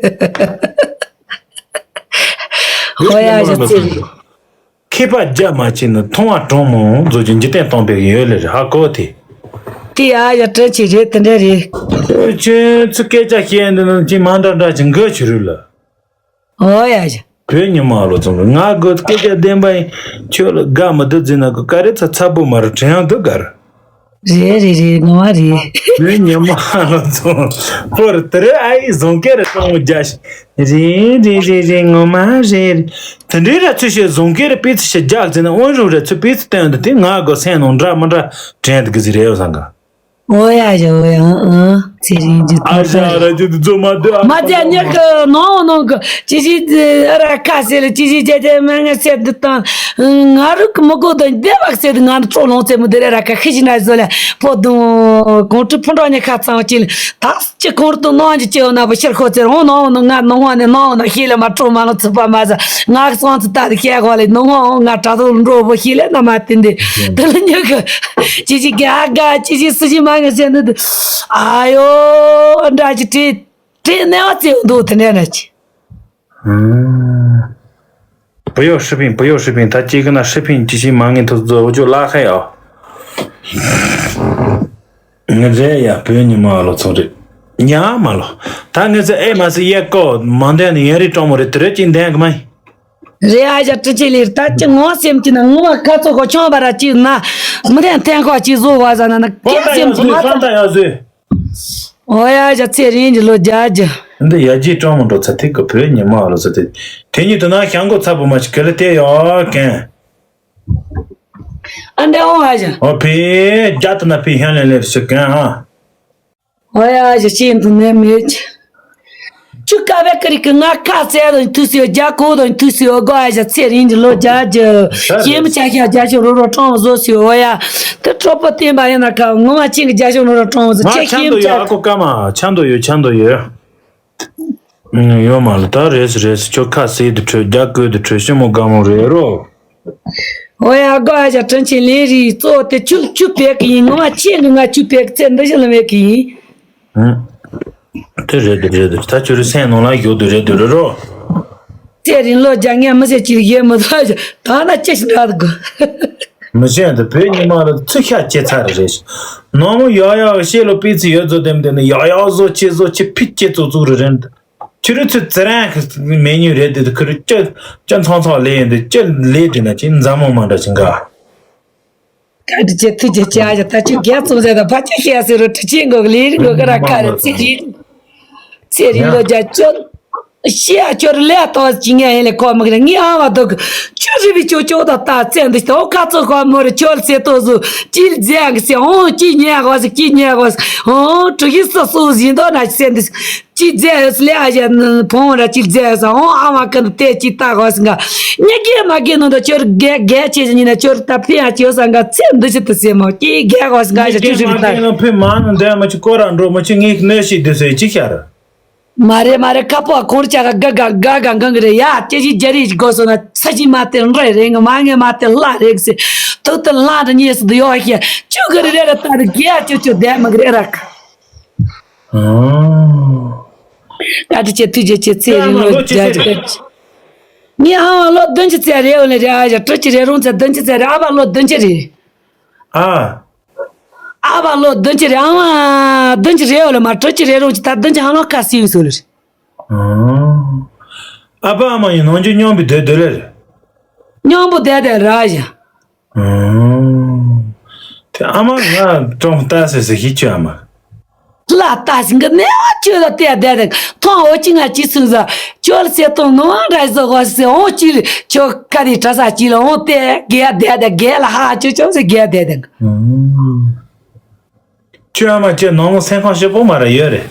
ཧོ་ཡ་ཞི་ཚེ་རིང་། མཁས་པ་རྒྱ་མ་ཆེ་ན་མཐོང་བ་གྲོང་མོ་མཛོད་ཀྱི་འཇིག་རྟེན་སྟོང་པའི་ཡོད་ལེ་ཧ་གོ་དེ། དེ་ཡ་ཡ་དྲིན་ཆེ་རེད། དེ་འདྲ་རེད། ཁྱོད་ཚོ་སྐད་ཆ་བཤད་འདི་ནང་ཅི་མ་འདྲ་འདྲ་ཅིག་འགོད་ཆི་རུ་ལ། ཨོ་ཡ་ཡ། བོད་ཉི་མ་ལོ་ཚང་ང་དགོས་སྐད་ཆ་བདེན་པ་ཡིན། ཁྱོད་ལ་དགའ་མི་འདུག་ཟེར་ན་གི་ཀ་རེ་ཚ་ཚ་པོ་མ་རུ་དྲན་ཡང་འདུག་གར། རེད་རེད་རེད། ངོ་མ་རེད། བོད་ཉི་མ་ལོ་ཚང་པོར་དེ་རེད། ཨ་ཡི་བཟང་སྐད་རེ་སྤྲང་བོ་རྒྱག་ཤིག་རེད་རེད་རེད་རེད། ངོ་མ་རེད། དེ་འདྲའི་ར་ཚུལ་བཤད་བཟང་སྐད་རེ་སྤེལ་ཚུལ་བཤད་རྒྱག་ཟེར་ན་དབོན་རུ་ར་ཚུལ་སྤེལ་ཚུལ་སྟོན་འདུག་དེ་ང་དགོས་སེམས་ནང་འདྲ་མི་འདྲ་དྲན་འདུག་གི་ཟེར་རེད་ཡོད་བསམ་ག་ཨོ་ཡ་ཡ་ཨོ་ཡ་ཨང་ཨང་། ཚེ་རིང་རྒྱུ་ཨ་ཞ་ཨ་ར་རྒྱུ་དུ་ཛོ་མ་དུ་ཨ་མ་ཙ་ཉག་གི་ནང་ནང་གི་ཅི་ཞིག་ཨ་ར་ཁ་ཟེར་ལ་ཅི་ཞིག་བྱས་ཏེ་མ་ངས་བཤད་འདི་དང་ང་རུ་གི་མི་གོ་དང་བདེ་བག་ཟེར་དུ་ང་འདི་ཁྲོ་ལོང་ཚེ་མི་འདི་རེ་ར་ཁ་ཤི་ཞིག་ན་ཟོ་ལ་པོ་དུང་གོང་ཁྲི་ཕུ་འདྲ་ཉག་ཁ་ཚང་ཅི་ལ་ད་ཅི་གོང་རུ་དུ་ནང་ཅི་ཅི་ཡོད་ན་བུ་ཤར་ཁོ་ཚེ་རོང་ནང་ནང་ང་ནང་ནས་ནང་ན་ཤི་ལ་མ་ཁྲོ་མ་ལ་ཚུགས་པ་མ་ཟ་ང་གི་སང་ཚུ་ད་དི་ཤེས་གོ་ལ་ནང་ང་ང་དྲ་ཐོག་འགྲོ་བུ་ཤི་ལ་ན་མ་དེ་འདི་དེ་ལ་ཉག་གི་ཅི་ཞིག་ག་ག་ཅི་ཞིག་སུ་ཞིག་མ་ངེས་ཟེར་འདི་དུ། ཨ་ཡོ། འདྲ་ཅི་བྲིས་བྲིས་ནས་བ་ཙེ་འདུག་དེ་འདྲ་ན་ཅི། 不要视频，不要视频，他这个那视频机器忙给他做，我就拉黑啊。 ངས་རེད་ཡ། བོད་ཉི་མ་ལོ་ཚོགས་རེད། ཉ་མ་ལོ། ད་ངས་ཚེ་ཨེ་མ་སི་ཡེ་ཀོ་མ་འདན་ནི་ཡན་རི་ཀྲོང་མོ་རེད། དེ་རེད་ཅི་འདན་གི་མ་ཡིན། རེད་ཨ་ཞ་ཀྲི་ཅི་ལིར་ད་ཅི་ངོ་སེམས་ཀྱི་ན་ངོ་བ་ཁ་ཚོ་གོ་ཆོང་བ་ར་ཅི་ན་མི་དན་ཐན་ཁོ་ཅི་བཟོ་བ་ཟ་ན་ན་ཀེ་སེམས་ཀྱི་ན་ད་ཡ་ཟོས། ཨོ་ཡ་ཞ་ཚེ་རིང་གི་ལོ་རྒྱ་རྒྱ། འདི་ཡ་ཇི་ཀྲོང་མོ་འགྲོ་ཚ་ཐིག་གི་བོད་ཉི་མ་ལོ་ཚ་ཐིག་དེ་ཉིད་དུ་ན་ཤང་གོ་ཚ་བུ་མ་ཞིག་གི་ལ་དེ་ཡོད་ཀན། ཨ་འདྲ་འོང་ཨ་ཞ། ཨོ་ཕི་རྒྱ་དུ་ན་ཕི་ཧན་ལེ་ལེ་ཞིག་ཀན་ཨ། ཨོ་ཡ་ཞི་ཤིན་ཏུ་ནས་མེད། ཁྱོད་ཀ་བའི་ཀ་རིག་གི་ང་ཁ་གསལ་དང་ཐུག་སོ་རྒྱ་གོ་དང་ཐུག་སོ་གོ་ཨ་ཞ་ཚེ་རིང་གི་ལོ་རྒྱ་རྒྱ། ཤེས་མི་ཆ་ཤ་རྒྱ་ཤོ་རོ་རོ་ཀྲོང་བཟོ་སོ་ཨོ་ཡ། དེ་གྲོགས་པོ་བསྟན་པ་ཡིན་ན་ཁ་ངོ་མ་ཆེན་གི་རྒྱ་ཤོ་རོ་རོ་ཀྲོང་བཟོ་ང་ཁྱེད་ཆང་ཤེས་དུ་མི་ཆ་ཡོད། ཨ་ཁོ་ཀ་མ་ཆང་དུ་ཡོད། ཆང་དུ་ཡོད། ཡོད་མ་ལ་ད་རེས་རེས་ཁྱོད་ཁ་གསལ་དུ་བྲོས། རྒྱ་གོས་དུ་བྲོས། ཤི་མོ་དགའ་མོ་རེད་རོ། ཨོ་ཡ་དགའ་ཞག་དྲིན་ཆེན་ལན་རེ་གཙོ་བོ་དེ་ཆུ་ཆུ་བེད་ཀི་ཡིན། ངོ་མ་ཆེ་གི་ང་ཆུ་བེད་ཀི་ཚེ་འདི་ཞིག་ལ་བེད་ཀི་ཡིན། ཨང་། དེ་རེད་དེ་རེད་དེ་ད་ཁྱོད་རི་སེམས་ནང་ལ་ཡོད་དུ་རེད་དུ་རེད་རོ། ཚེ་རིང་ལོ་རྒྱ་ངས་མི་ཟེར་ཅིག་ཡོད་མི་ཐུབ་ད་ན་ཅི་ཞིག་འདྲ་དགོས། མི་ཤེས་འདི་བོད་ཉི་མ་ལ་ཚུ་ཤ་ཅེ་ཚ་རེ་རེད། ནོར་མོ་ཡག་ཡག་ཤེས་ལོ་པི་ཚི་ཡོད་ཚོ་དེམ་དེ་ནི་ཡག་ཡག་བཟོ་ཅེ་བཟོ་ཅེ་ཕི་ཅེ་ཚོ་ཚུགས་རེ་རེད། ཁྱོད་རང་ཚོའི་ཙི་རང་གི་མེ་ཉུང་རེད་དེ་ཁུར་ཅི་ཅི་ཚང་ཚང་ལས་ཡིན་དེ་ཅི་ལས་དེ་ན་ཅི་འཛམ་མོ་མ་འདྲ་ཅི་འགའ། ད་དྲི་ཆེ་ཐུགས་རྗེ་ཆེ་ཨ་ཡ་ད་ཅི་རྒྱ་ཚོང་ཟེར་ད་ཕ་ཅི་ཤེས་ཟེར་རོ་དྲི་ཆེ་འགོག་ལས་རི་འགོག་ག་ར་ཁ་རེ་ཚེ་རིང་ཚེ་རིང་ལོ་རྒྱ་ཅོ། ཤེས་ཨ་ཅོ་རི་ལས་ཏོ་ཅི་ངས་ཡིན་ལས་ཁོ་མི་གི་ངའི་ཨ་བ་དོ་གི་ཅོ་རི་བི་ཅོ་ཅོ་ད་ད་ཚེ་འདི་ཏོ་ཁ་ཚོ་ཁོ་མོ་རི་ཅོ་ལ་ཚེ་ཏོ་ཟུ་ཅི་ལ་རྫས་གི་སེ་ཨོ་ཅི་ཉལ་གོ་སི་ཅི་ཉལ་གོ་སི་ཨོ་གྲུ་ཡི་སོ་སོ་ཟིན་དོ་ན་ཚེ་འདི། ཅི་རྫས་ཡོད་ལས་ཨ་ཞེ་ཕོང་ར་ཅི་རྫས་ཡོད་ཨོ་ཨ་མ་ཀུན་ཏེ་ཅི་ལྟ་གོ་སི་འགའ། ཉེ་གེ་མ་གེ་ནང་དུ་ཅོར་རྒས་རྒས་ཆེ་ཉིན་ན་ཅོར་ད་ཕི་ཡ་ཅི་ཡོད་ས་འགའ་ཚེ་འདི་ཅི་ཏུ་སེ་མོ་ཀི་རྒས་གོ་སི་འགའ་ཞེ་ཅི་ཞིག་ལྟ། ཕི་མ་ནང་འདྲ་མ་ཅི་ཀོ་ར་འགྲོ་མ་ཅི་ངེས་གནོད་ཤིག་འདི་སེ་ཅི་ཤར། མ་རེ་མ་རེ་ཁ་པོ་ཁོང་ཅག་ག་ག་ག་ག་གང་གི་རེད་ཡ་ཅི་ཞིག་རྒྱ་རིགས་གོ་སོ་ན་ས་ཞིག་མ་དེ་རེ་རེ་ང་མ་ངེ་མ་དེ་ལ་རེ་གི་སེ་ཐུག་ཏུ་ལ་འདྲ་ཉེས་སུ་དུ་ཡོ་ཤེ་ཅུ་གི་རེ་རེ་ར་ད་རེ་རྒས་ཅུ་ཅུ་དེ་མ་གི་རེ་ར་ཁ། ཨོ། ད་དྲི་ཆེ་ཐུགས་རྗེ་ཆེ་ཚེ་རིང་ལོ་རྒྱ་ཅུ་ཀ་ཅི། ངའི་ཨ་བ་ལོ་བདུན་ཅུ་ཚེ་རེ་འོ་ལེ་རེ་ཨ་ཞ་ཀྲི་ཅི་རེ་རུང་ཚེ་བདུན་ཅུ་ཚེ་རེ་ཨ་བ་ལོ་བདུན་ཅུ་རེ། ཨ། ཨ་བ་ལོ་བདུན་ཅུ་རེ་ཨ་བ་བདུན་ཅུ་རེ་འོ་ལེ་མ་ཀྲི་ཅི་རེ་རུང་ཅི་ད་བདུན་ཅུ་ཧ་ལོ་ཁ་སིའུ་སོ་ལེ་རེ། ཨོ། ཨ་ཕ་ཨ་མ་ཡིན་ནང་ཆུ་སྙོམས་པའི་སྡོད་སྡོད་ལེ་རེ། སྙོམས་པོ་བསྡད་བསྡད་ར་ཞ། ཨོ། དེ་ཨ་མ་ང་ཀྲོང་ལྟ་ཟེར་ཟེར་ཁྱི་ཁྱོད་ཨ་མ། ལ་ལྟ་ཞིང་གི་ནེ་བ་ཁྱོད་ལ་བལྟས་བསྡད་དེ་ཐོང་འོ་ཅི་ང་ཅི་ཚུན་ཟ་ཁྱོད་ལ་སེ་ཐོང་ནོ་བ་འདྲ་ཟོ་གོ་སེ་འོ་ཅི་ཁྱོད་ཁ་དེ་གྲ་ས་ཅི་ལ་འོ་བལྟས་རྒས་བསྡད་དེ་རྒས་ལ་ཧ་ཅོ་ཅོ་སེ་རྒས་བསྡད་དེ། ཨོ། ཁྱོད་ཨ་མ་ཁྱོད་ནང་མོ་སེམས་ཁམས་སྐྱིད་པོ་མ་ར་ཡོད་རེད།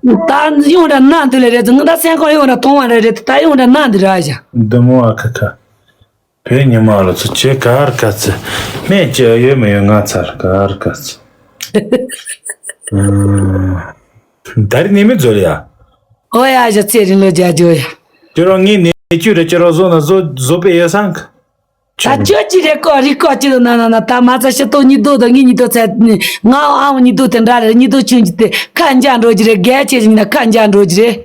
ད་ཡོང་ར་ན་འདི་ལ་རེད་ང་ད་སེམས་ཁམས་ཡོང་ར་ཐོང་བ་རེད་རེད་ད་ཡོང་ར་ན་འདི་ར་ཞ། འདི་མོ་ཨ་ཁ་ཁ། བོད་ཉི་མ་ལ་ཚོ་ཁྱོད་ག་ར་ག་ཚི། སྨན་ཅི་ཡོད་མི་ཡོད་ང་ཚར་ག་ར་ག་ཚི། ཨ། ད་རེས་ནི་མི་འཛོལ་ཡ། ཨོ་ཡ་ཞ་ཚེ་རིང་ལོ་རྒྱ་ཇོ་ཡ། ཁྱོད་རང་ངའི་ནད་བཅོས་རེ་ཁྱོད་རང་བཟོ་ན་བཟོ་བཟོ་པའི་ཡོད་སང་། ད་ཁྱོད་ཀྱི་རེ་ཀོ་རི་ཀོ་ཅི་ལ་ན་ན་ན་ད་མ་ཚ་ཤི་ཏོ་གཉིད་དོ་དང་ངའི་གཉིད་དོ་ཚད་ནི་ང་ཨ་བ་གཉིད་དོ་དེ་འདྲ་རེད། གཉིད་དོ་ཆུང་གི་དེ་ཁ་འཇག་འགྲོ་གི་རེད། རྒས་ཆེ་ཞིག་ན་ཁ་འཇག་འགྲོ་གི་རེད།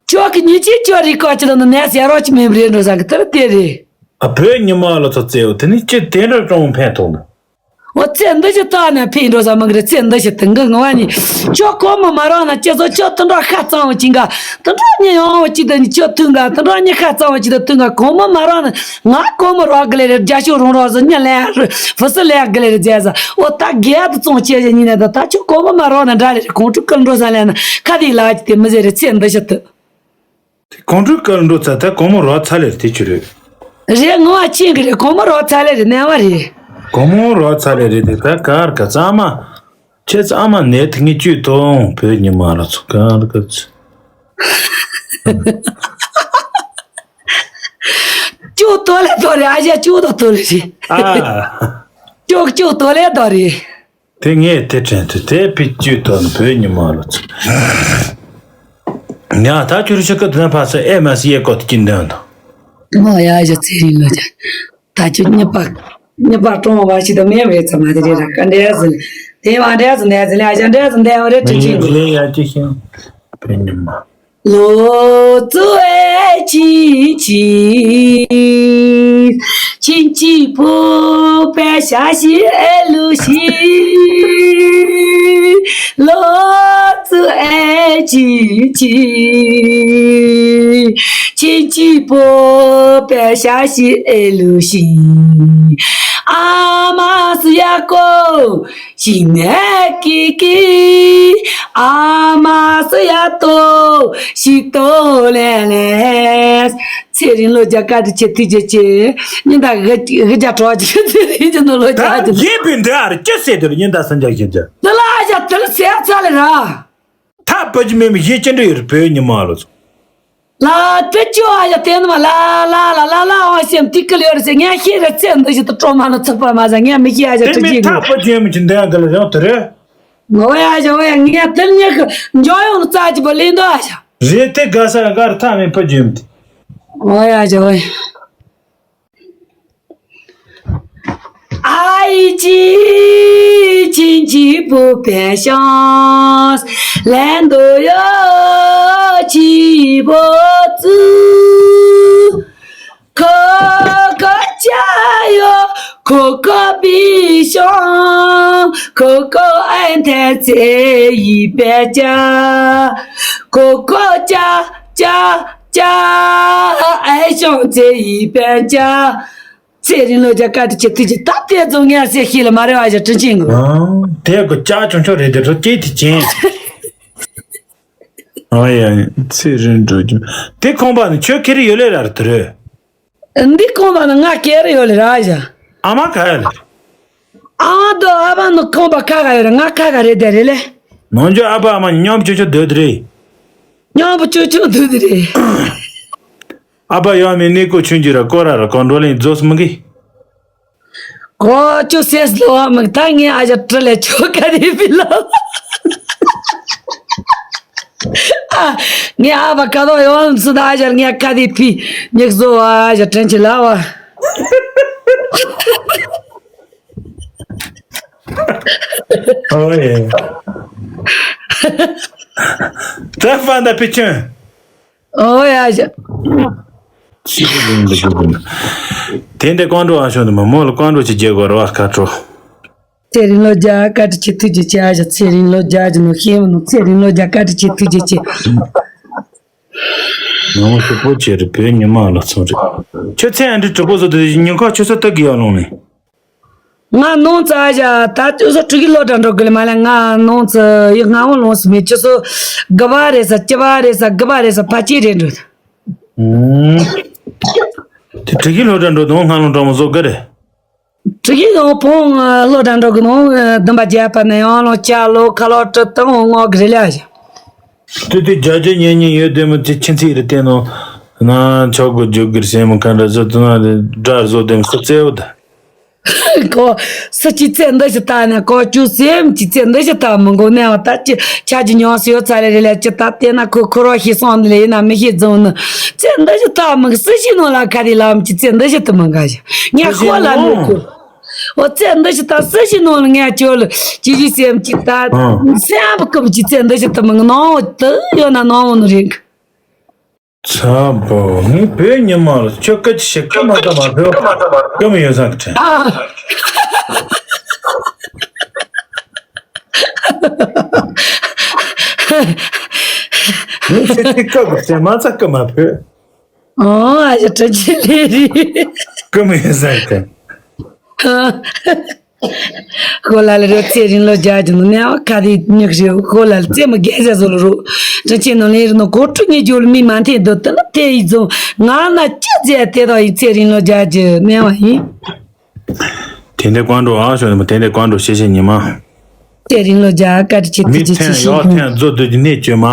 ཁྱོད་ཀྱི་ཉིན་གཅིག་ཁྱོད་རི་ཀོ་ཅི་ལ་ན་ནས་ཟེར་རོགས་ཅི་མེད་པ་རེད་འགྲོ་ས་གི་དེར་དེ་རེད། ཨ་བོད་ཉི་མ་ལ་ཚོ་རྩེའོ་དེ་ནི་ཅི་དེ་འདྲ་ཀྲོང་ཕན་ཐོགས་ན། འོ་ཚེ་འདི་ཞིག་བལྟས་ན་ཕན་འགྲོ་ས་མི་འགི་རེད། ཚེ་འདི་ཞིག་དུ་འགི་ངོ་བ་ནི། ཁྱོད་གོ་མི་མ་རག་ན་ཁྱེད་ཚོ་ཁྱོད་དུད་འགྲོ་ཤ་གཙང་བ་ཅིག་འགའ། དུད་འགྲོ་མྱི་ཡང་བ་ཅིག་དུ་ནི་ཁྱོད་ཐུག་འགའ། དུད་འགྲོ་མྱི་ཤ་གཙང་བ་ཅིག་དུ་ཐུག་འགའ། གོ་མི་མ་རག་ན་ང་གོ་མི་རག་གི་ལེ་རེད། རྒྱ་ཤོག་རོང་རོག་ཟི་ཉི་ལེ་ཧྥུ་སི་ལེ་གི་ལེ་རེད་ཟེར་ཟ། འོ་ད་རྒྱ་དུ་ཙོང་ཆེ་ཞིག་ཉིན་ནས་ད་ད་ཁྱོད་གོ་མི་མ་རག་ན་འདྲ་ལེ་རེད། ཁོང་ཁྲོ་ཀུན་འགྲོ་ས་ལེ་ན་ཁ་དེ་ལ་ཅི་དེ་མི་ཟེར་རེད། ཚེ་འདི་ཞིག་དུ། དེ་གོང་དྲུག་སྐལ་འགྲོ་ཚ་ད་གོང་མོ་རོགས་ཚ་ལེར་དེ་ཆུ་རེད། རེད་ངོ་བ་ཆེན་གི་རེད། གོང་མོ་རོགས་ཚ་ལེ་རེད། ནན་བ་རེད། གོང་མོ་རོགས་ཚ་ལེ་རེད། དེ་ད་གར་ག་ཚ་མ། ཁྱེད་ཚ་མ་ནད་དེ་ངས་བཅུད་གཏོང་བོད་ཉི་མ་ལ་ཚོ་གར་ག་ཚ། ཅུ་ཏོ་ལེ་ཏོ་རེད། ཨ་ཞ་ཅུ་ཏོ་ཏོ་ལེ་རེད། ཨ། ཅུ་ཅུ་ཏོ་ལེ་ཏོ་རེད། དེ་ངས་དེ་དྲན་དུས་དེ་ཕི་བཅུད་དོན་བོད་ཉི་མ་ལ་ཚུགས། ཉ་ད་ཁྱོད་ཤི་ཀི་དོན་ཕ་སི་ཨེ་མ་སི་ཡེ་ཀོ་ཏི་ཀྱིན་དོན་དོ། མོ་ཡ་ཡ་ཚེ་རིང་ལོ་ཅན། ད་ཁྱོད་གཉིས་པ། གཉིས་པ་གྲོང་བ་ཞིག་ཏུ་མེད་བས་ཙམ་མ་དེ་རེད་ར་ཀ་འདྲེ་ཟིན། དེ་བ་འདྲེ་ཟིན་འདྲེ་ཟིན་ལ་ཡ་འདྲེ་ཟིན་འདྲེ་བ་རེད། ཁྲིན་ཁྲིན་གི་ལས་ཡ་ཅི་ཤིང་བོད་ཉི་མ། ལོ་ཙུ་ཨེ་ཆིན་ཆིན། ཆིན་ཆིན་ཕུ་པེ་ཤ་ཤི་ཨེ་ལུ་ཤི། ལོ་ཙུ་ཨེ་ཆིན་ཆིན། ཆིན་ཆིན་ཕུ་པེ་ཤ་ཤི་ཨེ་ལུ་ཤི། ཨ་མ་སུ་ཡ་ཀོ། ཞི་ནས་ཀི་ཀི། ཨ་མ་སུ་ཡ་ཏོ། ཞི་ཏོ་ལེ་ལེ། ཚེ་རིང་ལོ་བརྒྱ་བཀའ་དྲིན་ཆེ། ཐུགས་རྗེ་ཆེ། ཉིན་ད་གི་གི་བརྒྱ་གྲོགས་ཀྱི་ཚེ་རིང་གི་ནོ་ལོ་ད་བརྒྱ་གི་ཡིན་པའི་འདི་ཨར་ཅི་ཟེར་དེ་ལ་ཉིན་ད་སུན་ཅག་ཞིག་ཅི། དེ་ལ་ཨ་ཞག་དེ་ལ་ཟེར་ཚ་ལེ་ར། ད་བུ་ཅི་མེད་མི་ཡེ་ཅི་འདྲ་ཡོད་རེད་བོད་ཉི་མ་ལོ་ཚོ། ལ་དེ་ཅོ་ཨ་ཡ་དེ་ནི་མ་ལ་ལ་ལ་ལ་ལ་ཨོ་སེམས་ཏི་ཀི་ལི་ཡོད་ཟེར། ངས་ཤེས་ར་ཚེ་འདི་ཞིག་ཏུ་སྤྲོ་མ་ལ་ཚགས་པ་མ་ཟ། ངས་མི་ཤེས་ཨ་ཡ་དེ་ཁྲི་མི་ཅིག་ཐག་པ་ཅོས་མི་ཅི་འདི་ཡང་ག་ལ་རང་དུ་རེད། ངོ་ཡ་ཞོ་ཡ་ངས་དེ་ཉེ་གི་འཇོ་ཡོང་རྩ་ཅི་པ་ལེན་དོ་ཨ་ཞ། རེད་དེ་དགའ་ས་གར་ཐག་མེད་པ་ཅོས་མི་དེ། ངོ་ཡ་ཞོ་ཡ། 爱情轻轻不变香，烂豆有几不子，可可加油，可可比香，可可爱太在一百家，可可加加加，爱上这一百家。 ཚེ་རིང་ལོ་བརྒྱ་བཀའ་དྲིན་ཆེ། ཐུགས་རྗེ། ད་དེ་ཚོ་ངས་ཟེར་ཤེས་ལ་མ་རེད་བ་ཞེས་དྲིན་ཆེན་གི། ཨང་། དེ་གི་ལྕགས་ཆུང་ཆུང་རེད་དེ་རོ་སྐྱེས་དེ་ཅན། ཨ་ཡ། ཚེ་རིང་འགྲོ་རྒྱུ། དེ་ཁང་པ་ནི་ཁྱོད་ཁེ་རེ་ཡོད་ལེ་ར་དེ་རེད། འདི་ཁང་པ་ནི་ང་ཁེ་རེ་ཡོད་ལེ་ར་ཞེས། ཨ་མ་ག་ཡ་ལེ། ཨ་དོ་ཨ་བ་ནི་ཁང་པ་ཁ་ག་ཡོད་རེད། ང་ཁ་ག་རེད་དེ་རེད་ལེ། ནང་ཆོས་ཨ་ཕ་ཨ་མ་མཉམ་ཆོས་ཆོས་སྡོད་དེ་རེད། མཉམ་པོ་ཆོས་ཆོས་སྡོད་དེ་རེད། ཨ་ཕ་ཡང་མི་གནས་སྐོར་ཆུང་གྱི་ར་སྐོར་ར་ར་གང་འགྲོ་ལེན་རྫོགས་སུ་མི་གི། གོ་ཆོས་སེམས་ལོ་བ་མི་ད་ངས་ཨ་ཞག་བྲི་ལས་ཆོ་ག་རེ་བི་ལ། ཨ། ངས་ཨ་ཕ་ཁ་དོག་ཡོང་སུ་ད་ཨ་ཞག་ངས་ཁ་དེ་བི་མིག་བཟོ་བ་ཨ་ཞག་དྲན་གྱི་ལ་བ། ཨོ་ཡེ། ད་ཕ་ད་ཕི་ཆུན། ཨོ་ཡ་ཞག་དེ་འདྲ་ཀོང་ཀྲོ་ཨ་ཤོ་འདི་མ་མོ་ལ་ཀོང་ཀྲོ་ཅི་རྒྱལ་གོ་ར་བ་ཁ་ཀྲོ། ཚེ་རིང་ལོ་བརྒྱ་བཀའ་དྲིན་ཆེ། ཐུགས་རྗེ་ཆེ་ཨ་ཞག་ཚེ་རིང་ལོ་བརྒྱ་ཀྱི་ནོ་ཤེས་མི་ནོ། ཚེ་རིང་ལོ་བརྒྱ་བཀའ་དྲིན་ཆེ། ཐུགས་རྗེ་ཆེ། ནང་སུ་པོ་ཆེ་རེད་བོད་ཉི་མ་ལ་ཚོ་རེད། ཁྱོད་ཚེ་ཨ་འདྲི་གྲོགས་པོ་བཟོ་དེ་ཉིན་ཁ་ཁྱོད་ཚོ་ལྟ་གི་ཡ་ལོང་ནས། ང་ནོང་ཙ་ཨ་ཞག་ད་ཁྱོད་ཚོ་ཕྲུ་གུ་སློབ་གྲྭ་འགྲོ་གི་ལ་མ་ལ་ང་ནོང་ཙ་ཡི་ང་བོ་ལོང་སུ་མེད། ཁྱོད་ཚོ་དགུ་པ་རེད་ས་བཅུ་པ་རེད་ས་དགུ་པ་རེད་ས་ཕ་ཅི་རེད་འགྲོ། ཨུམ། དེ་ཕྲུ་གུ་སློབ་གྲྭ་འགྲོ་དང་ང་ལོང་གྲོགས་མོ་བཟོ་གི་རེད། ཕྲུ་གུ་ཡང་བོང་སློབ་གྲྭ་འགྲོ་གི་ནོ་བདུན་པ་བརྒྱད་པ་ནས་ཡང་ལོ་བཅུ་ལོ་ཁ་ལོ་ཁྲི་སྟོང་ངོ་གི་རེད་ལ་ཞག་དེ་དུས་རྒྱ་རྒྱ་ཉན་ཉན་ཡོད་དེ་མོ་དེ་ཁྱིམ་མཚེས་རེ་བསྟན་ནོ། ན་ཆོག་གི་རྒྱུག་གི་སེམས་མོ་ག་འདྲ་བཟོ་དུ་ན་དེ་དགྲ་བཟོ་དེ་མོ་ཁོ་བཙལ་བ་ད། ཁོ་སུ་ཅི་ཚེ་འདི་ཞིག་ལྟ་ན་ཁོ་ཅུ་སེམས་ཀྱི་ཚེ་འདི་ཞིག་ལྟ་མི་དགོས་ནས་བ་ད་ཅི་ཆ་ཅི་ཉོན་སུ་ཡོད་ཚ་ལེ་རེ་ལེ་ཅི་ད་བལྟས་ན་ཁོ་ཁོ་རོ་ཤི་སོང་འདི་ལེ་ཡིན་ན་མི་ཤི་རྫོང་ནི་ཚེ་འདི་ཞིག་ལྟ་མི་གི་སུ་ཞིག་ནོ་ལ་ཁ་རི་ལམ་གྱི་ཚེ་འདི་ཞིག་ཏུ་མི་འགའ་ཞིག་ངས་ཁོ་ལ་མི་ཁོ། འོ་ཚེ་འདི་ཞིག་ད་སུ་ཞིག་ནང་ལ་ངས་ཁྱོད་ལ་ཅི་ཞིག་སེམས་ཀྱི་ད་ཨང་། སེམས་པ་ཀུབ་ཀྱི་ཚེ་འདི་ཞིག་ད་མི་ནང་དུ་ཡོད་ན་ནང་བོ་ནི་རིང་། ཚ་བོ་ངས་བོད་ཉི་མ་ལ་ཁྱོད་སྐད་ཆ་བཤད་ཀི་མ་ད་མ་བོད་ཀི་མི་ཡོད་ས་གི་དྲན། ཨ། ངས་ཚེ་ཚེ་སྐབས་ཀྱི་སེམས་མ་ཚ་སྐུ་མ་ཕོད། ཨོ་ཨ་ཞེ་དྲིན་ཆེ་ལེ་རེད། སྐུ་མི་ཟེར་ཏེ། ཧོ་ལ་ལ་རོ་ཚེ་རིང་ལོ་བརྒྱ་བརྒྱ་ནོ་ནས་ཨ་ཁ་དེ་ཉུག་རེ་ཧོ་ལ་ལ་ཚེ་མ་རྒས་ཟེར་བཟོ་ལ་རོ། དྲིན་ཆེ་ནོ་ལེ་རེད་ནོ་གོ་ཁྲུ་ཉེ་རྒྱུ་ལ་མི་མ་འཐེན་འདོད་དུ་ལ་དེ་ཡི་རྫོང་ང་ན་ཅི་ཟེར་དེ་དག་ཡི་ཚེ་རིང་ལོ་བརྒྱ་བརྒྱ་ནས་བ་ཡིན། དེ་འདྲའི་ཀོང་འགྲོ་ཨ་ཞོ་ནི་མ་དེ་འདྲའི་ཀོང་འགྲོ་ཤེས་ཤེས་ཉི་མ། ཚེ་རིང་ལོ་བརྒྱ་བཀའ་དྲིན་ཆེ་ཐུགས་རྗེ་ཆེ་ཤེས་ཡོད་ཐེངས་རྫོགས་སྡོད་ཀྱི་གནས་བཅོས་མ།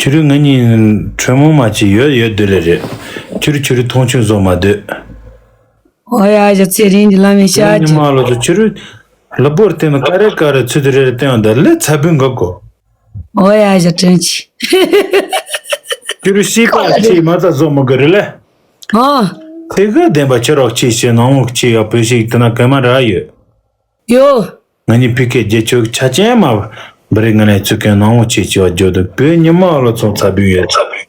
ཁྱོད་རང་ང་གཉིས་གྲོས་མོལ་མ་བྱས་ཡོད་ཡོད་སྡོད་ལེ་རེད། ཁྱོད་རང་ཁྱོད་རང་མཐོང་ཆུང་བཟོ་མ་སྡོད། ཨོ་ཡ་ཞེ་ཚེ་རིང་གི་ལམ་ཡིན་ཤ་ཉི་ཅི། མ་ལོ་ཚོ་ཁྱོད་རང་ལ་བོར་བསྟན་ན་ཀ་རེ་ཀ་རེ་ཚུལ་དུ་རེ་རེ་བསྟན་ཡོང་ད་ལེ་ཚ་བུན་འགག་གོ། ཨོ་ཡ་ཞེ་དྲིན་ཆེ། ཁྱོད་རང་ཤི་པ་ཤི་མ་ཚ་བཟོ་མི་དགོས་རེད་ལེ། ཨོ། དེ་གི་བདེན་པ་ཁྱོད་རོགས་ཆེ་ཞེ་ནང་མོ་ཆེ་ཡ་བོད་ཞིག་དེ་ན་གོད་མ་ར་ཡོད། ཡོ། ང་གཉིས་ཕི་ཁའི་རྒྱལ་ཆོས་ཆ་ཅན་མ་བ་རི་ང་ནས་ཚུགས་མཁན་ནང་མོ་ཆེ་ཆེ་བ་བརྗོད་དུ་བོད་ཉི་མ་ལོ་ཚོ་ཚ་བུན་ཡོད་ཚ་བུན།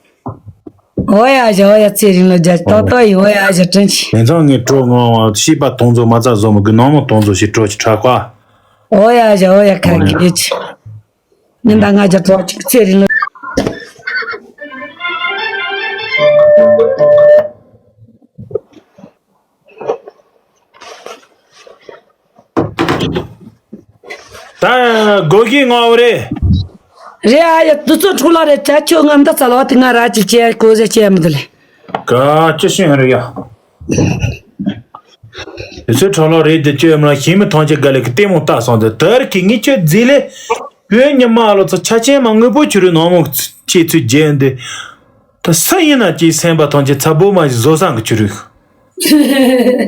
ཨོ་ཡ་ཞེ་ཨོ་ཡ་ཚེ་རིང་ལོ་བརྒྱ་ཏོག་ཏོག་ཡིན་ཨོ་ཡ་ཞེ་དྲིན་ཆེ། ལན་ཚང་ངས་གྲོ་ངོ་བ་ཤི་པ་དོང་ཚོ་མ་ཚ་བཟོ་མི་དགོས་ནང་མོ་དོང་ཚོ་ཞིག་གྲོ་ཆི་ཁྲག་པ། ཨོ་ཡ་ཞེ་ཨོ་ཡ་ཁ་གི་ཆེ། ཉིན་ད་ང་རྒྱ་གྲོགས་གཅིག་ཚེ་རིང་ལོ། ད་སྒོ་གི་ངོ་བོ་རེད། རེད་ཨ་ཡ་དུ་ཚོ་འཁྲུག་ལ་རེད་ད་ཁྱོད་ངམ་ད་ཚ་ལ་བ་དེ་ང་ར་ཅིག་བྱས་གོ་ཟེ་བྱས་མི་འདུག་ལེ། ག་ཅི་ཤེས་རེད་ཡ། དེ་ཚོའི་གྲོགས་ལོ་རེད་དེ་ཁྱོད་མ་ཤེས་མི་ཐང་ཆད་ག་ལེ་གི་ལྟད་མོ་ལྟ་སོང་དེ་དར་གི་ངི་ཁྱོད་རྫི་ལེ། བོད་ཉི་མ་ལོ་ཚོ་ཆ་ཆེན་མ་དངོས་པོ་ཁྱོད་རུ་ནང་མོ་ཁྱེད་ཚོས་རྒྱན་དེ། ད་ས་ཡིན་ན་ཅིག་སེམས་པ་ཐང་ཆད་ཚ་བོ་མ་ཞིག་བཟོ་སང་གི་ཁྱོད་རུ།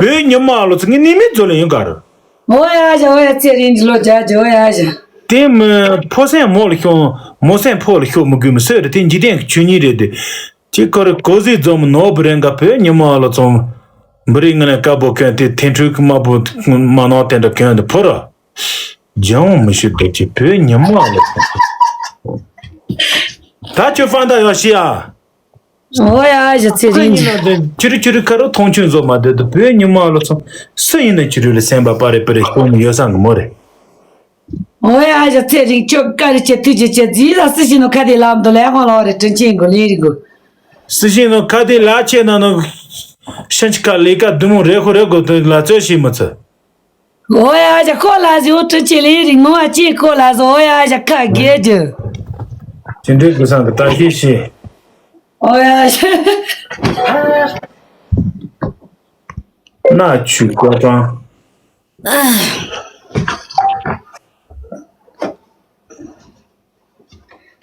བོད་ཉི་མ་ལོ་ཚོ་ངི་ནི་མི་བཟོ་ལེ་ཡོང་ག་རུ། ཨོ་ཡ་ཞ་ཨོ་ཡ་ཚེ་རིང་གི་ལོ་བརྒྱ་བརྒྱ་ཨོ་ཡ་ཞ། དེ་མི་ཕོ་སེམས་མོ་ལ་ཤོང་མོ་སེམས་ཕོ་ལ་ཤོག་མི་དགོས་མི་སོས་རེད་དེ་འཇིག་རྟེན་གྱི་ཆོས་ཉིད་རེད་དེ། ཅི་ཀོ་རི་ཀོ་ཟི་རྫོང་མི་ནོར་བུ་རེ་འགའ་བོད་ཉི་མ་ལ་ཚོང་། འབུ་རིགས་ངན་ལ་དཀར་པོ་གོན་ཏེ་དེ་འཕྲུལ་གྱི་དམར་པོ་དམར་ནག་དེ་འདྲ་གོན་ཏེ་ཕོ་ར། ལྗང་མི་ཤེས་འདུག་ཅི་བོད་ཉི་མ་ལ་ཚོང་། ད་ཁྱོད་ཧྥང་ད་ཡོད་ཤི་ཨ། ཨོ་ཡ་ཞ་ཚེ་སུ་རིང་ཡིན་ན་དེ་ཁྱོད་རུ་ཁྱོད་རུ་ཁ་རོག་མཐོང་ཆུང་བཟོ་མ་སྡོད་དུ་བོད་ཉི་མ་ལ་ཚོང་། སུ་ཡིན་ན་ཁྱོད་རུ་ལ་སེམས་པ་པ་རེ་པ་རེ་ཤོང་མི་ཡོད་སང་གི་མོ་རེད། ཨོ་ཡ་ཞ་ཚེ་རིང་ཁྱོད་བཀའ་རེ་ཆེ་ཐུགས་རྗེ་ཆེ་རྫིས་ལ་སུ་ཞིག་ནོ་ཁ་དེ་ལམ་དུ་ལས་དབང་ལ་བ་རེ་དྲིན་ཆེན་དགོས་ལེན་རིག་དགོས། སུ་ཞིག་ནོ་ཁ་དེ་ལ་ཆེ་ན་ནོ། ཤན་ཆི་ཁ་ལས་ཀ་དུ་མོ་རེ་ཁོ་རེ་དགོས་དོན་ལ་རྩོད་ཤེས་མི་ཚུ། ཨོ་ཡ་ཞ་ཁོ་ལ་ཟི་འོ་ཁྲི་ཆེ་ལེ་རིག་མོ་བ་ཅེ་ཁོ་ལ་ཟི་ཨོ་ཡ་ཞ་ཁ་རྒྱལ་རྒྱུ། ཅི་འདྲའི་དགོས་སང་གི་ད་ཤེས་ཤེས། ཨོ་ཡ་ཞ། སྣ་ཆུ་ཀོ་ཀང་།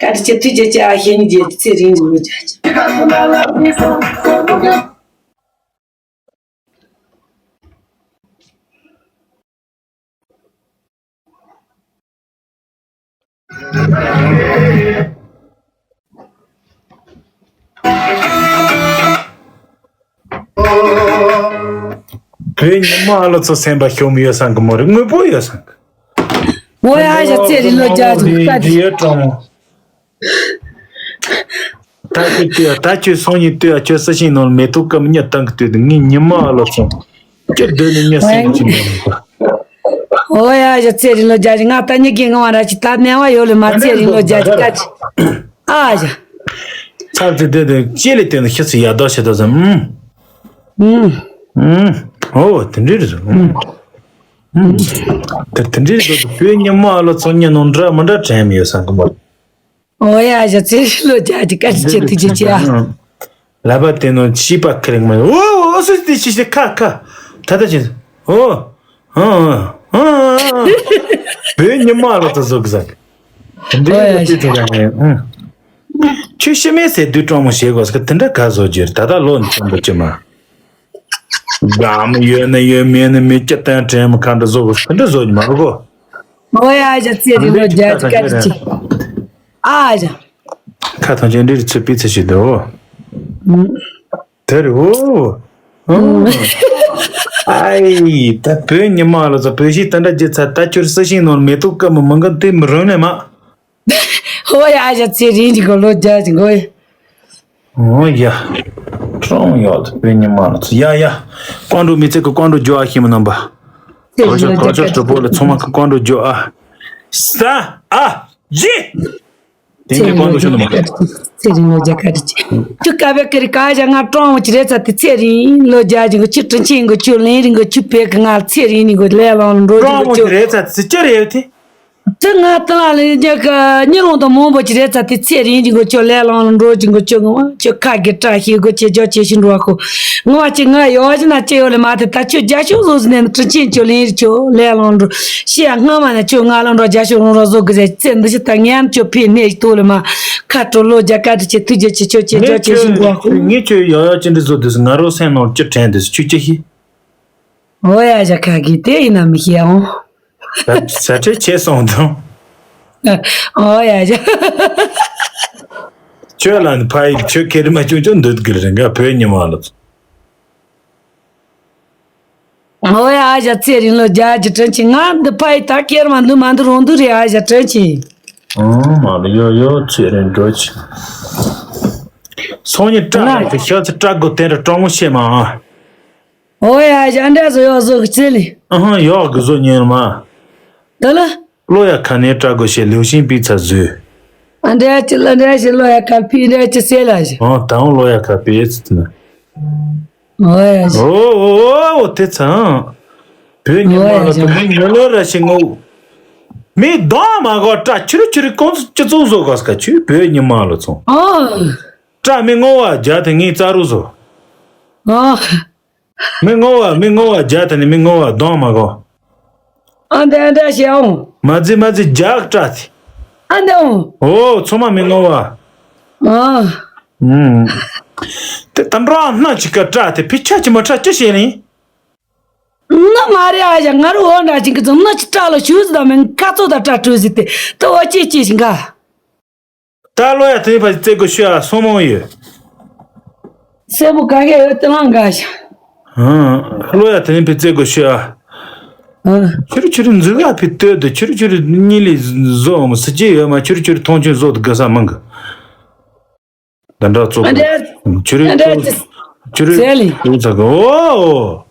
བཀའ་དྲིན་ཆེ་ཐུགས་རྗེ་ཆེ་ཨ་ཤེས་ཉིད་ཀྱི་ཚེ་རིང་ལོ་བརྒྱ་ཆེ། བོད་ཉི་མ་ཨ་ལོ་ཚོ་སེམས་པ་ཤོར་མི་ཡོད་སང་གི་མོ་རེད་དངོས་པོ་ཡོད་སང་གི། ངོ་ཡ་ཞ་ཚེ་རིང་ལོ་བརྒྱ་ཆེ་བཀའ་དྲིན་ཆེ། ད་ཁྱོད་ལྟོས་ད་ཁྱོད་སང་ཉིན་ལྟོས་ཁྱོད་སྲི་ཤིང་ནང་མེ་ཏོག་སྐམ་གཉིད་བཏང་གི་ལྟོས་དུས་ངའི་ཉི་མ་ཨ་ལོ་ཚོ་ཁྱོད་སྡོད་ནས་གཉིད་སེང་གི་ཅི་མ་རེད། ཨོ་ཡ་ཞ་ཚེ་རིང་ལོ་བརྒྱ་ཆེ་ང་ད་ཉི་གི་ངང་བ་ར་ཅི་ད་ནས་བ་ཡོད་ལེ་མ་ཚེ་རིང་ལོ་བརྒྱ་ཆེ་བཀའ་དྲིན་ཨ་ཞ། ཚར་དེ་དེ་དེ་ཅི་ལེ་དེ་ནི་ཤི་ཚེ་ཡ་དོ་ཤི་དོ་ཟེར་ཨུམ། ཨུམ། ཨུམ། ཨོ་དེ་འདྲི་རེད་ཟེར་ཨུམ། ཨུམ། དེ་དེ་འདྲི་རེད་ཟེར་བོད་ཉི་མ་ཨ་ལོ་ཚོ་ཉི་ནང་འདྲ་མི་འདྲ་དྲན་མི་ཡོད་སང་གི་མོ། ཨོ་ཡ་ཞ་ཚེ་རིང་ལོ་བརྒྱ་ཆེ་བཀའ་དྲིན་ཆེ་ཐུགས་རྗེ་ཆེ་ཨ། ལ་པ་དེ་ནང་ཤི་པ་ཁི་རིང་མ་ཨོ་ཨོ་སུ་དེ་ཤི་ཤི་ཁ་ཁ་ད་ད་ཅི་ཨོ། ཨང་ཨང་ཨང་། བོད་ཉི་མ་ལོ་ཚོ་བཟོ་གི་ཟ། འདྲེ་ཡོད་དེ་ཚོ་ཡང་ངས་ཨང་། ཁྱོད་ཤི་མེད་ཟེར་དུས་སྤྲང་མོ་བྱེད་དགོས་ཟེར་གི་དེ་འདྲ་ག་བཟོ་རྒྱུ་རེད་ད་ལྟ་ལོ་ནི་ཆེན་པོ་ཅི་མ། དགའ་མོ་ཡོད་ན་ཡོད་མེད་ན་མེད་ཀྱི་གཏན་དྲན་མོ་ག་འདྲ་བཟོ་དགོས་དེ་འདྲ་བཟོ་རྒྱུ་མ་རེད་གོ། ཨོ་ཡ་ཞ་ཚེ་རིང་ལོ་བརྒྱ་ཆེ་བཀའ་དྲིན་ཆེ། ཨ་ཞ། ཁ་ཐང་ཅན་འདྲེ་རི་ཚོད་པི་ཚེ་ཞིག་འདུག་ཨོ། དེ་རེད་ཨོ། ཨའི་ད་བོད་ཉི་མ་ལ་ཚོ་བོད་གཞིས་ད་འདྲ་རྒྱུ་ཚ་ད་ཁྱོད་སྲི་ཤིང་ནང་མེ་ཏོག་སྐམ་མི་མི་འགམ་དེ་མི་རུང་ནས་མ། ཧོ་ཡ་ཞ་ཚེ་རིང་གི་གོ་ལོ་རྒྱ་ཅིག་གོ་ཡ། ཨོ་ཡ། ཀྲོང་ཡོད་བོད་ཉི་མ་ལ་ཚོ་ཡ་ཡ། ཀོང་འགྲོ་མི་ཚེ་གི་ཀོང་འགྲོ་རྒྱུ་ཨ་ཤེས་མི་རྣམ་པ། ཚེ་གོ་ཆ་རིང་ལོ་གོ་ཆ་རྒྱ་གྲོ་པོ་ལ་ཚོང་མ་གི་ཀོང་འགྲོ་རྒྱུ་ཨ། ས། ཨ། ཇི། དེང་གི་གོང་དུ་ཤོད་ནི་མ། ཚེ་རིང་ལོ་བརྒྱ་ཁ་བྲལ་ཅིག་ཁྱོད་ཀ་བའི་ཀ་རི་ཀ་ཞག་ང་གྲོང་བ་ཅི་རེད་ཚ་དེ། ཚེ་རིང་ལོ་བརྒྱ་ཅིག་གི་ཁྱོད་དྲིན་ཆེན་གི་ཁྱོད་ལན་རིང་གི་ཁྱོད་བས་གི་ང་ཚེ་རིང་ནི་གི་ལས་ལང་ལ་འགྲོ་ཅིག་གི་ཁྱོད། གྲོང་བ་ཅི་རེད་ཚ་དེ་ཅི་རེད་དེ། དེ་ང་དེ་ལ་ལས་རྒྱ་ག་ཉི་ལོང་དང་མང་པོ་ཅི་རེད་ཚ་དེ། ཚེ་རིང་ཅིག་གི་ཁྱོད་ལས་ལང་ལ་འགྲོ་ཅིག་གི་ཁྱོད། ང་བ་ཁྱོད་ཁ་གི་བཀྲ་ཤིས་གི་ཁྱེད་ཇོ་ཆེ་ཞིག་འགྲོ་གོ། ང་བ་ཅི་ང་ཡོ་ཞིག་ན་ཅི་ཡོད་ལས་མ་དེ། ད་ཁྱོད་རྒྱ་ཤོག་བཟོ་ཟིན་ནས་དྲིན་ཆེན་ཁྱོད་ལན་རིང་ཁྱོད་ལས་ལང་འགྲོ་ཤི་ཡ། སྔ་མ་ན་ཁྱོད་ང་ལ་འགྲོ་རྒྱ་ཤོག་རང་རང་བཟོ་གི་ཟེར། ཚེ་འདི་ཤི་ད་ངའམ་ཁྱོད་ཕེ་ནས་ཏོ་ལ་མ། ཁ་དྲོ་ལོ་རྒྱ་ག་དྲི་ཆེ་ཐུགས་རྒྱ་ཆེ་ཁྱོད་ཆེ་ངས་ཅོ་ཆེ་ཁྱོད་ཤིང་གོ་ཁོ། ངས་ཁྱོད་ཡག་ཡག་ཅི་འདྲ་བཟོ་དུས་ང་རོ་སེམས་ནང་ཅི་དྲན་དུས་ཁྱོད་ཅི་ཤི། འོ་ཡ་ཞག་ཁ་གི་དེ་ཡིན་ན་མི་ཤེས་འོང་། ཟ་ཁྲེལ་ཆེ་སོང་དང་། འོ་ཡ་ཞག་ཁྱོད་ལ་ནི་ཕ་ཡིས་ཁྱོད་ཁེར་མ་ཅུང་ཅུང་འདོད་གི་རེད་འགའ་བོད་ཉི་མ་ལ། འོ་ཡ་ཨ་ཞག་ཚེ་རིང་ལོ་རྒྱ་གི་དྲིན་ཆེ། ང་འདི་ཕ་ཡི་ད་ཁེར་མ་འདུག་མ་འདུག་རང་འདུག་རེད་ཨ་ཞག་དྲིན་ཆེ། ཨང་མ་ལ་ཡོ་ཡོ་ཚེ་རིང་འགྲོ་ཆེ། སང་ཉིན་སྐྲ་ང་ལ་དེ་ཤ་ཚ་སྐྲ་དགོས་དེ་འདྲ་སྤྲང་མོ་བཤད་མ་ཨ། འོ་ཡ་ཨ་ཞག་འདྲ་བཟོ་ཡོ་བཟོ་གི་ཚེ་ལི། ཨ་ཧང་ཡོག་གི་བཟོ་ཉན་མ། ད་ལ། ལོ་ཡ་ཁ་ནས་སྐྲ་དགོས་བཤད་ལེའུ་ཤིང་པི་ཚ་བཟོས། ཨ་འདྲ་ཅི་ལ་འདྲ་ཞིག་ལོ་ཡ་ཁ་ཕི་འདྲ་ཅི་སེ་ལ་ཞིག་ཨང་དང་ལོ་ཡ་ཁ་པེ་ཚི་ན། འོ་ཡ་ཞིག་འོ་འོ་འོ་དེ་ཚང་། བོད་ཉི་མ་ལ་དུ་མི་ཉོ་ལོ་ར་ཞིག་ངོ་། མི་གདོང་མ་གོ་སྐྲ་ཆུ་རུ་ཆུ་རུ་ཀོང་ཚུ་སྤྱི་ཚོགས་བཟོ་གོ་སྐ་ཆུ་བོད་ཉི་མ་ལ་ཚོང་། ཨ། སྐྲ་མི་ངོ་བ་རྒྱ་དེ་ངའི་རྩ་རུ་བཟོ། ཨ། མི་ངོ་བ་མི་ངོ་བ་རྒྱ་དེ་ནི་མི་ངོ་བ་གདོང་མ་གོ་ཨ་འདྲ་འདྲ་བྱས་འོང་། མ་ཛི་མ་ཛི་རྒྱག་སྐྲ་དེ། ཨ་འདྲ་འོང་། འོ་ཚོ་མ་མི་ངོ་བ། ཨ། ཨུམ། དེ་ད་འགྲོ་ཨ་སྣ་ཅིག་ག་སྐྲ་དེ་ཕི་ཆ་ཅི་མ་ཁྲ་ཅི་བྱས་ནི། ན་མ་རེད་ཨ་ཞག་ང་རུ་འོ་འདྲ་ཅིག་གི་ཙམ་སྣ་ཅིག་སྐྲ་ལ་ཞུ་ཟི་ད་མིན་ཁ་ཚོ་ད་སྐྲ་བྲུ་ཟི་དེ་ད་འོ་ཅི་ཅི་ཞིག་ག་ད་ལོ་ཡ་དེ་ཕ་རྩེ་དགོས་ཤོད་ཨ་སོ་མོ་ཡོད། སེ་མོ་ག་གེ་ཡོད་དེ་ལང་ག་ཤ། ཧང་། ལོ་ཡ་དེ་ཕ་རྩེ་དགོས་ཤོད་ཨ། ཨ། ཆུ་རུ་ཆུ་རུ་འཛུལ་ག་ཕི་ལྟོས་དུ་ཆུ་རུ་ཆུ་རུ་གཉིད་ལས་བཟོ་འོང་སི་ཅི་ཡོད་མ་ཆུ་རུ་ཆུ་རུ་མཐོང་ཆུང་བཟོ་དུ་དགོས་ས་མང་གི་ད་འདྲ་ཙོག་ཨ་འདྲ། ཆུ་རུ་ཨ་འདྲ། ཆུ་རུ་ཟེ་ལི། ཙོག་ཙོག་འོ།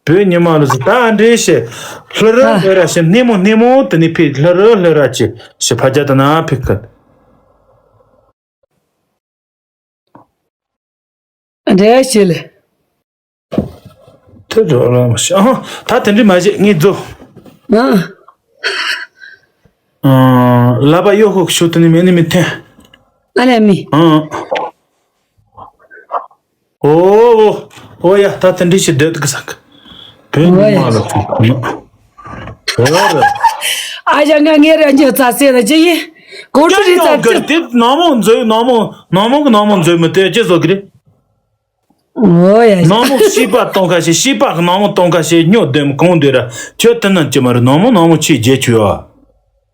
བོད་ཉི་མ་ལོ་ཟེར་ད་འདྲེ་ཞེ། ལྷ་རི་ཨ། ལྷ་ར་ཞེ་སྣེ་མོ་སྣེ་མོ་དེ་ནི་ཕི་ལྷ་རི་ལྷ་ར་ཅི་ཞེ་ཕ་རྒྱ་དེ་ན་ཕི་ཁ། འདྲེ་ཞེ་ལེ། ཐུ་རོ་ར་མ་ཤ་ཨ་ད་དེ་འདྲི་མ་བྱེད་ངས་རྫོ། ཨ། ཨ། ལ་པ་གཡོ་ཁོག་ཤོ་དེ་ནི་མེ་ནི་མི་འཐེན། ཨ་ལེ་མི། ཨ། ཨོ་ཨོ་ཨོ་ཡ་ད་ད་འདྲི་ཞིག་སྡོད་གི་ཟག་བོད་ཉི་མ་ལ་ཐུག་ཨོ་ར། ཨ་ཞང་ང་ངེ་ར་འཇོ་ཚ་སེ་ན་ཅི་ཡི་གོ་ཁྲུ་རི་ཚ་ཅི། དེ་ནག་མོ་མཛོད་ནག་མོ་ནག་མོ་གི་ནག་མོ་མཛོད་མི་དེ་ཅི་བཟོ་གི་རེད། ཨོ་ཡ་ནག་མོ་ཤི་པ་གཏོང་ཁ་ཤས་ཤི་པ་གི་ནག་མོ་གཏོང་ཁ་ཤས་སྨྱོ་ལྡེམ་གང་འདོད་ར་ཁྱོད་དེ་ན་ཅི་མ་རེད་ནག་མོ་ནག་མོ་ཆེ་རྗེ་ཆུ་ཨ།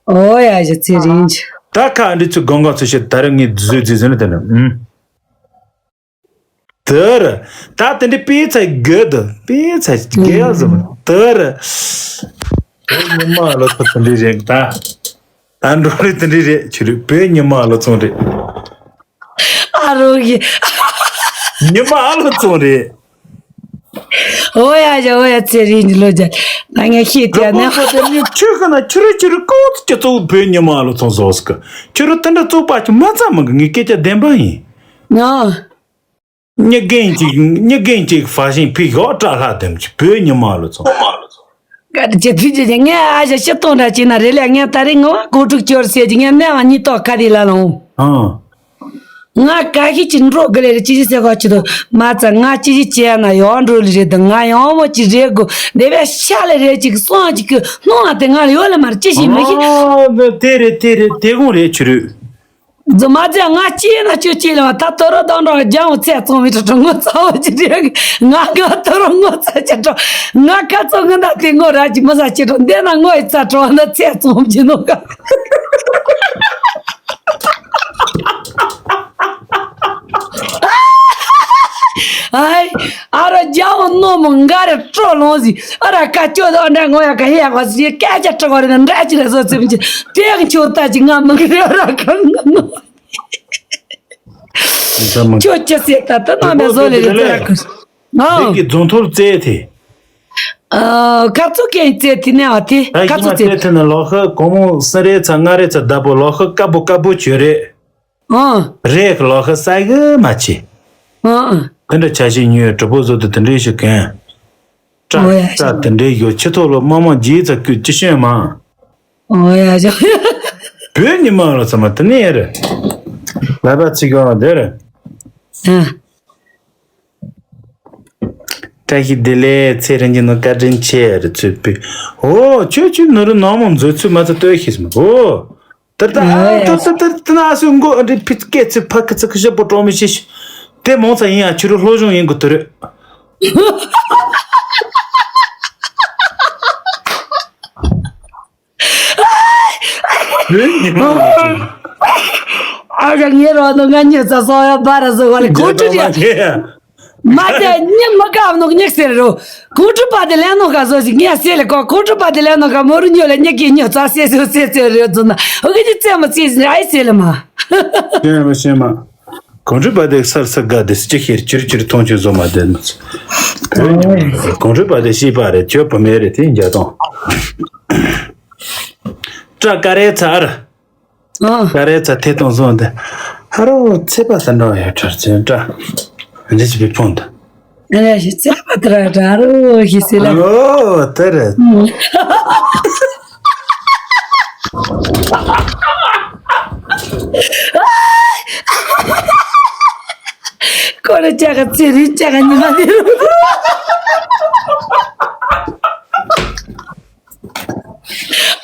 ཨོ་ཡ་ཞི་ཚེ་རིང་ཅི། ད་ཁ་འདི་ཚུ་གང་གང་ཚུ་ཤེས་ད་རེ་ངས་བཟོས་བཟོས་ཟིན་ན་དེ་ན་ཨུམ། དེར། ད་དེ་འདྲའི་དཔེ་ཚ་དགོས་དུ་དཔེ་ཚ་དགོས་ཟིན་དེར། བོད་ཉི་མ་ལོ་ཚོ་དེ་འདྲའི་རེད་ད། ད་འགྲོ་རེད་དེ་འདྲའི་རེད་ཆུ་རེད་བོད་ཉི་མ་ལོ་ཚོང་རེད། ཨ་རོ་གི། ཉི་མ་ལོ་ཚོང་རེད། ཨོ་ཡ་ཡ་ཨོ་ཡ་ཚེ་རིང་གི་ལོ་རྒྱ། ད་ངས་ཤེས་དེ་ནས། ཁོ་དེ་ནི་ཆུ་ཁ་ན་ཆུ་རུ་ཆུ་རུ་ཀོ་ཚུ་ཅི་ཚོ་བོད་ཉི་མ་ལོ་ཚོང་བཟོ་སི་ཀ་ཆུ་རུ་དེ་འདྲ་ཚོ་པ་ཆུ་མ་ཚ་མ་གི་ངའི་སྐད་ཆ་བདེན་པ་ཡིན། ཨ། མྱི་རྒན་གཅིག་མྱི་རྒན་གཅིག་ཧྥ་ཤིང་ཕི་ཞོག་སྐྲ་ལྷག་དེམ་གྱི་བོད་ཉི་མ་ལོ་ཚོང་། ག་དེ་ཅི་ཐུགས་རྗེ་ཆེ་ངས་ཨ་ཞེ་ཤི་གཏོང་འདྲ་བྱས་ན་རེད་ལ་ངས་ད་རེས་ངོ་བ་གོ་ཕྲུག་སྐྱོར་ཟེར་གྱི་ངས་ནས་བ་གཉིས་ཐོག་ཁ་དེ་ལ་ལོང་། ཨང་། ང་ག་ཤི་ཅི་འགྲོ་གི་ལེ་རེ་ཅི་ཞིག་ཟེར་གོ་ཅི་དོ་མ་ཚ་ང་ཅི་ཞིག་བྱས་ན་ཡོང་འགྲོ་ལི་རེད་དང་ང་ཡོང་མོ་ཅི་རེད་གོ་འདེ་བས་ཤ་ལེ་རེད་ཅིག་སོང་ཅིག་གི་སྣང་བ་དེ་ང་ལ་ཡོད་ལེ་མར་ཅི་ཞིག་མི་ཤེས། ཨོ་དེ་རེད་དེ་རེད་དེ་དགོང་རེད་ཆུ་རུ། རྫུན་མ་རྫུན་ང་ཅི་ཡིན་ན་ཁྱོད་ཅི་ལ་བ་ད་དོ་རོ་དང་འགྲོ་རྒྱང་བ་ཚད་ཚོང་མི་ཁྲོ་ཁྲོ་ངོ་ཚ་བ་ཅི་རེད་ང་ང་དོ་རོ་ངོ་ཚ་ཅི་ཁྲོ་ང་ཁ་ཚོ་ངི་ན་དེ་ངོ་ར་ཅི་མི་ས་ཅི་ཁྲོ་འདི་ན་ངོ་ཡི་ཚ་ཁྲོ་ན་ཚད་ཚོང་ཅི་ནོ་ག་ཨའི། ཨ་རོ་རྒྱ་བོ་ནོ་མོ་འགའ་རེ་སྤྲོ་ལོང་ཟིག་ཨ་ར་ཀ་ཅོ་དང་འདྲ་ངོ་ཡ་ཀ་ཧེ་ཡ་བ་ཟིག་སྐད་ཆ་ཁྲི་བ་རེ་ན་འདྲ་ཅི་རེ་བཟོ་ཚེ་མི་ཅི་དེ་ཡང་ཁྱོད་ལྟ་ཅི་ང་མི་གི་རེ་ར་ཁ་ང་ནོ། ཁྱོད་ཅི་ཟེར་ད་ལྟ་ནང་མེད་བཟོ་ལེ་རེ་ཙེ་ར་ཁུ། ཨ། འདི་གི་རྫོང་ཐོར་རྩེ་དེ། ཨ། སྐབས་ཚོ་གན་རྩེ་དེ་ནས་ཨ་དེ་ད་སྐབས་ཡིན་ཚོ་ན་རྩེ། དེ་ཐོན་ན་ལོ་ཧ་གོང་མོ་སེ་རེ་ཚ་ང་རེ་ཚ་བདག་པོ་ལོ་ཧ་དཀར་པོ་དཀར་པོ་བྱོས་རེད། ཨང་། རེད་ལོ་ཧ་ས་གི་མ་ཆེ། ཨང་། དེ་འདྲ་ཆ་ཤས་ཉོས་གྲོགས་པོ་བཟོ་དུ་དེ་འདྲའི་ཞིག་གན། ཨོ་ཡ། སྐྲ་དེ་འདྲའི་ཡོད་ཆུ་ཐོག་ལོ་མ་མ་རྗེས་ཚ་ཀུ་ཅི་ཤོད་མ། ཨོ་ཡ་ཇོ། བོད་ཉི་མ་ལོ་ཚ་མ་དེ་ནས་ཡ་རེད། ལ་པ་ཚིག་གང་དེ་རེད། ཨ། བཀྲ་ཤིས་བདེ་ལེགས། ཚེ་རིང་གི་ནང་བཀའ་དྲིན་ཆེ་རེ་ཚུད་པའི། ཨོ་ཁྱོད་ཁྱོད་ནོར་ནང་མོ་མཛོད་ཚུད་མ་ཚ་ལྟོས་ཤེས་སམ། ཨོ། ཏར་ཏར་ཨོ་ཡ། ཏར་ཏར་ཏར་ཏར་ན་སུ་མགོ་འདྲི་ཕིད་སྐད་ཚུད་ཕ་ཁི་ཚི་ཁི་ཞབས་པོ་གྲོགས་མི་ཤེས་ཤི། དེ་མོང་ཚ་ཡིན་ཡ་ཁྱོད་རུ་ལྷོ་གཞུང་ཡིན་དགོས་དུ་རེད། ཨ་ཀ་ངའི་རོ་ནོ་ང་ཉོ་ཚ་སོ་ཡ་བ་ར་སོ་ག་ལ་གོ་ཁྲུ་ར། མ་དེ་ཉི་མ་ཀ་ནོ་ཉིག་ཟེར་རོ། གོ་ཁྲུ་པ་དེ་ལེན་ནོ་ཀ་སོ་ཞིག་ངས་ཟེར་ལེ་གོ་གོ་ཁྲུ་པ་དེ་ལེན་ནོ་ཀ་མོ་རུ་ཉོ་ལེ་ཉི་ཀི་ཉོ་ཚ་སེ་སོ་སེ་སེ་རེ་ཙུ་ན་ཨོ་གི་ཅི་ཙེ་མ་ཙི་ཟེར་ཨི་ཟེར་ལེ་མ། ཤེས་མ་ཤེས་མ། གོ་ཁྲུ་པ་དེ་སར་ས་ག་དེ་སི་ཅི་ཁེར་ཅིར་ཅིར་མཐོང་ཆུ་བཟོ་མ་དེ་མ་ཚོ། གོ་ཁྲུ་པ་དེ་ཤེས་པ་རེད་ཁྱོད་བུ་མེད་རེད་དེ་འཇའ་དང་། སྐྲ་ཀ་རེ་ཚར། ཨ། ཀ་རེ་ཚ་ཐེ་གཏོང་བཟོ་འདི། ཧ་རོ་ཚེ་པ་ས་འགྲོ་ཡ་ཁྲར་ཚེ་འདྲ། འདི་ཅི་བི་ཕོང་འདི། ཨ་ལས་ཞི་ཚེ་པ་ཏྲ་ཏྲ་རོ་ཞི་སི་ལ། ཨོ་དེ་རེད། ཁོ་རེ་ཅག་ག་ཚེ་རིང་ཅག་ག་ཉི་མ་ནི་རུ།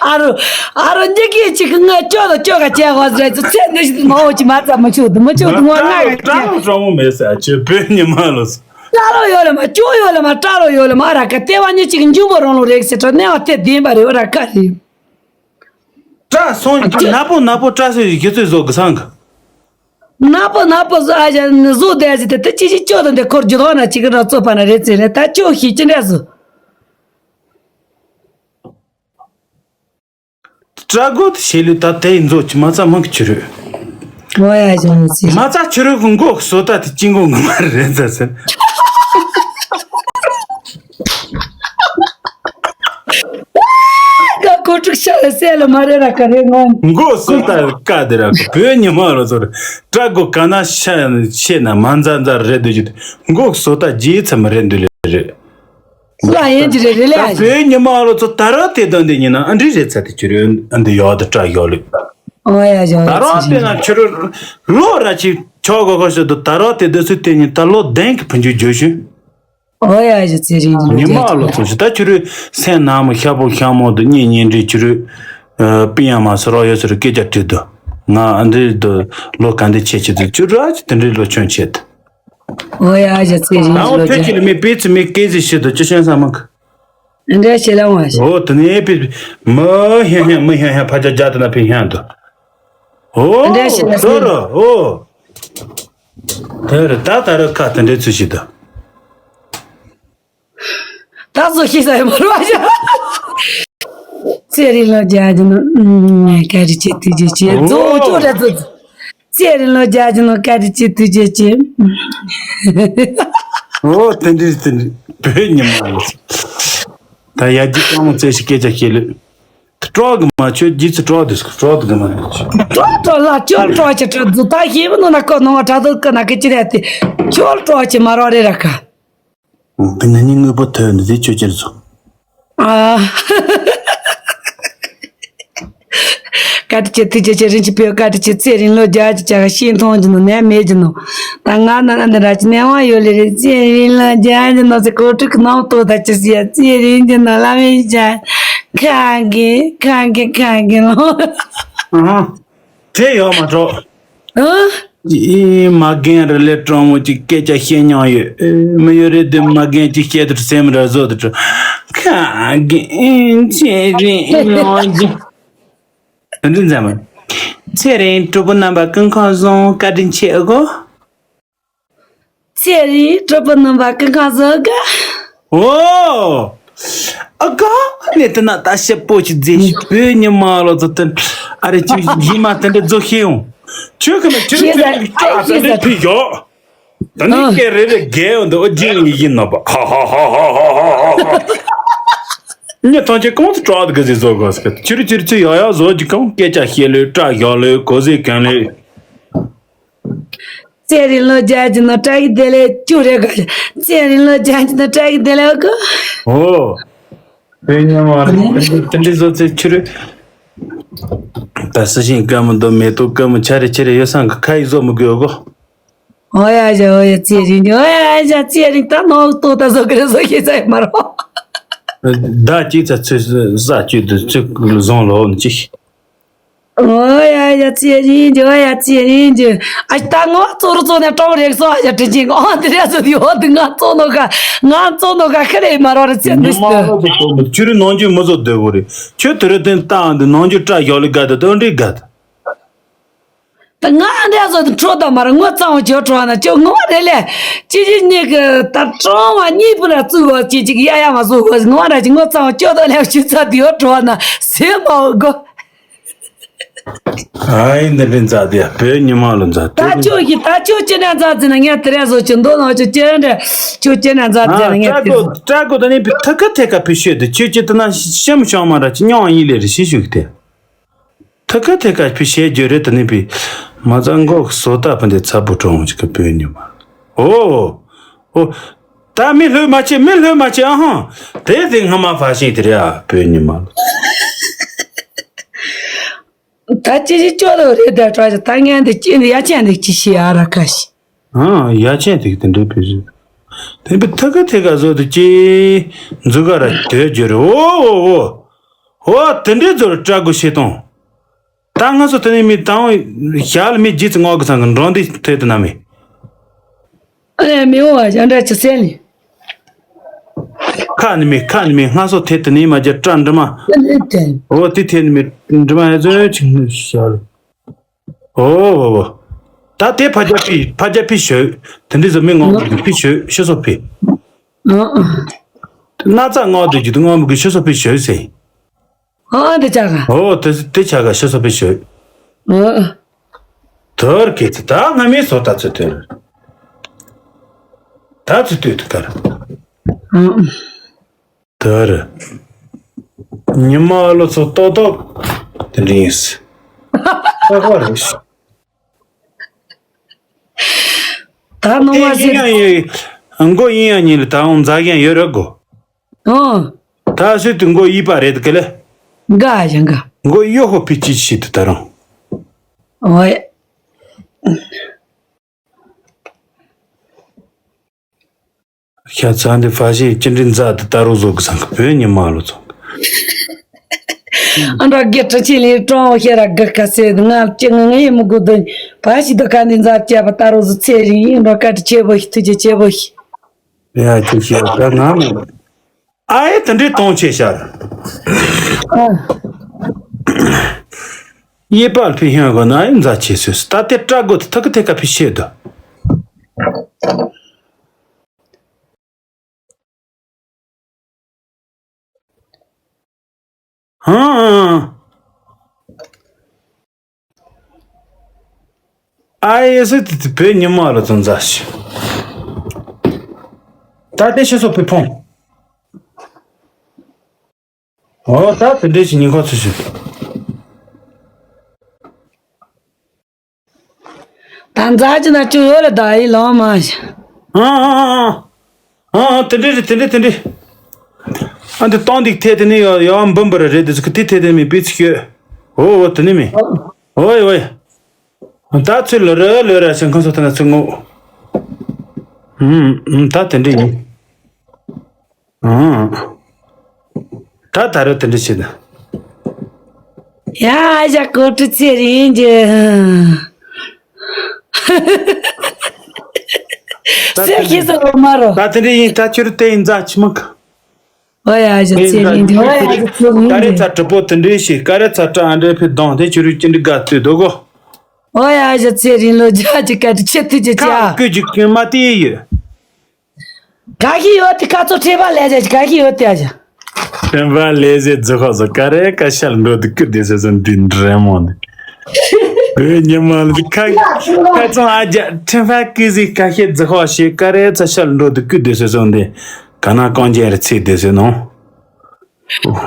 ཨ་རོ། ཨ་རོ་འདི་གི་ཅིག་ང་ཅོ་དང་ཅོ་ག་ཅེ་ཧོ་ཟེར་ཚུ་ཚེ་འདི་ཞིག་མ་འོ་ཅི་མ་ཙམ་མ་ཆུ་དུ་མ་ཆུ་དུ་ངོ་ང་ག་ཅེ། ཀྲ་རོ་མེད་ཟེར་ཨ་ཅེ་བོད་ཉི་མ་ལོ་ཟེར། ཀྲ་རོ་ཡོད་ལ་མ་ཅོ་ཡོད་ལ་མ་ཀྲ་རོ་ཡོད་ལ་མ་ར་ཀ་ལྟེ་བ་ཉི་ཅིག་འཇུ་མོ་རང་ལོ་རེག་ཟེར་ཏྲ་ནེ་བ་ཏེ་བདེན་པ་རེ་བ་ར་ཀ་རེ། ཀྲ་སོང་ཅི་ནག་པོ་ནག་པོ་ཀྲ་སོ་ཡི་ཁྱེད་ཚོས་བཟོ་གི་སང་གི། ནག་པོ་ནག་པོ་བཟོ་ཨ་ཞ་བཟོ་དེ་ཨ་ཞ་དེ་ཏི་ཅི་ཞིག་ཅོ་དང་དེ་འཁོར་རྒྱུ་དོག་ན་ཅིག་གི་ར་ཙོ་པ་ན་རེ་ཚེ་རེ་ད་ཅོ་ཤི་ཅི་འདྲ་བཟོ། སྐྲ་གོ་དེ་ཤེས་ལུས་ད་དེ་ཡིན་ཚོ་ཅི་མ་ཚ་མང་གི་ཆུ་རུད། ངོ་ཡ་ཞོ་ཚི། མ་ཚ་ཆུ་རུད་གི་མགོ་གི་བཟོ་ལྟ་དེ་ཅི་མགོ་ངོ་མ་རེད་ཚ་ཟེར། ཀ་ཀོ་ཀྲུག་ཤ་ལ་སེ་ལ་མ་རེད་ར་ཀ་རེད་ངོ་། མགོ་བཟོ་ལྟ་ཀ་དེ་ར་བོད་ཉི་མ་ལ་ཚོ་རེད། སྐྲ་གོ་ག་ན་ཤ་ཤེས་ན་མ་མཛའ་མཛའ་རེད་འདུག་ཅི། མགོ་གི་བཟོ་ལྟ་རྗེས་ཚ་མ་རེད་འདུག་ལེ་རེད། ལ་ཡན་གྱི་རེད་རེད་ལ་ཡ་གྱི། བོད་ཉི་མ་ལོ་ཚོ་ད་ར་དེ་དོན་དེ་ཉིན་ན་ཨ་འདྲི་རེད་ཚ་དེ་ཆུ་རེད་ཨ་འདི་ཡོག་དེ་སྐྲ་ཡོག་ལུས། ཨོ་ཡ་ཡ་ད་ར་དེ་ན་ཆུ་རུ་ལོ་ར་ཆི་ཆོག་གོ་གོ་ཤོད་དུ་ད་ར་དེ་དུ་སུ་དེ་ཉིན་ད་ལོ་བདེན་གི་ཕུན་ཆུ་བརྗོད་ཤུ། ཨོ་ཡ་ཡ་ཚེ་རིང་ཉི་མ་ལོ་ཚོ་ཞི་ད་ཆུ་རུ་སེམས་ནང་མ་ཤ་པོ་ཤ་མོ་དུ་གཉེན་ཉེ་འདྲི་ཆུ་རུ། པི་ཡ་མ་སོ་ར་ཡོད་སོ་རུ་སྐད་ཆ་དྲི་དུ་ང་ཨ་འདི་དུ་ལོ་ག་འདི་ཆེ་ཆེ་དུ་ཆུ་ར་ཆི་དེ་འདྲི་ལོ་ཆོན་ཆེ་དུ། ཨོ་ཡ་ཨ་ཞ་ཚེ་རིང་ད་འོ་ལོ་ཐེ་རྒྱ། ཁྱི་ལ་མི་པི་ཚི་མི་ཀེ་ཟི་ཤི་དུ་ཅི་ཤན་ས་མ་གི། འདྲ་ཤེ་ལ་བ་ཤ། ཨོ་དེ་ནས་པི་མི་ཧན་ཧན་མི་ཧན་ཧན་ཕ་ཅག་རྒྱ་དེ་ན་པི་ཧན་དུ། ཨོ་འདྲ་ཤེ་ལ་དོ་ར་ཨོ། དེ་ར་ད་ད་ར་ཁ་དེ་འདྲའི་ཚུལ་ཤི་དུ། ད་བཟོ་ཤེས་ས་ཡོད་མ་རེད་བ། ཚེ་རིང་ལོ་བརྒྱ་ཅན་ནོ་ཀ་རི་ཆེ་དུས་ཀྱི་ཆེ་རྫོགས་ཅོ་ར་རྫོགས། ཚེ་རིང་ལོ་བརྒྱ་ཅན་ནོ་ཀ་རི་ཆེ་དུས་ཀྱི་ཆེ། ཨོ་དེ་འདྲི་དེ་འདྲི་བོད་ཉི་མ་ལོ། ད་ཡ་རྒྱུ་གང་མོ་ཚེ་ཞིག་སྐད་ཆ་བཤད་ལེ། སྤྲོག་གི་མ་ཆོད་རྒྱུ་ཚེ་སྤྲོག་དུས་སྤྲོག་དུ་གི་མ་རེད། སྤྲོག་སྤྲོག་ལ་ཅོལ་སྤྲོག་ཆེ་སྤྲོག་རྫུ་ད་ཤེས་བུ་ནོ་ན་ཀོ་ནོ་བ་དྲ་དོ་ཀ་ན་ཀི་ཅི་རེད་དེ་ཅོལ་སྤྲོག་ཆེ་མ་རོ་རེ་ར་ཀ། འདི་ན་ནི་དངོས་པོ་ཐོས་འདི་དེ་ཆོས་ཅེར་ཚོ། ཨ། བཀའ་དྲིན་ཆེ་ཐུགས་རྗེ་ཆེ་རིན་ཆེན་ཕེ་བཀའ་དྲིན་ཆེ་ཚེ་རིང་ལོ་བརྒྱ་ཅིག་ཅག་ཤེས་མཐོང་གྱི་ནོ་ནས་མེད་ཀྱི་ནོ། ད་ང་ན་ན་འདི་ར་ཅི་ནས་དབང་ཡོད་ལེ་རེད་ཚེ་རིང་ལོ་བརྒྱ་ཅིག་ནོ་ཚེ་གོ་ཁྲུ་གི་ནང་ལྟོ་ད་ཅི་ཟེར་ཚེ་རིང་གྱི་ནོ་ལ་མེད་ཅག་ཁ་གི་ཁ་གི་ཁ་གི་ལོ། ཨ། དེ་ཡོད་མ་གཏོགས། ཨ། ཨེ། མ་རྒན་རེ་ལས་སྤྲང་མོ་ཅིག་སྐད་ཆ་བཤད་མྱོང་ཡོད། ཨེ། མི་ཡོད་རེད་དེ་མ་རྒན་ཅིག་བཤད་དུ་སེམས་ར་བཟོ་དུ་ཁ་རྒན་ཚེ་རིང་ལོ་རྒྱུ། འདི་འཛམ། ཚེ་རིང་གྲོགས་པོ་རྣམ་པ་སྐུ་ཁམས་བཟང་བཀའ་དྲིན་ཆེ་ཨ་གོ། ཚེ་རིང་གྲོགས་པོ་རྣམ་པ་སྐུ་ཁམས་བཟང་ག། ཨོ། ཨ་ག་ནས་དེ་ན་ད་ཤེ་པོ་ཆི་རྫས་ཤི་བོད་ཉི་མ་ལོ་ཚོ་དེ་ཨ་རེ་ཅི་ཡིན་མ་དེ་འདྲ་རྫོགས་ཤེས་ཡོང་། ཆོས་ཁ་ན་ཆོས་ཁ་ན་ཅག་དེ་འདྲ་ཕི་ཡོ། ད་ནི་སྐད་རེ་རེ་རྒྱལ་ཡོང་དུ་ཨོ་རྒྱུན་ཡིན་ཡིན་ནོ་པ། ཧ་ཧ་ཧ། ཉིན་ཐང་ཆེན་གང་དུ་གྲགས་འདུག་གི་ཟེར་བཟོ་དགོས་ཟེར། ཁྱེད་རང་ཁྱེད་རང་ཚོས་ཡག་ཡག་བཟོ་རྒྱུ་གང་སྐད་ཆ་བཤད་ལོས་སྐྲ་བཞར་ལོས་གོ་ཟས་གོན་ལོས། ཚེ་རིང་ལོ་བརྒྱད་ཀྱི་ནང་བཀྲ་ཤིས་བདེ་ལེགས་ཅུ་རེ་ག་ཚེ་རིང་ལོ་བརྒྱད་ཀྱི་ནང་བཀྲ་ཤིས་བདེ་ལེགས་གོ་ཨོ། དཔེ་ཉམས་མ་རེད། དེ་འདྲའི་བཟོ་ཚེ་ཁྱེད་རང་ད་སུ་ཞིག་སྐར་མོ་འདོ་མེ་ཏོག་སྐར་མོ་ཆ་རེ་ཆ་རེ་ཡོད་སང་གི་ཁ་ཡིག་བཟོ་མི་དགོས་གོ་ཨོ་ཡ་ཡ་ཨོ་ཡ་ཚེ་རིང་ཨོ་ཡ་ཡ་ཚེ་རིང་ད་ནོག་ཏོ་ད་བཟོ་གི་རེད་བཟོ་ཤེས་ཚད་མ་རོ། ཟླ་གཅིག་ཚ་ཚོད་ས་བཅུད་དུ་ཚོད་བཟང་ལོ་ནི་ཅིག་ཨོ་ཡ་ཡ་ཚེ་རིང་ཨོ་ཡ་ཚེ་རིང་ཨ་ད་ངོ་གཙོ་རུ་གཙོ་ནས་གྲོང་རེག་སོ་ཡ་དྲི་ཅིང་ཨོ་དེ་རེད་ཚོ་དེ་ཨོ་དེ་ང་གཙོ་ནོ་ག་ང་གཙོ་ནོ་ག་ཁ་རེ་མ་རོ་རེ་ཚེ་འདི་ཉི་མ་ལོ་དུ་གོ་མི་ཁྱོད་རི་ནང་ཆུ་མི་བཟོ་སྡོད་བོ་རེད། ཁྱོད་དེ་རི་དེ་བཏང་འདི་ནང་ཆུ་སྐྲ་བཞར་ལི་དགའ་དུ་དོན་འདྲི་དགའ་དུ། ད་ང་འདྲ་བཟོ་དུ་འཕྲོ་དང་མར་ངོ་གཙང་བོ་ཇོ་འཕྲོ་ན་ཅོ་ངོ་རེ་ལས་ཅི་ཅི་གཉིས་ཀྱི་ད་ཀྲང་བ་གཉིས་པུ་ལ་བཙུགས་བ་ཅི་ཅིག་ཡ་ཡ་མ་བཟོ་བ་ངོ་ར་ཅི་ངོ་གཙང་བོ་ཅོ་དང་ལས་ཆུ་ཚ་དེ་ཡོ་འཕྲོ་ན་སེ་མ་བོ་གོ་ཨ་ཡིན་འདི་འདྲའི་མཛའ་དེ་བོད་ཉི་མ་ལ་མཛའ་ད་དེ་ཅོ་གི་ད་ཅོ་ཅི་ན་མཛའ་ཟིན་ན་ངས་དེ་ར་བཟོ་ཅི་འདོ་ན་ཅོ་ཅི་འདྲ་ཅོ་ཅི་ན་མཛའ་ཟིན་ན་ངས་དེ་ར་བཟོ་ཀྲ་གོ་ད་ནི་ཐ་ཁ་ཐེ་ཁ་ཕི་ཤོད་དེ་ཅོ་ཅི་ད་ན་ཤམ་ཤང་མ་ར་ཅི་ཉོང་ཡིན་ལེ་རེ་ཤི་ཤུག་དེ། ཐ་ཁ་ཐེ་ཁ་ཕི་བཤད་རྒྱུ་རེད་དེ་ནི་ཕི། མ་ཚང་མགོ་བཟོ་ལྟ་ཕི་འདི་ཚ་བུ་གྲོང་ཅིག་གི་བོད་ཉི་མ། ཨོ། ཨོ། ད་མི་ལྷོད་མ་བྱེད་མི་ལྷོད་མ་བྱེད་ཨ་ཧང་། དེ་དེ་སྔ་མ་ཕ་ཤིང་དེ་རེད་ཨ་བོད་ཉི་མ། ད་ཅི་ཞིག་ཅོ་ལོ་རེད་ད་གྲོགས་ཅི་ད་ངན་འདི་ཅི་འདི་ཡ་ཆེན་འདི་ཅི་ཤི་ཨ་ར་ཁ་ཤི། ཨ་ཡ་ཆེན་དེ་དེ་འདྲའི་བོད་ཞིག་དེ་བི་ཐ་ཁ་ཐེ་ཁ་བཟོ་དུ་ཅི། འཛུ་ག་ར་དོད་རྒྱུ་རེད་ཨོ་ཨོ་ཨོ། ཨོ་དེ་འདྲའི་བཟོ་རུ་སྐྲ་དགུ་ཤེས་དང་། ད་ང་ཚོ་དེ་ནས་མི་དང་ཞག་ལ་མི་བརྒྱད་ཙམ་ངོ་གི་ཚང་གི་འགྲོ་འདི་ཐད་དུ་ན་མི། ཨ་ལས་མི་འོང་བ་ཞག་འདྲ་ཅི་སེ་ལི། ཁ་ནི་མི་ཁ་ནི་མི་ང་ཚོ་ཐད་དུ་ནི་མ་རྒྱ་སྐྲ་འདྲི་མ། ཨ་ལས་དེ། འོ་དེ་ཐད་ནི་མི་འདྲི་མ་ཡ་ཚོད་ཅིག་ནི་ཞག་ལ། འོ་འོ་འོ། ད་དེ་ཕ་རྒྱ་ཕི་ཕ་རྒྱ་ཕི་ཞོད། དེ་འདྲི་ཟ་མི་ངོ་གི་ཕི་ཞོད་ཤི་སོ་ཕི། ཨ་ཨ། ན་ཚ་ངོ་དུ་རྒྱུ་དུ་ངོ་མི་གི་ཤི་སོ་ཕི་ཞོད་སེ། ཨ་ཨ་དེ་ཆ་ག་ཨོ་དེ་དེ་ཆ་ག་ཤི་སོ་ཕི་ཞོད། ཨ་ཨ། དོར་གེ་ཚེ་ད་ང་མི་སོ་ད་ཚོད་དོར། ད་ཚོད་དོད་དུ་དར། ཨ་ཨ། དོར། ཉི་མ་ལོ་ཚོ་ཏོག་ཏོག་དེ་འདྲ་ཡིན་སི། ཏོག་ཏོག་རེད་ཤི། ད་ནོ་དེ་བ་ཡིན་ཟེར། ཡང་ཡིན། མགོ་ཡིན་ཡང་ཉིན་ལ་ད་འོང་མཛའ་གཞན་ཡོད་རེད་གོ་ཨོ། ད་སུས་དུ་མགོ་གཡས་པ་རེད་ག་ལེ། འགའ་ཞིག་འགའ། མགོ་གཡོ་ཧོ་ཕི་ཅི་ཤི་དུ་ད་རུང་། ཨོ་ཡ། ཤ་ཚ་འདི་ཧྥ་ཤི་ཅི་འདྲི་མཛའ་དུ་ད་རུང་བཟོ་གི་སང་གི་བོད་ཉི་མ་ལོ་ཚོང་གི་ཨ་འདྲ་དགེ་ཁྲི་ཆེ་ལས་ཀྲོང་ཤེ་ར་དགར་ཁ་སེ་ང་ཅི་ང་ངའི་མི་དགོས་དོན་ཕ་ཤི་དོ་ཁ་འདི་མཛའ་བཅས་པ་ད་རུང་བཟོ་ཚེ་རིང་ཡིན་འགྲོ་བཀའ་དྲིན་ཆེ་བོ་ཞིག་ཐུགས་རྗེ་ཆེ་བོ་ཞིག་ཡ་ཅི་ཤེས་ད་ང་མི། ཨ་ཡེ་དེ་འདྲའི་གཏོང་ཆེ་ཤར། ཨ། ཡེ་པར་ཕི་ཧན་གོ་ན་ཡེ་མཛའ་ཆེ་སོས་ད་དེ་སྐྲ་དགོ་དེ་ཐག་གི་ཐད་ཀ་ཕི་ཤེས་དོ། ཧང་། ཨ་ཡེ་སི་དེ་དེ་བོད་ཉི་མ་ལ་ཙང་མཛའ་ཤི། ད་དེ་ཤི་སོ་ཕི་ཕོང་། ཨོ་ད་དེ་འདྲས་ཤིག་ཉིན་ཁོ་ཚོ་ཞུ། ད་མཛའ་ཅི་ན་ཅུ་ཡོད་ལ་ད་ཡིན་ལོང་མ་ཤི། ཨ་ཨ་ཨ་ཨ། ཨ་ཨ་དེ་འདྲས་རེད་དེ་འདྲས་དེ་འདྲས། ཨ་འདི་སྟོང་འདི་ཐད་དེ་ནི་ཡོ་ཡོ་འབུམ་པ་ར་རེད་དེ་ཚོ་གི་དེ་ཐད་དེ་མི་པི་ཚི་ཤོད། ཨོ་ཨོ་དེ་ནི་མི། ཨོ་ཡ་ཨོ་ཡ། ད་ཚུར་ལོ་རེ་ལོ་རེ་ཞིང་ཁམས་སོགས་དེ་ན་ཚུར་ངོ་། ཨུམ་ཨུམ་ད་དེ་འདྲས་ཡིན། ཨང་། ད་ད་རུ་དེ་འདྲ་བྱེད་ན། ཡ་ཨ་ཞ་ཀོ་ཀྲི་ཚེ་རིང་གི་ད་སེ་ཁྱི་ས་རོ་མ་རོ། ད་དེ་འདྲ་ཡིན་ད་ཁྱོད་དེ་ཡིན་མཛའ་ཆི་མ་ག་ཨོ་ཡ་ཨ་ཞ་ཚེ་རིང་གི་ཨོ་ཡ་ཨ་ཞ་ཚེ་རིང་གི་ཀ་རེ་ཚ་གྲི་པོ་དེ་འདྲ་ཞིག་ཀ་རེ་ཚ་གྲ་ཨ་འདྲ་ཕི་གདོང་དེ་ཁྱོད་རུ་ཅི་འདྲ་དགའ་ཚོད་དོ་གོ་ཨོ་ཡ་ཨ་ཞ་ཚེ་རིང་ལོ་རྒྱ་ཅི་ཀ་ཏི་ཆེ་ཐུ་ཅི་ཅ། ཁ་ཀུ་ཅི་ཀུ་མ་ཏི་ཡོད། ག་གི་ཡོད་དེ་ཁ་ཚོ་ཁྲེ་བ་ལས་ཟེར་ག་གི་ཡོད་དེ་ཨ་ཅག་ཁྲེ་བ་ལས་ཟེར་རྫི་ཁོག་ཚོ་ག་རེ་ཀ་ཤལ་འགྲོ་དུ་ཀུ་དེ་ཟེར་ཟེར་འདི་འདྲེ་མོ་འདི། ཨོ་ཉི་མ་ལ་ཁ་ཁ་ཚོང་ཨ་ཅག་ཁྲེ་བ་ཀི་ཟི་ཀ་ཤེ་རྫི་ཁོག་ཤེ་ག་རེ་ཚ་ཤལ་འགྲོ་དུ་ཀུ་དེ་ཟེར་ཟེར་འདི་ག་ན་ཀོང་ཅན་རི་ཚེ་དེ་ཟེར་ནོ།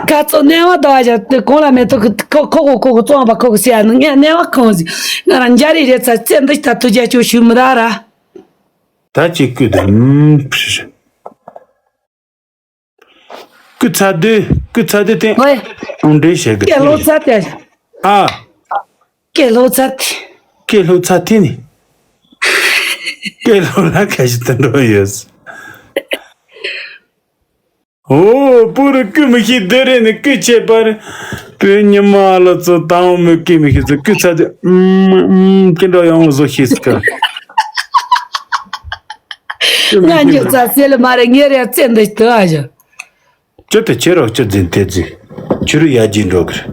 ཁ་ཚོ་སྣེ་བ་དང་བཞག་དེ་གོང་ལ་མེ་ཏོག་ཁོ་ཁོ་ཁོ་ཁོ་ཁོ་བཙོང་བ་ཁོ་ཁོ་ཟེར་ཡ་ནི་ངས་སྣེ་བ་ཁོང་ཟིག་ང་རང་འཇའ་རིས་རེད་ཚ་ཚེ་འདི་ལྟ་ཐུགས་རྒྱ་ཆོ་ཞུ་མི་ད་ར། ད་ཅིག་སྐུ་དུ་སྐུ་ཚ་དུས་སྐུ་ཚ་དུས་བསྟན་ཝེ། ཨང་འདྲེ་བྱེད་གི་སྐད་ལྷོ་ཚ་དེ། ཨ། སྐད་ལྷོ་ཚ་དེ། སྐད་ལྷོ་ཚ་དེ་ནི། སྐད་ལྷོ་ལ་ཁ་ཞིག་ཏུ་འགྲོ་ཡོད། ཨོ། པུ་རུ་ཀུ་མི་ཤེས་དེ་རེད་ནི་ཀུ་ཆད་པར། པུ་ཉི་མ་ལ་ཚོ་དང་མི་ཀུ་མི་ཤེས་ཚོ་ཀུ་ཚ་དེ། ཨུམ་ཀུ་འགྲོ་ཡང་བཟོ་ཤེས་སི་ཀ་ང་འཇུ་ཚ་སེ་ལ་མ་རེད་ངེ་རེད་ཚེ་འདི་ལྟ་ཨ་ཞོ། ཅི་ཏི་ཁྱེད་རོགས་ཅི་འཛིན་དེ་འཛིན། ཁྱོད་རུ་ཡ་གྱིས་འགྲོ་གི་རེད།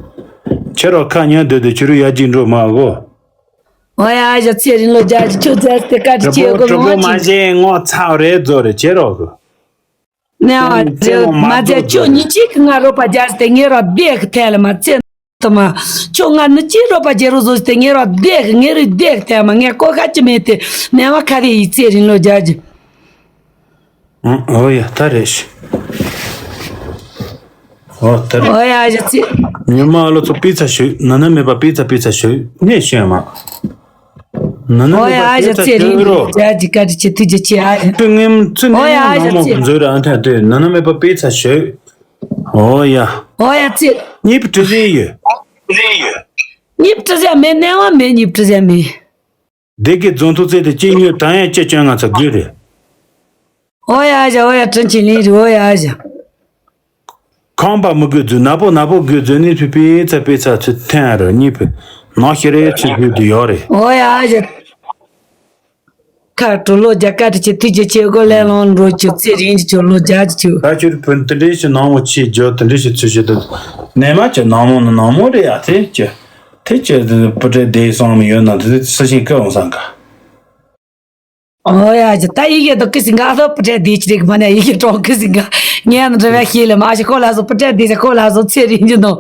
ཁྱེད་རོགས་ཁ་ཉན་སྡོད་དུ་ཁྱོད་རུ་ཡ་གྱིས་འགྲོ་མ་གོ། ཨོ་ཡ་ཨ་ཞོ་ཚེ་རིང་ལོ་རྒྱ་ཆི་ཁྱོད་ཚེ་དེ་ཀ་ཏི་ཁྱེད་གོ་གྲོགས་པོ་མ་བྱེད་ངོ་ཚ་རེད་རྫོ་རེད་ཁྱེད་རོགས་གི། ནས་ཨ་རེད་མ་ཚད་ཁྱོད་ཉིན་གཅིག་གི་ང་རོགས་པ་རྒྱ་ཆི་དེ་ངེ་རོགས་བདེ་གི་ཐལ་མ་ཚེ། དུ་མ། ཁྱོད་ང་ནི་ཅི་རོགས་པ་རྒྱལ་རོགས་བཟོ་སྟེ་ངེ་རོགས་བདེ་གི་ངེ་རོགས་བདེ་གི་ཐལ་མ་ངས་ཀོ་ཁ་ཅི་མེད་དེ་ནས་ཨ་ཁ་དེ་ཡི་ཚེ་རིང་ལོ་རྒྱ་ཆི། ཨོ་ཡ་ད་རེད་ཤི། ཨོ་ད་རེད། ཨོ་ཡ་ཨ་ཞོ་ཚེ། ཉི་མ་ཨ་ལོ་ཚོ་པི་ཚ་ཞུ་ན་ན་མེད་པ་པི་ཚ་པི་ཚ་ཞུ་ནས་ཤོད་མ། ན་ན་ཨོ་ཡ་ཨ་མེད་པ་ཞོ་པི་ཚ་ཚེ་རིང་ཞུ་རོ། རྒྱ་ཆི་ཀ་ཏི་ཆེ་ཐུགས་རྗེ་ཆེ་ཨ། ཚུ་ངེམ་ཚུ་ནས་ཨོ་ཡ་ཨ་ནང་ཞོ་མོ་ཚེ། མཛོད་ར་ཨ་ཐ་དུས་ན་ན་མེད་པ་པི་ཚ་ཞུ། ཨོ་ཡ། ཨོ་ཡ་ཚེ། གཉིས་པ་གྲི་ཟེ་ཡོད། གཉིས་པ་གྲི་ཟེ་མེད་ནས་བ་མེད་གཉིས་པ་གྲི་ཟེ་མེད། སྡེ་དགེ་རྫོང་ཐོག་རྩེ་དེ་གཅིག་ཉོས་དྲང་ཡ་གཅིག་བཅོ་ལྔ་ཚོ་དགོས་རེད། ཨོ་ཡ་ཨ་ཞ་ཨོ་ཡ་དྲིན་ཆེན་ལིང་རི་ཨོ་ཡ་ཨ་ཞ། ཁང་པ་མི་དགོས་རྫུ་ནག་པོ་ནག་པོ་དགོས་རྫུ་ནི་ཕི་ཕི་ཚ་ཕི་ཚ་ཚུ་ཐན་ཨ་རུ་གཉིས་ཕི་ནག་ཤི་རེ་ཚུ་དགོས་དུ་ཡོད་རེད། ཨོ་ཡ་ཨ་ཞ། ཁ་དྲོ་ལོ་རྒྱ་ཀ་ཏི་ཆེ་ཐུགས་རྗེ་ཆེ་གོ་ལས་ལོང་འགྲོ་ཆུ་ཚེ་རིང་གི་ཆུ་ལོ་རྒྱ་གི་ཆུ། ད་ཁྱོད་བུ་དེ་འདྲའི་ཞིག་ནང་མོ་ཆེ་རྒྱོ་དེ་འདྲའི་ཞིག་ཚུ་ཞིག་ཏུ། ནས་མ་ཁྱོད་ནང་མོ་ནི་ནང་མོ་རེད་ཡ་དེ་ཁྱོད། དེ་ཁྱོད་དེ་བུ་ཏྲེ་དེ་སོང་མི་ཡོད་ན་དེ་སུ་ཞིག་ཀི་འོང་སང་ག་ཨོ་ཡ་ཇི་ད་ཡི་གེ་དོ་ཀི་སིང་ག་ཨ་ཐོ་པུ་ཏྲ་དེ་ཅི་རིག་མ་ནས་ཡི་གེ་གྲོང་ཀི་སིང་ག་ངས་ནི་རེ་བ་ཤེས་ལེ་མ་ཤི་ཁོ་ལ་སོ་པུ་ཏྲ་དེ་ཅི་ཁོ་ལ་སོ་ཚེ་རིང་གི་ནོ།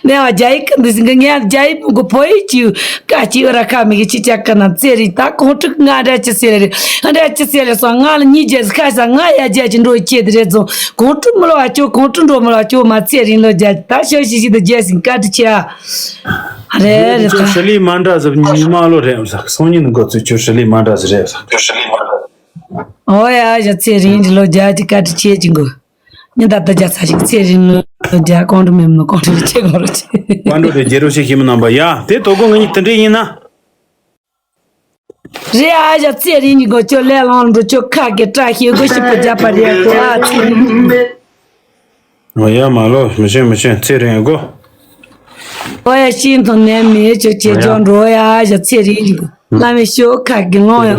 ནས་བ་རྒྱ་ཡིག་གི་འདི་སིང་ག་ངས་རྒྱ་ཡིག་མི་གོ་བོད་ཡིག་ཅིག་ཀ་ཅིག་ར་ཁ་མི་གི་ཅི་ཅག་གི་ན་ཚེ་རིང་ད་ཁོང་ཁྲིག་ང་འདྲ་ཅི་ཟེར་རེ་ང་འདྲ་ཅི་ཟེར་རེ་སོང་ང་ལ་གཉིས་རྒྱལ་ཁ་ས་ང་ཡ་རྒྱ་ཅི་འགྲོ་ཡི་ཆེད་དེ་རེད་ཙང་ཁོང་ཁྲིག་མི་ལོ་བ་ཅོ་ཁོང་ཁྲིག་འགྲོ་མི་ལོ་བ་ཅོ་མ་ཚེ་རིང་ལོ་རྒྱ་ད་ཤོ་ཤི་ཤི་དུ་རྒྱལ་སིང་ཀ་ཏི་ཆེ་ཨ། རེད་རེད་ད། ཧྲི་ལི་མ་འདྲ་ཟེར་ཉི་མ་ལོ་རེད་ཟེར་སང་ཉིན་འགོ་ཚུགས་ཁྱོད་ཧྲི་ལི་མ་འདྲ་ཟེར་རེད་ཟེར། ཨོ་ཡ་ཡ་ཚེ་རིང་གི་ལོ་རྒྱ་ཅི་ཀ་ཏི་ཆེ་ཅི་འགོ། ཉི་ད་ད་རྒྱ་ཚ་ཞིག་ཚེ་རིང་ལོ་རྒྱ་གོང་དུ་མེད་མོ་གོང་དུ་ཆེ་གོ་རོ་ཆེ། ཀོང་ཀྲོ་དེ་རྒྱལ་རོ་ཞིག་ཤི་མི་རྣམ་པ་ཡ་དེ་དོ་གོ་ང་གཉིས་དེ་འདྲ་ཡིན་ན། རེད་ཨ་ཞ་ཚེ་རིང་གི་མགོ་ཅོ་ལས་ལོང་འགྲོ་ཅོ་ཁ་གི་བཀྲ་ཤིས་སྒོ་ཞིག་པུ་རྒྱབ་པ་རེད་གོ་ཨ་ཚེ་རིང་། ཨོ་ཡ་མ་ལོ་མི་ཤེས་མི་ཤེས་ཚེ་རིང་གོ། ཨོ་ཡ་ཤིན་ཐོ་ནས་མི་ཅོ་ཅེ་ཅོ་འགྲོ་ཡ་ཨ་ཞ་ཚེ་རིང་གི་བླ་མའི་ཤོ་ཁ་གི་ལོང་ཡ།